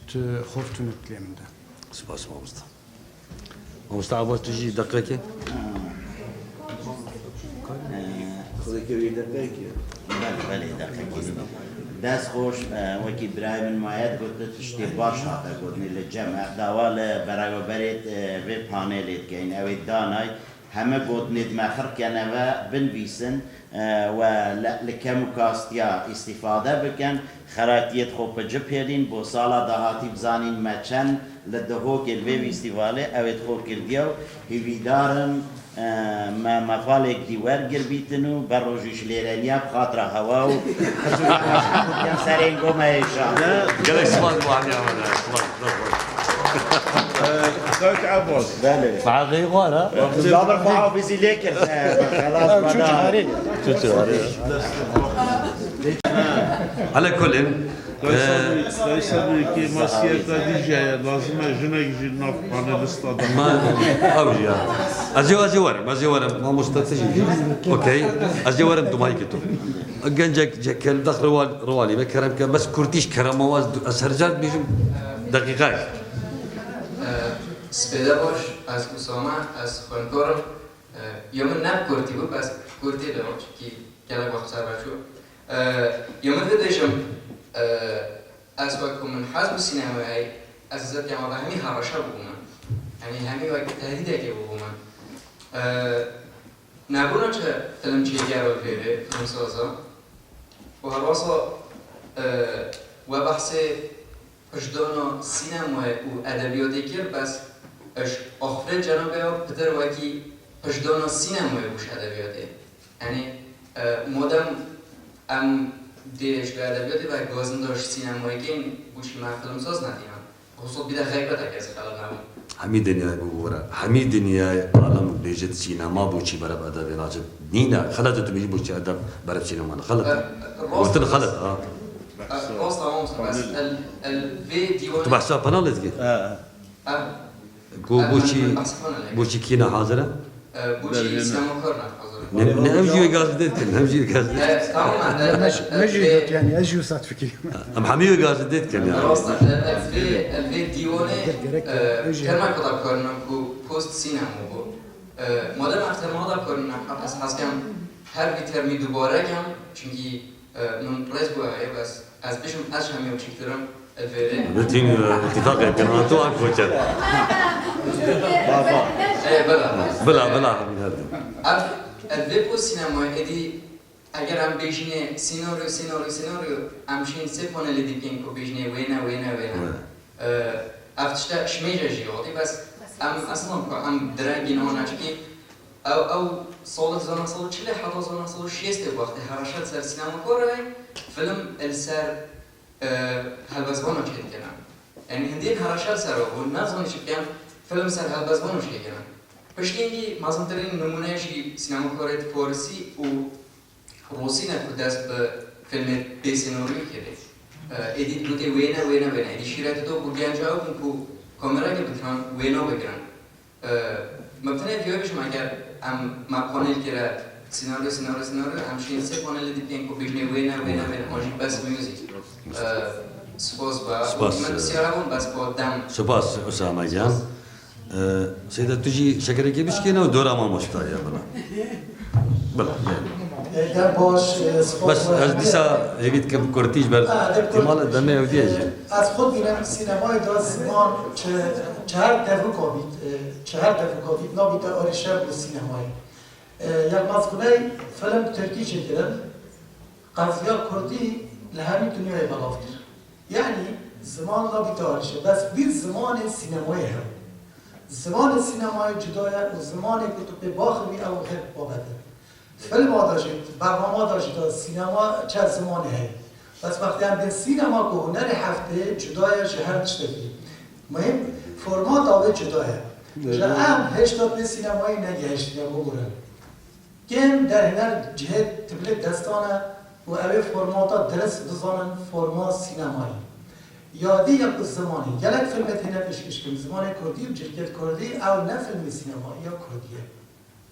Tu xof tune dilê min de. Spas mamosta. Mamosta Abbas tu jî deqekê. Xwedê kevî deqekê. Belê, belê, deqekê. Dest xweş, e, wekî birayê min Mayet got, tu tiştê baş hate gotinê li cem. Ev dawa li bereweberê, e, vê panelê dikeyin. Ew ê danay heme gotinê di me xirkene ve binivîsin, e, we li, li kemûkastiya îstîfade bikin. Xeratiyê xwe bi cih hêlîn, bo sala dahatî bizanîn me çend li Duhokê li vê festîvalê ew ê xwe kirdiye û hîvîdar in, e, me mefalek dî wergir bîtin û ber rojî ji lêreniya bi xatira hewa û kem serên go me hêşan. Gelek spas bo hemiya me de. Spas, spas. Kak Abbas. Belê. Saetê xwe re. Zaber muhafizî lê kir. Xelas bada. Çuçu. Hele kulin. Kaysa kêmasiyeta dî jî heye, lazim e jinek jî nav panelista de. Ma, ew jî ya. Ez ê, ez ê werim, ez ê werim. Mamosta tu jî. Okey. Ez ê werim dumayî ki tu. Gencek cekel dax riwal, riwalî ve kerem ke. Bes kurtîş kerem awaz, ez her car dibêjim. Deqîqek. Spêde baş, ez Usame, ez xwendkar im. Ya min ne bi kurtî bû, bes kurtî de çunkî gelek wext ser ve çû. Ya min bibêjim, ez wek ku min hez bi sînemayê, ez hizir kem ve hemî hereşa bûbû min. Hemî, hemî wek tehdîdekê bûbû min. Nebûna çi film çêker û vêrê, filmsaza. Û herwasa we behsê piştdana sînemayê û edebiyatê kir, bes ji axifê cenabê ya pitir wekî piştdana sînemayê bû ji edebiyatê. Yanî, e, madem em dê ji edebiyatê ve gazinda ji sînemayê kên, bû çi me filmsaz nedîna? Xusût bîde xeybetek ez xelet nebûm. Hemî dinyayê bû were. Hemî dinyayê alem bêjit sînema bû çî bereb edebê naçe. Nîne, xelet e tu bêjî bû çi edeb bereb sînema ne. Xelet e. E, rast Gotin e. Xelet e, ha. E, rast e, mamosta, bes el, el vê dîwanê Tu behsa panelê dikî? E, e. Ku bû çî, bû çî kî ne hazir e? E, bû çî sînemakar ne hazir e. Ne, ne em jî wê gazî dê dikin, em jî wê gazî dê dikin. E, tamam, e, e, Me jî e, got yani, ez jî wisa difikirîm. Em hemî wê gazî dê dikin yani. Rast e, e, vê, e, vê dîwanê, Gerek e, ew jî termek da karina ku post sînema bû. E, madem ev terma da karina, ez hez kem her vî termî dubare kem, çunkî, e, min rêz bû heye, bes ez bêjim, ez ji hemî ew çîktir im, li vêrê. Rutin, e, îtîfaqê pênanto an koçer. Ê, bila. Bila, bila, hemî her du. Ev, ev vê post sînemayê êdî Eger em bêjînê senaryo, senaryo, senaryo, em şîn sê panelê dî bikên ku bêjînê wêne, wêne, wêne. Wêne. Ev tişte ji mêje jî hatî, bes em eslan ku em direngî niha neçikî. Ew, ew sala hezar neh sed û çil heta hezar neh sed û şêst wextê hereşa li ser sînema kar e, film li ser, e, helbestbana çêdikene. Yanî hindên hereşa li ser we bûn, nezanî çi bikin, film ser helbestbana çêdikene. Piştî hingî mezintirîn nimûne jî sînemakarê farisî û Rûsî ne ku dest bi filmê bê senaryoyê kirî. Êdî dibûtê wêne, wêne, wêne. Êdî şîretê do ku genca ew bûn ku kamerayekê bigiran, wêna bigirin. Min bi tenê vî wê bêjim, eger em me panel kire senaryo, senaryo, senaryo, em şîn sê panelê dî bikên ku bêjinê wêne, wêne, wêne, an jî best music. Spas be. Spas. Min siyara bûn, bes bo dem. Spas, Usame can. Seyda, tu jî şekerekê bişkêne û dora mamosta ya bila. Bila, yani. E, dem baş, e, spas. Bes, ez dîsa hêvî dikim kurtî ji ber Ha, de kurt- îhtimalê demê ew diye jî. Ez xwe dînim sînemayê de ziman çi, çi her devika bît, e, çi her devika bît, nabîte arîşe bo sînemayê. E, Yilmaz Guney film tirkî çêkirin. Qeziya kurdî li hemî dinyayê belav kir. Yanî ziman nabîte arîşe. Bes vî zimanê sînemayê hew. Zimanê sînemayê cuda ye û zimanê ku tu pê baxivî ew xêr babet e. Filma de jî, bernama de jî de sînema çend zimanê heye. Bes wextê em bên sînema ku hunerê heftê cuda ye ji her tiştekî. Muhîm formata wê cuda ye. Ji em hêşta pê sînemayê negihiştiye, bigurin. Kêm derhêner cihê tibilê destan e û ew ê formata dirist bizanin, forma sînemayê. Ya dî ya ku zimanê. Gelek filmê têne pêşkêş kirin, zimanê kurdî û cilkêt kurdî, ew ne filmê sînemayî ya kurdî ye.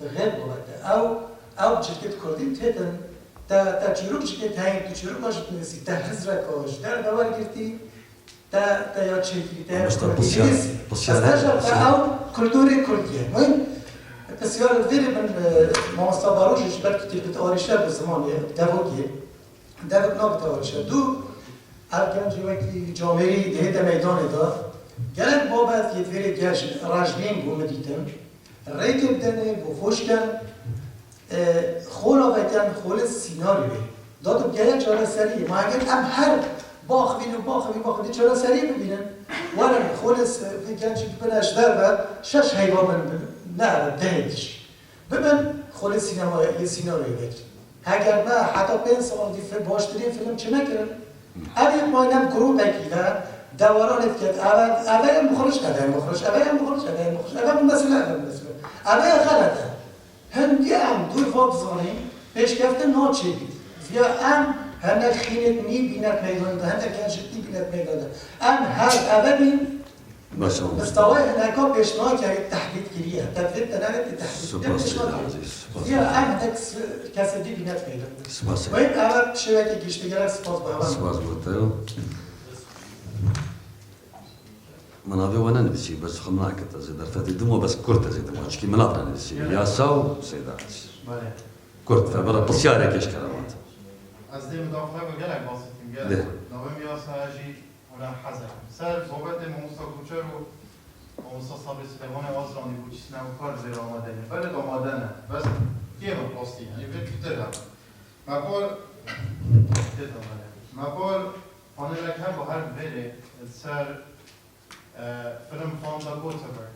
Xêr bibete. Ew, ew cilkêt kurdî têtin. Te, te çîrok ji kê teyîn, tu çîroka ji dinivîsî, te hizreka ji derve wergirtî, te, te ya çêkirî, te ya Mamoste, kurdî pisyar, nivîsî. pisyar Ez her, te jî te pisyar. ew kulturê kurdî ye. Muhîm, pisyar vêrê min, e, mamosta Barojê ji ber ku têkit arîşe bi zimanê devokê, devik nabite arîşe. Du, ev gencê wekî camêrî dihête meydanê de, gelek babet yê vêrê geş rejbîn bû min dîtin. Rêkê bidenê, bo xweş ken, e, xola veken, xolê sînaryoyê. Da tu gele çareseriyê. Ma eger em her baxivîn û baxivîn, baxivîn, çareseriyê bibînin. Werin, xolê s-, vê gencî bibine ji derve, şeş heyva bin, bin, ne, dehê diş. Bibin, xolê sînemayê, yê sînaryoyê vekin. Heger me heta pênc sal dî fi-, baştirîn film çi nekirin? Ev yek maynem grûpekî de dewaranê diket, eve, eve ye mixric, eve ye mixric, eve ye mixric, eve ye mixric, eve bi mesele, eve bi mesele. Eve ye xelet e. Hindî em dûr va bizanîn, pêşkeftin naçêbît. Viya em hene xînêt nî bînet meydan de, hene gencêt nî bînet meydan de. Em her eve bîn, Baş olmuş. Mistawayê hineka pêşniyar kiriye, tehdîd kiriye. Tevlîd tenere ki tehdîd kiriye, Spas pêşniyar ederim kiriye. Aziz, spas. Ziya em hinek s-, kesê dî bînet peyda. Spas. Wayî ev şêwekê giştî gerek spas bi hewa. Spas bo te. Min navê we nenivîsî, bes xwe min akirte zê derfetê dimo, bes kurt ez ê dimo. Çikî min navê nenivîsî. Yasa û Seyda Aziz. Belê. Kurt ve, bera pisyarek eşkere vat. Ez dê min daxile gelek basit kim, gelek. Dê. Navê min Yasa jî Hûn hez e. Ser babetê mamosta Koçer û mamosta Sabrî Silêmanê Azranî bû çi sînemakar vê re amade ne. Belê amade ne. Bes kêm e rastî, yanî vê pitir e. Me par, tê de me ne. Me par panelek hebe her vêrê li ser, e, film Fanta Göteborg.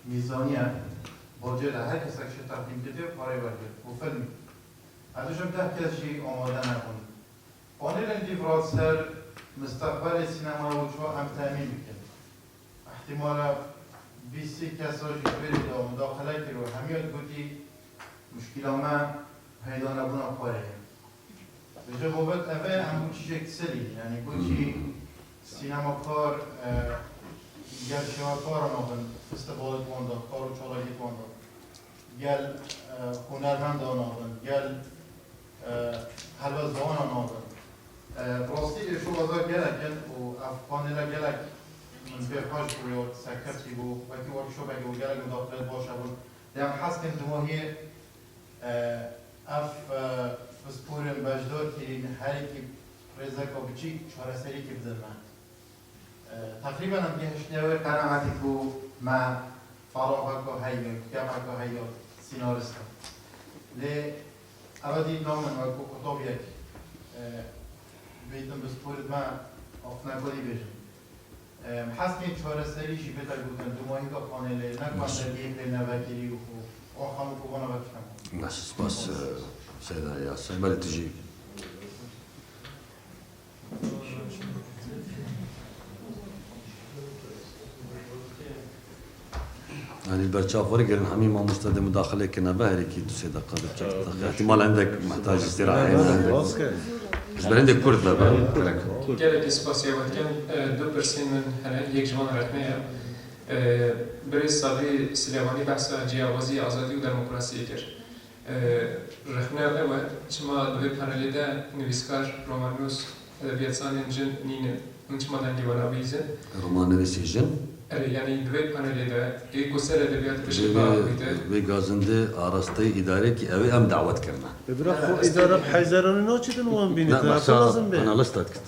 Mîzaniye, bacê de her kesek şi teqdîm kiriye, parê wergirt. Û filmî. Ez dijim deh kes jî amade nebûn. Panelên dî virat ser misteqbelê sînemaya û çawa em temîn bikin. Îhtimala bîst sî kesa jî berê de mudaxile kir û hemiya digotî, muşkîla me peyda nebûna parê ye. Ji babet eve em bû çîjek selî, yanî bû çî sînemakar, e, gel şêwekara nabin, festivalê wan de, kar û çalakê wan de. Gel, e, hunermenda nabin, gel, e, helbestdana nabin. E, bi rastî êşovaza gelek in û ev panele gelek min pê xweş bû, ya serkeftî bû, wekî workshopekê bû, gelek mudaxilet baş hebûn. Lê em hez dikin di wahiyê, e, ev, e, pisporên beşdar kirîn, her yekî rêzeka biçîk çareseriyekê bidin me. E, teqrîben em gehiştiye wê qenaetê ku me feraheka heye, kefeka heye, sînarist e. Lê ev dî namin wek ku qutabiyek, e, bêtin bi sporê me axiftina ku dî bêjin. E, em hez kên çareserî jî bête gotin, dumahîka panelê, ne ku em dergehê pê nevekirî û, û axam û ku vana vekiştin. Bes, spas, e, Seyda Yasa. Belê tu jî Yanî li ber çav wergirin, hemî mamoste dê mudaxile kirine, be herî kî du sê deqa de çek daxe. Îhtimal hindek muhtacî îstîrahê ne. Ji ber hindek kurt be, be gerek. Gelekî spasiya we dikim. E, du pirsên min hene, yek ji wan rexne ye. E, Birêz Sabrî Silêmanî behsa ciyawazî, azadî û demokrasiyê kir. E, rexne ew e, çima di vê panelê de nivîskar, romannûs, edebiyatsanên jin nînin? Hûn çima dengê wan nabihîzin? Romannivîsê jin? Erê, yanî di vê panelê de, ê ku ser edebiyat piştî Vê, vê, vê gazinde arasteyî îdarekî ew ê em dawet kirine. E, bira, xwe îdare bi heyzeranî naçîtin wan bînîtin. Ne, mesela lazim be. Panelist hat kit.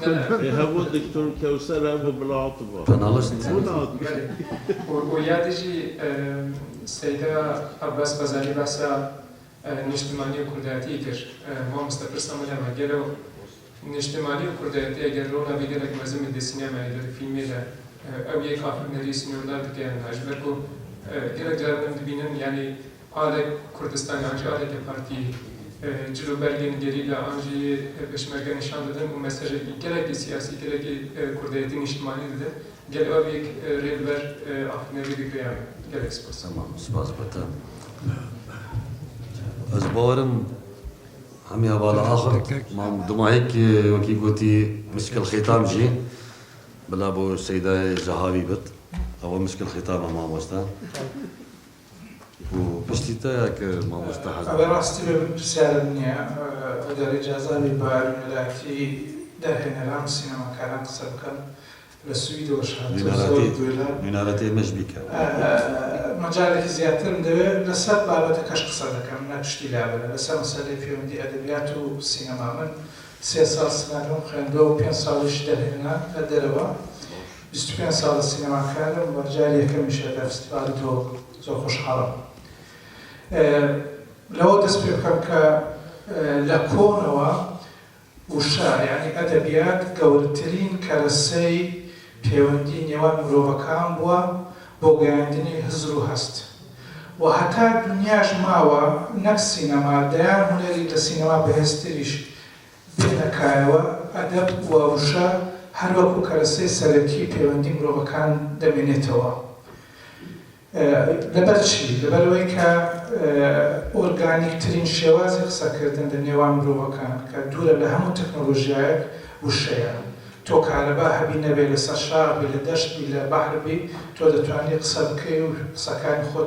Ne, ne. E, hevo Doktor Kewser, hevo Bila Atiba. Panelist. Bila Atiba. Û, û ya dijî, e, Seyda Abbas Xezalî behsa E, niştimanî û kurdayetiyê kir. E, mamoste, pirsa min hema, gelo niştimanî û kurdayetî eger rola vê gelek mezin bide sînemayê de, di fîlmê de, e, ew yek afirînerî sînordar dike yan na? Ji ber ku, e, gelek caran em dibînin, yanî alek Kurdistan an jî aleke partî, e, cil û bergên gerîla an jî, e, pêşmerge nîşan didin û mesajekî gelekî siyasî, gelekî, e, kurdayetî nîştimanî didin. Gel ev yek, e, rê li ber, e, afirînerî digire yan? Gelek spas. Tamam, spas bo te. Ez bawerim hemiya bala axir, mam dumahek, e, wekî gotî miskil xîtam jî bila bo Seydayê Zehavî bit. Ew miskil xîtam e mamoste. û piştî te ya kir mamoste Hezar. Ev rastî be, min pirsyarê min niye. Eger îcaza bî, bi nûneratî derhêneran û sînemakaran qise bikim. Li Swîdê we ji hat zor dûla. Nûneratê me jî bike. Mecalekî ziyadtir min divê li ser babeteke ji qise bikim, ne tiştî labil e. Li ser meseleyê pêwendî edebiyat û sînema. Min sê sal sînema xwendibû û pênc sal jî derhêna li derve. Bîst û pênc sal e sînemakar im û carî yekem jî li festîvalê do zor xweşhal im. E, lewa dest pê bikim ke, e, li konewa wişa, yanî edebiyat, gewretirîn keresey pêwendî nêwan mirovekan bûwa bo geyandinê hizr û hest. Û heta dinya jî mawa, nek sînema, deyan hunerî li sînema bihêztirî jî bê nekayewe, edeb û wişa her wekû keresey serekî pêwendî mirovekan demênêtewe. E, li ber çi? Li ber wê ke, e, organîktirîn şêwazê qisekirdin di nêwan mirovekan, ke dûr e li hemû teknolojiyayek wişe ye. To kariba hebî nebê, li ser şax bî, li deşt bî, li behr bî, to ditwanî qise bikey û qisekanê xwe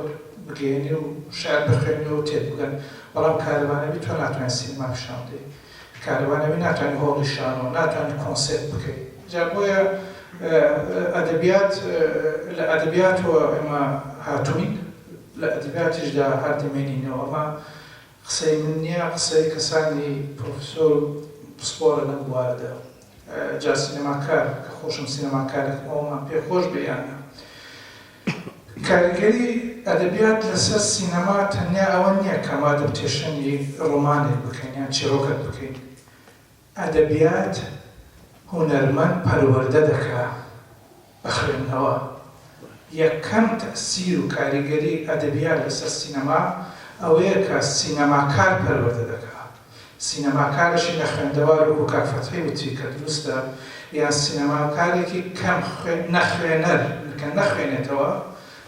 bigihînî û şiir bixwînî û têr bigihînî. Belam kariba nebî, to natwanî sînema pîşan bidî. Kariba nebî, natwanî holî şano, natwanî konsert bikey. Ca boye, e, edebiyat, e, li edebiyat we ema hatûyîn, li edebiyatî jî de her dimênîne. Ema qisey min niye, qisey kesanî profesor pispor in em bi ware de. E, ca sînemakar, ke xweşim sînemakarek, ew man pê xweş bê yan na. Karîgerî edebiyat li ser sînema tenya ewe niye ke ma dibtêşin yî romanek bikeyn yan çîrokek bikeyn. Edebiyat hunermend perwerde dike bi xwendnewa. Yekem tesîr û karîgerî edebiyat li ser sînema ew ye ke sînemakar perwerde dike. Sînemakar jî ne xwendewar, wekû kak Fethî witî ke dirust e, yan sînemakarekî kem xwe-, nexwêner, ke nexwênêtewe,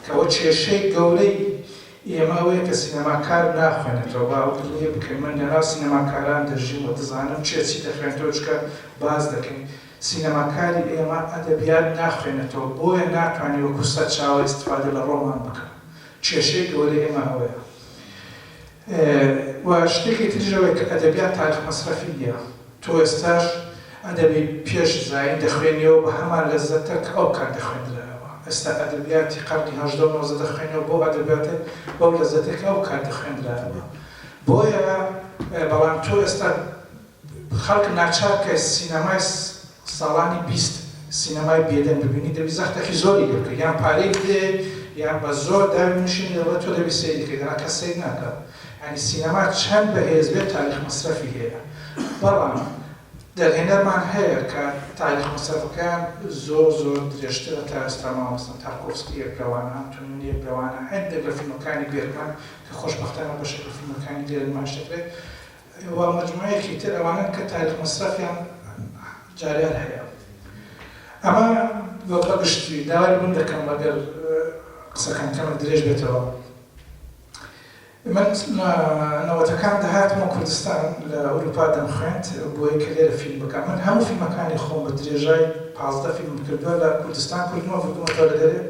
ke we kêşeyê gewreyî ê me ew ye ke sînemakar naxwênêtewe. Ba ew diliyê bikin, min li nav sînemakaran de jîm û dizanim çi çî dixwênêtewe, çika baz dikin. Sînemakarî ê me edebiyat naxwênêtewe, boye natwanî wekû serçawe îstîfade li roman bike. Kêşeyê gewreyî ê me ew ye. E, û ştêkê tî jî ew ye ke edebiyat tarîx mesrefî ye. To êsta ji edebê pêş zayîn dixwênî û bi heman lezzetê ke ew kar dixwendira hewa. Êsta edebiyatê qernî hejdeh û nozdeh dixwênî û bo edebiyatê bo lezzetê ke ew kar dixwendira hewa. Boye, e, belam to êsta xelk naçar ke sînemayê s-, salanî bîst, sînemayê bêdeng bibînî, dibî zextekî zorî lê bike. Yan pareyê bidê, yan be zor dawî nişînî, lewre to dibî seyrî kê, dana kes seyr nake. Yanî sînema çend bihêz be, tarîx mesrefî heye. Belam derhênerman heye ke tarîx mesrefekeyan zor zor dirêjtir e, ta êsta ma mesela Tarkovskî yek li wan e, Antonini yek li wan e, hindek li fîlmekanî Bergman ke xweşbextane beşek li fîlmekanî dêrên me hiştekirê. Wa mecmueyekî tir ewanan ke tarîx mesrefiyan cariyar heye. Ema weke giştî, dewarî bin dikim, eger, e, qisekan kemek dirêj bêtewa. Min ne-, newetekan de hatime Kurdistan, li Ewropa dem xwend, bo yê ke lêre fîlm bikim. Min hemû fîlmekanê xwe bi dirêjayî pazdeh fîlm kirdiwe, li Kurdistan kurdime, bûrdime to li derê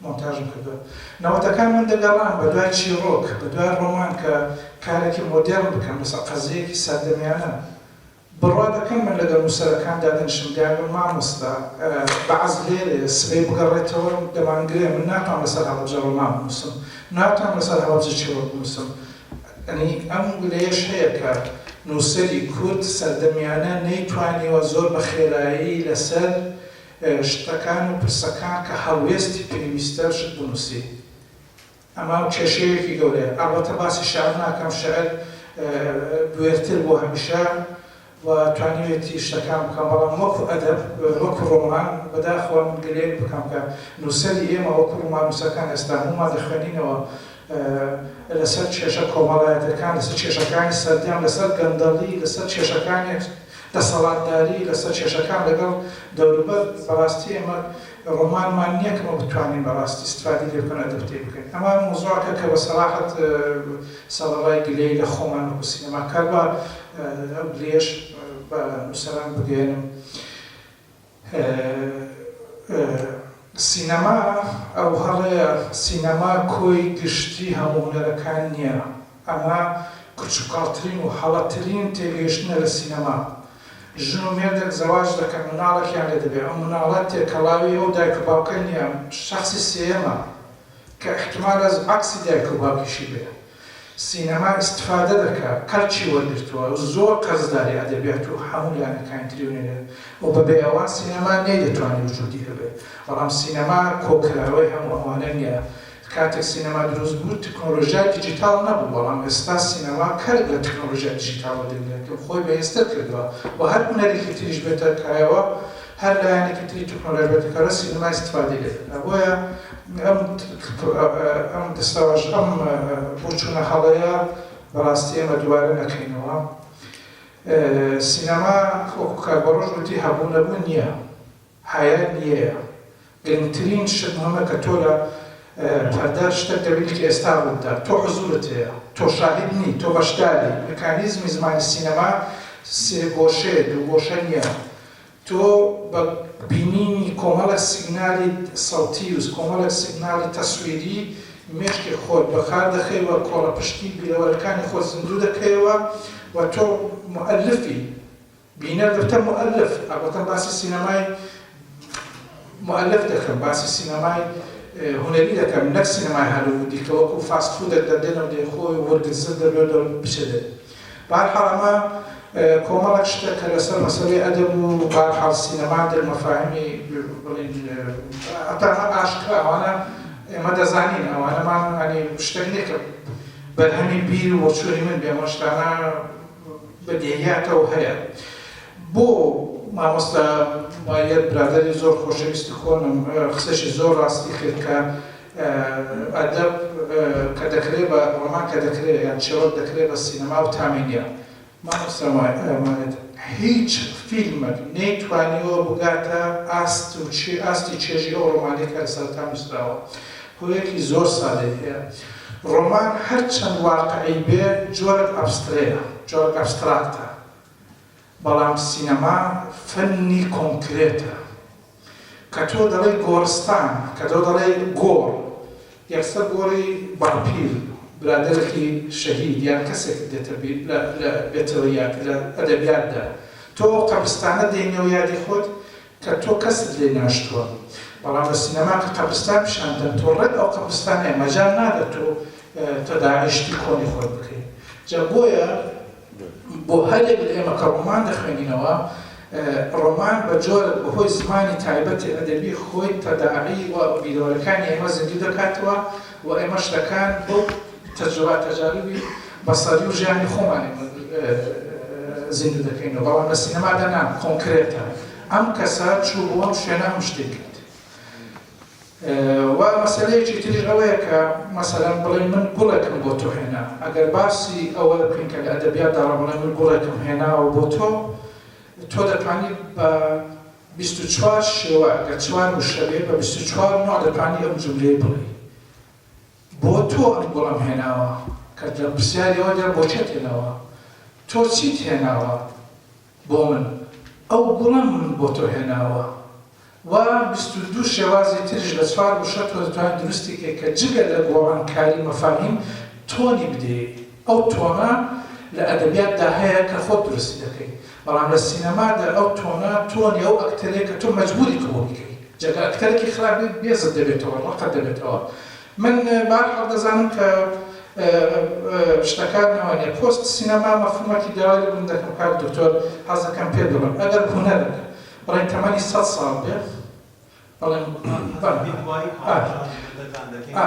montajim kirdo. Newetekan min digeran bi duay çîrok, bi duay roman ke karekî modern bikim, mesela qeziyekî serdemiyane. بڕوا دەکەم من لەگەڵ نووسەرەکان دادەنیشم، دەیانگوت، مامۆستا، بەعس لێرەیە، سبەی بگەڕێتەوە، دەمانگرێ، من ناتوانم لەسەر هەڵەبجە ڕۆمان بنووسم، ناتوانم لەسەر هەڵەبجە چیرۆک بنووسم. یعنی ئەم گلەیەش هەیە کە نووسەری کورد سەردەمیانە نەیتوانیوە زۆر بە خێرایی لەسەر شتەکان و پرسەکان کە هەڵوێستی پێویستە شت بنووسی. ئەمە کێشەیەکی گەورەیە. ئەڵبەتە باسی شعر ناکەم، شعر بوێرتر بوو هەمیشە و توانیوێتی شتەکان بکەم، بەڵام وەکو ئەدەب، وەکو ڕۆمان، بەداخەوە من گلەیەک بکەم کە نووسەری ئێمە وەکو ڕۆمان نووسەکان ئێستا هەموومان دەخوێنینەوە، لەسەر کێشە کۆمەڵایەتەکان، لەسەر کێشەکانی سەردەم، لەسەر گەندەڵی، لەسەر کێشەکانی دەسەڵاتداری، لەسەر کێشەکان لەگەڵ دەوروبەر. بەڕاستی ئێمە ڕۆمانمان نییە کە ئەمە بتوانین بەڕاستی استفادەی لێ بکەن، ئەدەپتەی بکەین. ئەمە مۆزوعەکە کە بە سەراحەت سەرەڕای گلەی لە خۆمان وەکو سینەماکار بە، ئەو گلەیەش بە نووسەران بگەێنم. سینەما، ئەو هەڵەیە، سینەما کۆی گشتی هەموو هونەرەکان نییە. ئەمە کوچکاڵترین و هەڵەترین تێگەیشتنە لە سینەما. ژن و مێردێک زەواج دەکەن، مناڵێکیان لێ دەبێ، ئەو مناڵە تێکەڵاوی ئەو دایک و باوکە نییە، شەخسی سێیەمە کە احتمال ئەز عەکسی دایک و باوکیشی بێ. سینەما ئیستفادە دەکا، کەلکی وەرگرتووە، زۆر قەرزداری ئەدەبیات و هەموو لایەنەکانی تری هونەرە و بەبێ ئەوان سینەما نەیدەتوانی وجودی هەبێ. بەڵام سینەما کۆکراوەی هەموو ئەوانە نییە. کاتێک سینەما دروست بوو، تەکنۆلۆژیای دیجیتاڵ نەبوو، بەڵام ئێستا سینەما کەرک لە تەکنۆلۆژیای دیجیتاڵەوە دەگرێت، کە خۆی بەهێزتر کردووە و هەر هونەرێکی تریش بێتە کایەوە، هەر لایەنێکی تری تەکنۆلۆژیا بێتە کایەوە، سینەما ئیستیفادەی لێ دەکات. بۆیە ئەم، ئەم دەستاواژ، ئەم بۆچوونە هەڵەیە بەڕاستی ئێمە دووبارە نەکەینەوە. سینەما وەکو کاک بەڕۆژ گوتی، هەبوو نەبوو نییە. حیات نییە. گرنگترین شت مهمە کە تۆ لە پەردە شتێک دەبینی کە ئێستا ڕوودا، تۆ حزورت هەیە، تۆ شاهید نی، تۆ بەشداری. مکانیزمی زمانی سینەما سێ گۆشەیە، دوو گۆشە نییە. تۆ بە بینینی کۆمەڵە سیگنالی سەوتی و کۆمەڵە سیگنالی تەسویری مێشکی خۆت بەکار دەخەی و کۆڵە پشتی بیرەوەرەکانی خۆت زیندوو دەکەیەوە و تۆ مؤلفی. بینەر دەبتە مؤلف. ئەڵبەتە باسی سینەمای مؤلف دەکەم، باسی سینەمای هونەری دەکەم، نەک سینەمای هەلوودی کە وەکو فاست فودێک دەدێنەوە دێ خۆی وەرگرزر دەبێت و بچێت. بەهەرحاڵ ئەمە کۆمەڵێک شتێک کە لەسەر مەسەلەی ئەدەب و بەهەرحاڵ سینەما دەر مەفاهیمی بڵێن ئەتا ئاشکرا ئەوانە ئێمە دەزانین، ئەوانەمان ئەنی شتێک نییە کە بەرهەمی بیر و وەچوونی من بێ، ئەمە شتانە بەدیهیاتەوە هەیە. بۆ مامۆستا مایەت برادەری زۆر خۆشەویستی خۆنم، قسەشی زۆر ڕاستی کرد کە ئەدەب کە دەکرێ بە ڕۆمان کە دەکرێ یان چێوەک دەکرێ بە سینەما و تامینە. مامۆستا مایەت، هیچ فیلمێک نەیتوانیوە بگاتە ئاست و چێ-، ئاستی چێژی ئەو ڕۆمانەی کە لە سەرەتا نووسراوە. هۆیەکی زۆر سادەی هەیە. ڕۆمان هەرچەند واقعی بێ، جۆرێک ئەبسترەیە، جۆرێک ئەبستراکتە. بەڵام سینەما فەنی کۆنکرێتە. کە تۆ دەڵێ گۆڕستان، کە تۆ دەڵێ گۆڕ، یەکسەر گۆڕی باپیر، برادەرێکی شەهید یان کەسێک دێتە بیر لە، لە بێتەوە یاد، لە ئەدەبیاتدا. تۆ ئەو قەبرستانە دێنەوە یادی خۆت، کە تۆ کەست لێ ناشتووە. بەڵام لە سینەما کە قەبرستان پیشان دەن، تۆ ڕێک ئەو قەبرستانەیە مەجال نادە تۆ تەداعی شتی کۆنی خۆت بکەیت. جا بۆیە بۆ هەرێک لە ئێمە کە ڕۆمان دەخوێنینەوە، ڕۆمان بە جۆر بەهۆی زمانی تایبەتی ئەدەبی خۆی تەداعی و بیرەوەرەکانی ئێمە زیندوو دەکاتەوە و ئێمە شتەکان بۆ تەجروبە تەجاروبی بەسەری و ژیانی خۆمان زیندوو دەکەینەوە. بەڵام لە سینەمادا نا، کۆنکرێتە. ئەم کەسە چوو بۆ ئەم شوێنە ئەم شتێک کرد. و مەسەلەیەکی تریش ئەوەیە کە مەسەلەن بڵێن من گوڵێکم بۆ تۆ هێنا. ئەگەر باسی ئەوە بکەین کە لە ئەدەبیاتدا ڕەمڵێ من گوڵێکم هێناوە بۆ تۆ، تۆ دەتوانی بە بیست و چوار شێوە، ئەگەر چوار وشە بێ، بە بیست و چوار نوع دەتوانی ئەم جوملەیە بڵێ. بۆ تۆ ئەم گوڵەم هێناوە، کە لە پرسیاری ئەوە دێ بۆ چێت هێناوە؟ تۆ چیت هێناوە بۆ من؟ ئەو گوڵەم من بۆ تۆ هێناوە. و بیست و دوو شێوازی تریش لە چوار وشە تۆ دەتوانین دروستی کەی کە جگە لە گۆڕانکاری مەفاهیم تۆنی بدەی. ئەو تۆنە لە ئەدەبیاتدا هەیە کە خۆت دروستی دەکەی، بەڵام لە سینەمادا ئەو تۆنە، تۆنی ئەو ئەکتەرەیە کە تۆ مەجبوری قبوڵ بکەی. جگە ئەکتەرێکی خراپ بێت، بێزت دەبێتەوە، ڕقت دەبێتەوە. من، بەهەرحاڵ، دەزانم کە، ئە، ئە، شتەکان ئەوانە. پۆست سینەما مەفهومەکی داوای لە من دەکەم، کاک دکتۆر، حەز دەکەم پێ بڵێم. ئەگەر هونەرێک بڵێن تەمەنی سەد ساڵ بێ، بەڵێن، بەڵێ. ئە، ئە.